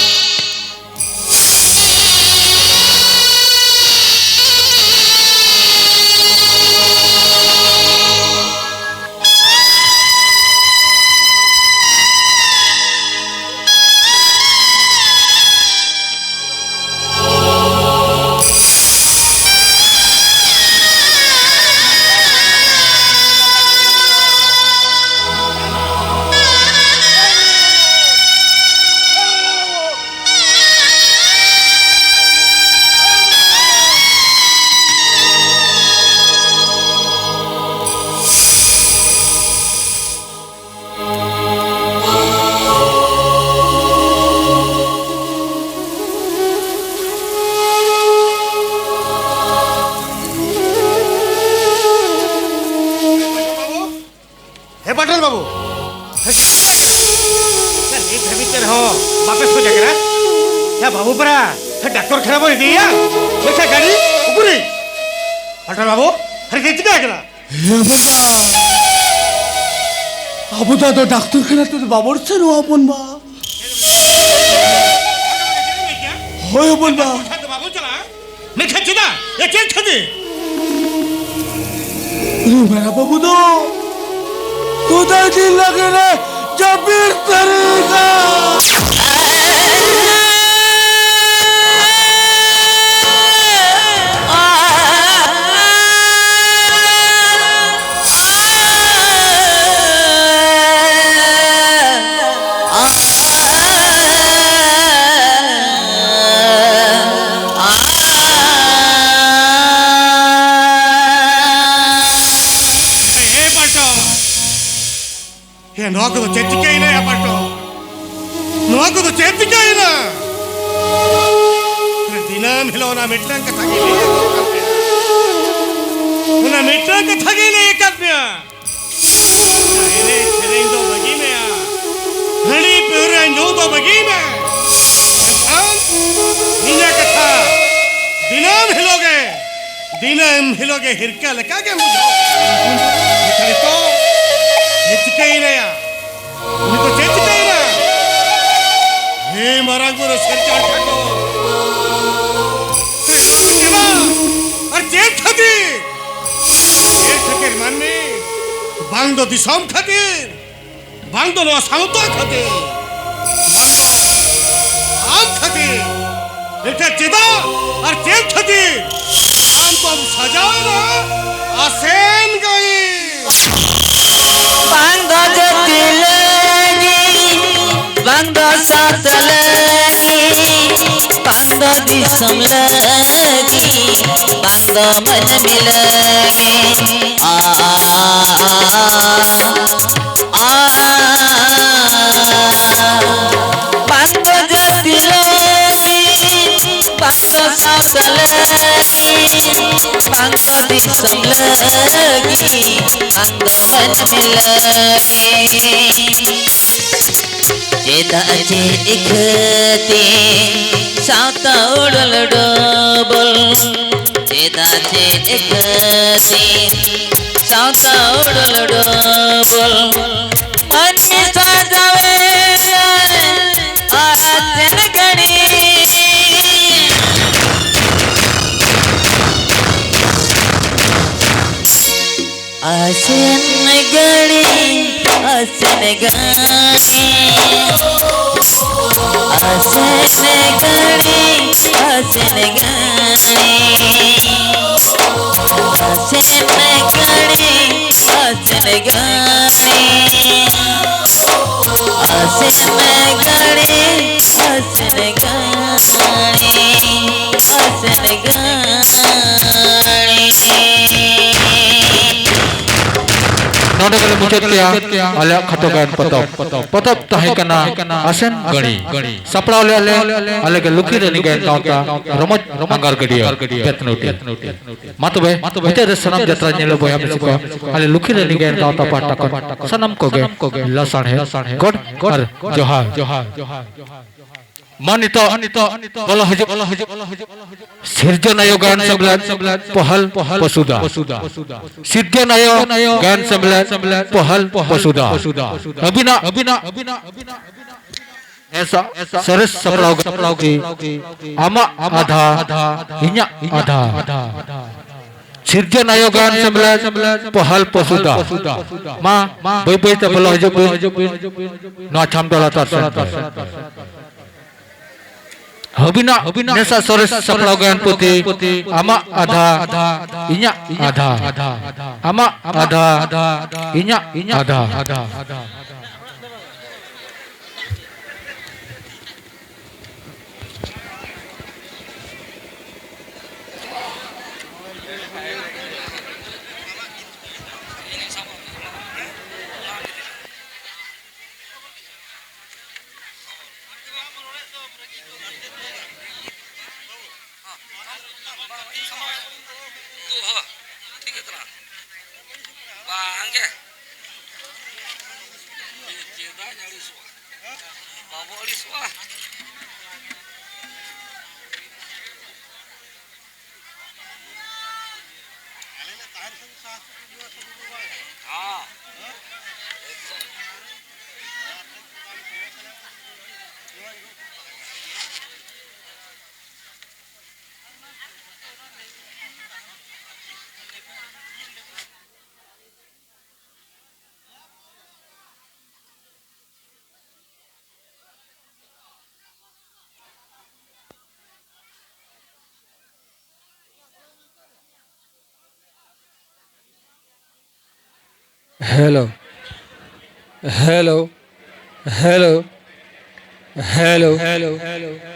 ᱩᱯᱨᱟ, ᱰᱟᱠᱛᱚᱨ ᱠᱷᱟᱱᱟ ᱵᱚᱱ ᱤᱫᱤᱭᱮᱭᱟ᱾ ᱢᱮᱱᱠᱷᱟᱱ ᱜᱟᱹᱰᱤ ᱩᱠᱩᱨᱤ? ᱯᱟᱞᱴᱟ ᱵᱟᱹᱵᱩ, ᱟᱨᱮ ᱪᱮᱫ ᱪᱤᱠᱟᱹ ᱠᱟᱱᱟ? ᱦᱮ ᱵᱟᱵᱟ, ᱟᱵᱚ ᱫᱚ ᱟᱫᱚ ᱰᱟᱠᱛᱚᱨ ᱠᱷᱟᱱᱟ ᱛᱮᱫᱚ ᱵᱟᱵᱚᱱ ᱥᱮᱱᱚᱜᱼᱟ ᱦᱚᱯᱚᱱ ᱵᱟ᱾ ᱦᱳᱭ ᱦᱚᱯᱚᱱ ᱵᱟ᱾ ᱰᱟᱠᱛᱚᱨ ᱠᱷᱟᱱᱟ ᱫᱚ ᱵᱟᱵᱚᱱ ᱪᱟᱞᱟᱜᱼᱟ? ᱢᱮᱱᱠᱷᱟᱱ ᱪᱮᱫᱟᱜ? ᱮ, ᱪᱮᱫ ᱠᱷᱟᱹᱛᱤᱨ? ᱩᱱᱤ ᱢᱟᱨᱟᱝ ᱵᱟᱹᱵᱩ ᱫᱚ ᱠᱚᱫᱟᱭ ᱫᱤᱱ ᱞᱟᱹᱜᱤᱫ ᱮ ᱡᱟᱹᱯᱤᱫ ᱛᱟᱹᱨᱤᱜᱟ᱾ ᱮ ᱯᱟᱞᱴᱚ, ᱮ, ᱱᱚᱣᱟ ᱠᱚᱫᱚ ᱪᱮᱫ ᱪᱤᱠᱟᱹᱭᱮᱱᱟ ᱭᱟ ᱯᱟᱞᱴᱚ? ᱱᱚᱣᱟ ᱠᱚᱫᱚ ᱪᱮᱫ ᱪᱤᱠᱟᱹᱭᱮᱱᱟ? ᱫᱤᱱᱟᱹᱢ ᱦᱤᱞᱳᱜ ᱚᱱᱟ ᱢᱤᱫᱴᱟᱝ ᱠᱟᱛᱷᱟ ᱜᱮ ᱞᱟᱹᱭ ᱟᱠᱟᱫ ᱢᱮᱭᱟ᱾ ᱚᱱᱟ ᱢᱤᱫᱴᱟᱝ ᱠᱟᱛᱷᱟ ᱜᱮ ᱞᱟᱹᱭ ᱟᱠᱟᱫ ᱢᱮᱭᱟ᱾ ᱮᱱᱮᱡ ᱥᱮᱨᱮᱧ ᱫᱚ ᱵᱟᱹᱜᱤ ᱢᱮ ᱭᱟ᱾ ᱦᱟᱺᱰᱤ ᱯᱟᱹᱣᱨᱟᱹ ᱧᱩ ᱫᱚ ᱵᱟᱹᱜᱤ ᱢᱮ᱾ ᱢᱮᱱᱠᱷᱟᱱ ᱤᱧᱟᱹᱜ ᱠᱟᱛᱷᱟ ᱫᱤᱱᱟᱹᱢ ᱦᱤᱞᱳᱜ ᱜᱮ, ᱫᱤᱱᱟᱹᱢ ᱦᱤᱞᱳᱜ ᱜᱮ ᱦᱤᱨᱠᱟᱹ ᱞᱮᱠᱟ ᱜᱮᱢ ᱵᱩᱡᱷᱟᱹᱣᱟ᱾ ᱢᱮᱱᱠᱷᱟᱱ ᱱᱤᱛᱚᱜ ᱪᱮᱫ ᱪᱤᱠᱟᱹᱭᱮᱱᱟ ᱭᱟ? ᱱᱤᱛᱚᱜ ᱪᱮᱫ ᱪᱤᱠᱟᱹᱭᱮᱱᱟ? ᱦᱮ ᱢᱟᱨᱟᱝ ᱵᱩᱨᱩ ᱥᱤᱨᱡᱚᱱ ᱴᱷᱟᱹᱠᱩᱨ, ᱪᱮᱫᱟᱜ? ᱟᱨ ᱪᱮᱫ ᱠᱷᱟᱹᱛᱤᱨ? ᱪᱮᱫ ᱠᱷᱟᱹᱛᱤᱨ ᱢᱟᱹᱱᱢᱤ? ᱵᱟᱝ ᱫᱚ ᱫᱤᱥᱚᱢ ᱠᱷᱟᱹᱛᱤᱨ, ᱵᱟᱝ ᱫᱚ ᱱᱚᱣᱟ ᱥᱟᱶᱛᱟ ᱠᱷᱟᱹᱛᱤᱨ, ᱵᱟᱝ ᱫᱚ ᱟᱢ ᱠᱷᱟᱹᱛᱤᱨ᱾ ᱮᱱᱠᱷᱟᱱ ᱪᱮᱫᱟᱜ ᱟᱨ ᱪᱮᱫ ᱠᱷᱟᱹᱛᱤᱨ ᱟᱢ ᱫᱚᱢ ᱥᱟᱡᱟᱣᱮᱱᱟ ᱟᱥᱮᱱ ᱜᱟᱹᱭ? ᱵᱟᱝ ᱫᱚ ᱡᱟᱹᱛᱤ ᱞᱟᱹᱜᱤᱫ, ᱵᱟᱝ ᱫᱚ ᱥᱟᱶᱛᱟ ᱞᱟᱹᱜᱤᱫ, ᱵᱟᱝ ᱫᱚ ᱫᱤᱥᱚᱢ ᱞᱟᱹᱜᱤᱫ, ᱵᱟᱝ ᱫᱚ ᱢᱟᱹᱱᱢᱤ ᱞᱟᱹᱜᱤᱫ᱾ ᱟ, ᱟ, ᱟ, ᱵᱟᱝ ᱫᱚ ᱡᱟᱹᱛᱤ ᱞᱟᱹᱜᱤᱫ, ᱵᱟᱝ ᱫᱚ ᱥᱟᱶᱛᱟ ᱞᱟᱹᱜᱤᱫ, ᱵᱟᱝ ᱫᱚ ᱫᱤᱥᱚᱢ ᱞᱟᱹᱜᱤᱫ, ᱵᱟᱝ ᱫᱚ ᱢᱟᱹᱱᱢᱤ ᱞᱟᱹᱜᱤᱫ᱾ ᱪᱮᱫᱟᱜ ᱪᱮ ᱤᱠᱷᱟᱹᱛᱤ ᱥᱟᱶᱛᱟ ᱩᱰᱩᱞ ᱰᱚᱵᱚᱞ? ᱪᱮᱫᱟᱜ ᱪᱮ ᱤᱠᱷᱟᱹᱛᱤ ᱥᱟᱶᱛᱟ ᱩᱰᱩᱞ ᱰᱚᱵᱚᱞ? ᱢᱟᱹᱱᱢᱤ ᱥᱟᱡᱟᱣᱮᱱ ᱟᱨ ᱟᱥᱮᱱ ᱜᱟᱹᱲᱤ᱾ ᱟᱥᱮᱱ ᱜᱟᱹᱲᱤ, ᱟᱥᱮᱱ ᱜᱟᱹᱲᱤ, ᱟᱥᱮᱱ ᱜᱟᱹᱲᱤ, ᱟᱥᱮᱱ ᱜᱟᱹᱲᱤ, ᱟᱥᱮᱱ ᱜᱟᱹᱲᱤ, ᱟᱥᱮᱱ ᱜᱟᱹᱲᱤ, ᱟᱥᱮᱱ ᱜᱟᱹᱲᱤ, ᱟᱥᱮᱱ ᱜᱟᱹᱲᱤ, ᱟᱥᱮᱱ ᱜᱟᱹᱲᱤ᱾ ᱱᱚᱰᱮ ᱜᱮᱞᱮ ᱢᱩᱪᱟᱹᱫ ᱠᱮᱭᱟ ᱟᱞᱮᱭᱟᱜ ᱠᱷᱟᱴᱚ ᱜᱟᱭᱟᱱ ᱯᱚᱛᱚᱵ᱾ ᱯᱚᱛᱚᱵ ᱛᱟᱦᱮᱸ ᱠᱟᱱᱟ ᱟᱥᱮᱱ ᱜᱟᱹᱲᱤ᱾ ᱥᱟᱯᱲᱟᱣ ᱞᱮᱫᱼᱟ ᱞᱮ ᱟᱞᱮ ᱜᱮ ᱞᱩᱠᱷᱤ ᱨᱟᱹᱱᱤ ᱜᱟᱭᱟᱱ ᱜᱟᱶᱛᱟ, ᱨᱚᱢᱚᱡᱽ ᱟᱸᱜᱟᱨ ᱜᱟᱹᱰᱭᱟᱹ, ᱵᱮᱛᱱᱩᱴᱤ᱾ ᱢᱟ ᱛᱚᱵᱮ, ᱢᱩᱪᱟᱹᱫ ᱨᱮ ᱥᱟᱱᱟᱢ ᱡᱟᱛᱨᱟ ᱧᱮᱞᱚᱜ ᱵᱚᱭᱦᱟ ᱢᱤᱥᱤ ᱠᱚ ᱟᱞᱮ ᱞᱩᱠᱷᱤ ᱨᱟᱹᱱᱤ ᱜᱟᱭᱟᱱ ᱜᱟᱶᱛᱟ ᱯᱟᱦᱴᱟ ᱠᱷᱚᱱ ᱥᱟᱱᱟᱢ ᱠᱚᱜᱮ ᱞᱟᱥᱟᱲᱦᱮᱫ ᱜᱚᱰ ᱟᱨ ᱡᱚᱦᱟᱨ᱾ ᱢᱟ ᱱᱤᱛᱚᱜ ᱵᱚᱞᱚ ᱦᱤᱡᱩᱜ ᱥᱤᱨᱡᱚᱱ ᱟᱭᱳ ᱜᱟᱭᱟᱱ ᱥᱮᱢᱞᱮᱫ ᱯᱚᱦᱟᱞ ᱯᱚᱥᱩᱫᱟ᱾ ᱥᱤᱨᱡᱚᱱ ᱟᱭᱳ ᱜᱟᱭᱟᱱ ᱥᱮᱢᱞᱮᱫ ᱯᱚᱦᱟᱞ ᱯᱚᱥᱩᱫᱟ᱾ ᱟᱹᱵᱤᱱᱟᱜ ᱱᱮᱥᱟᱜ ᱥᱚᱨᱮᱥ ᱥᱟᱯᱲᱟᱣ ᱜᱟᱹᱛᱷᱤ ᱟᱢᱟᱜ ᱟᱫᱷᱟ, ᱤᱧᱟᱜ ᱟᱫᱷᱟ᱾ ᱥᱤᱨᱡᱚᱱ ᱟᱭᱳ ᱜᱟᱭᱟᱱ ᱥᱮᱢᱞᱮᱫ ᱯᱚᱦᱟᱞ ᱯᱚᱥᱩᱫᱟ᱾ ᱢᱟ, ᱵᱟᱹᱭ ᱵᱟᱹᱭ ᱛᱮ ᱵᱚᱞᱚ ᱦᱤᱡᱩᱜ ᱵᱤᱱ ᱱᱚᱣᱟ ᱪᱷᱟᱢᱰᱟ ᱞᱟᱛᱟᱨ ᱥᱮᱱ ᱛᱮ᱾ ᱦᱟᱹᱵᱤᱱᱟᱜ ᱱᱮᱥᱟᱜ ᱥᱚᱨᱮᱥ ᱥᱟᱯᱲᱟᱣ ᱜᱟᱭᱟᱱ ᱯᱩᱛᱷᱤ ᱟᱢᱟᱜ ᱟᱫᱷᱟ, ᱤᱧᱟᱜ ᱟᱫᱷᱟ᱾ ᱟᱢᱟᱜ ᱟᱫᱷᱟ, ᱤᱧᱟᱜ ᱟᱫᱷᱟ᱾ ᱵᱟᱝᱜᱮ᱾ ᱪᱮᱫᱟᱜ ᱤᱧ ᱟᱹᱲᱤᱥᱚᱜᱼᱟ? Hello. Hello. Hello. Hello. Hello.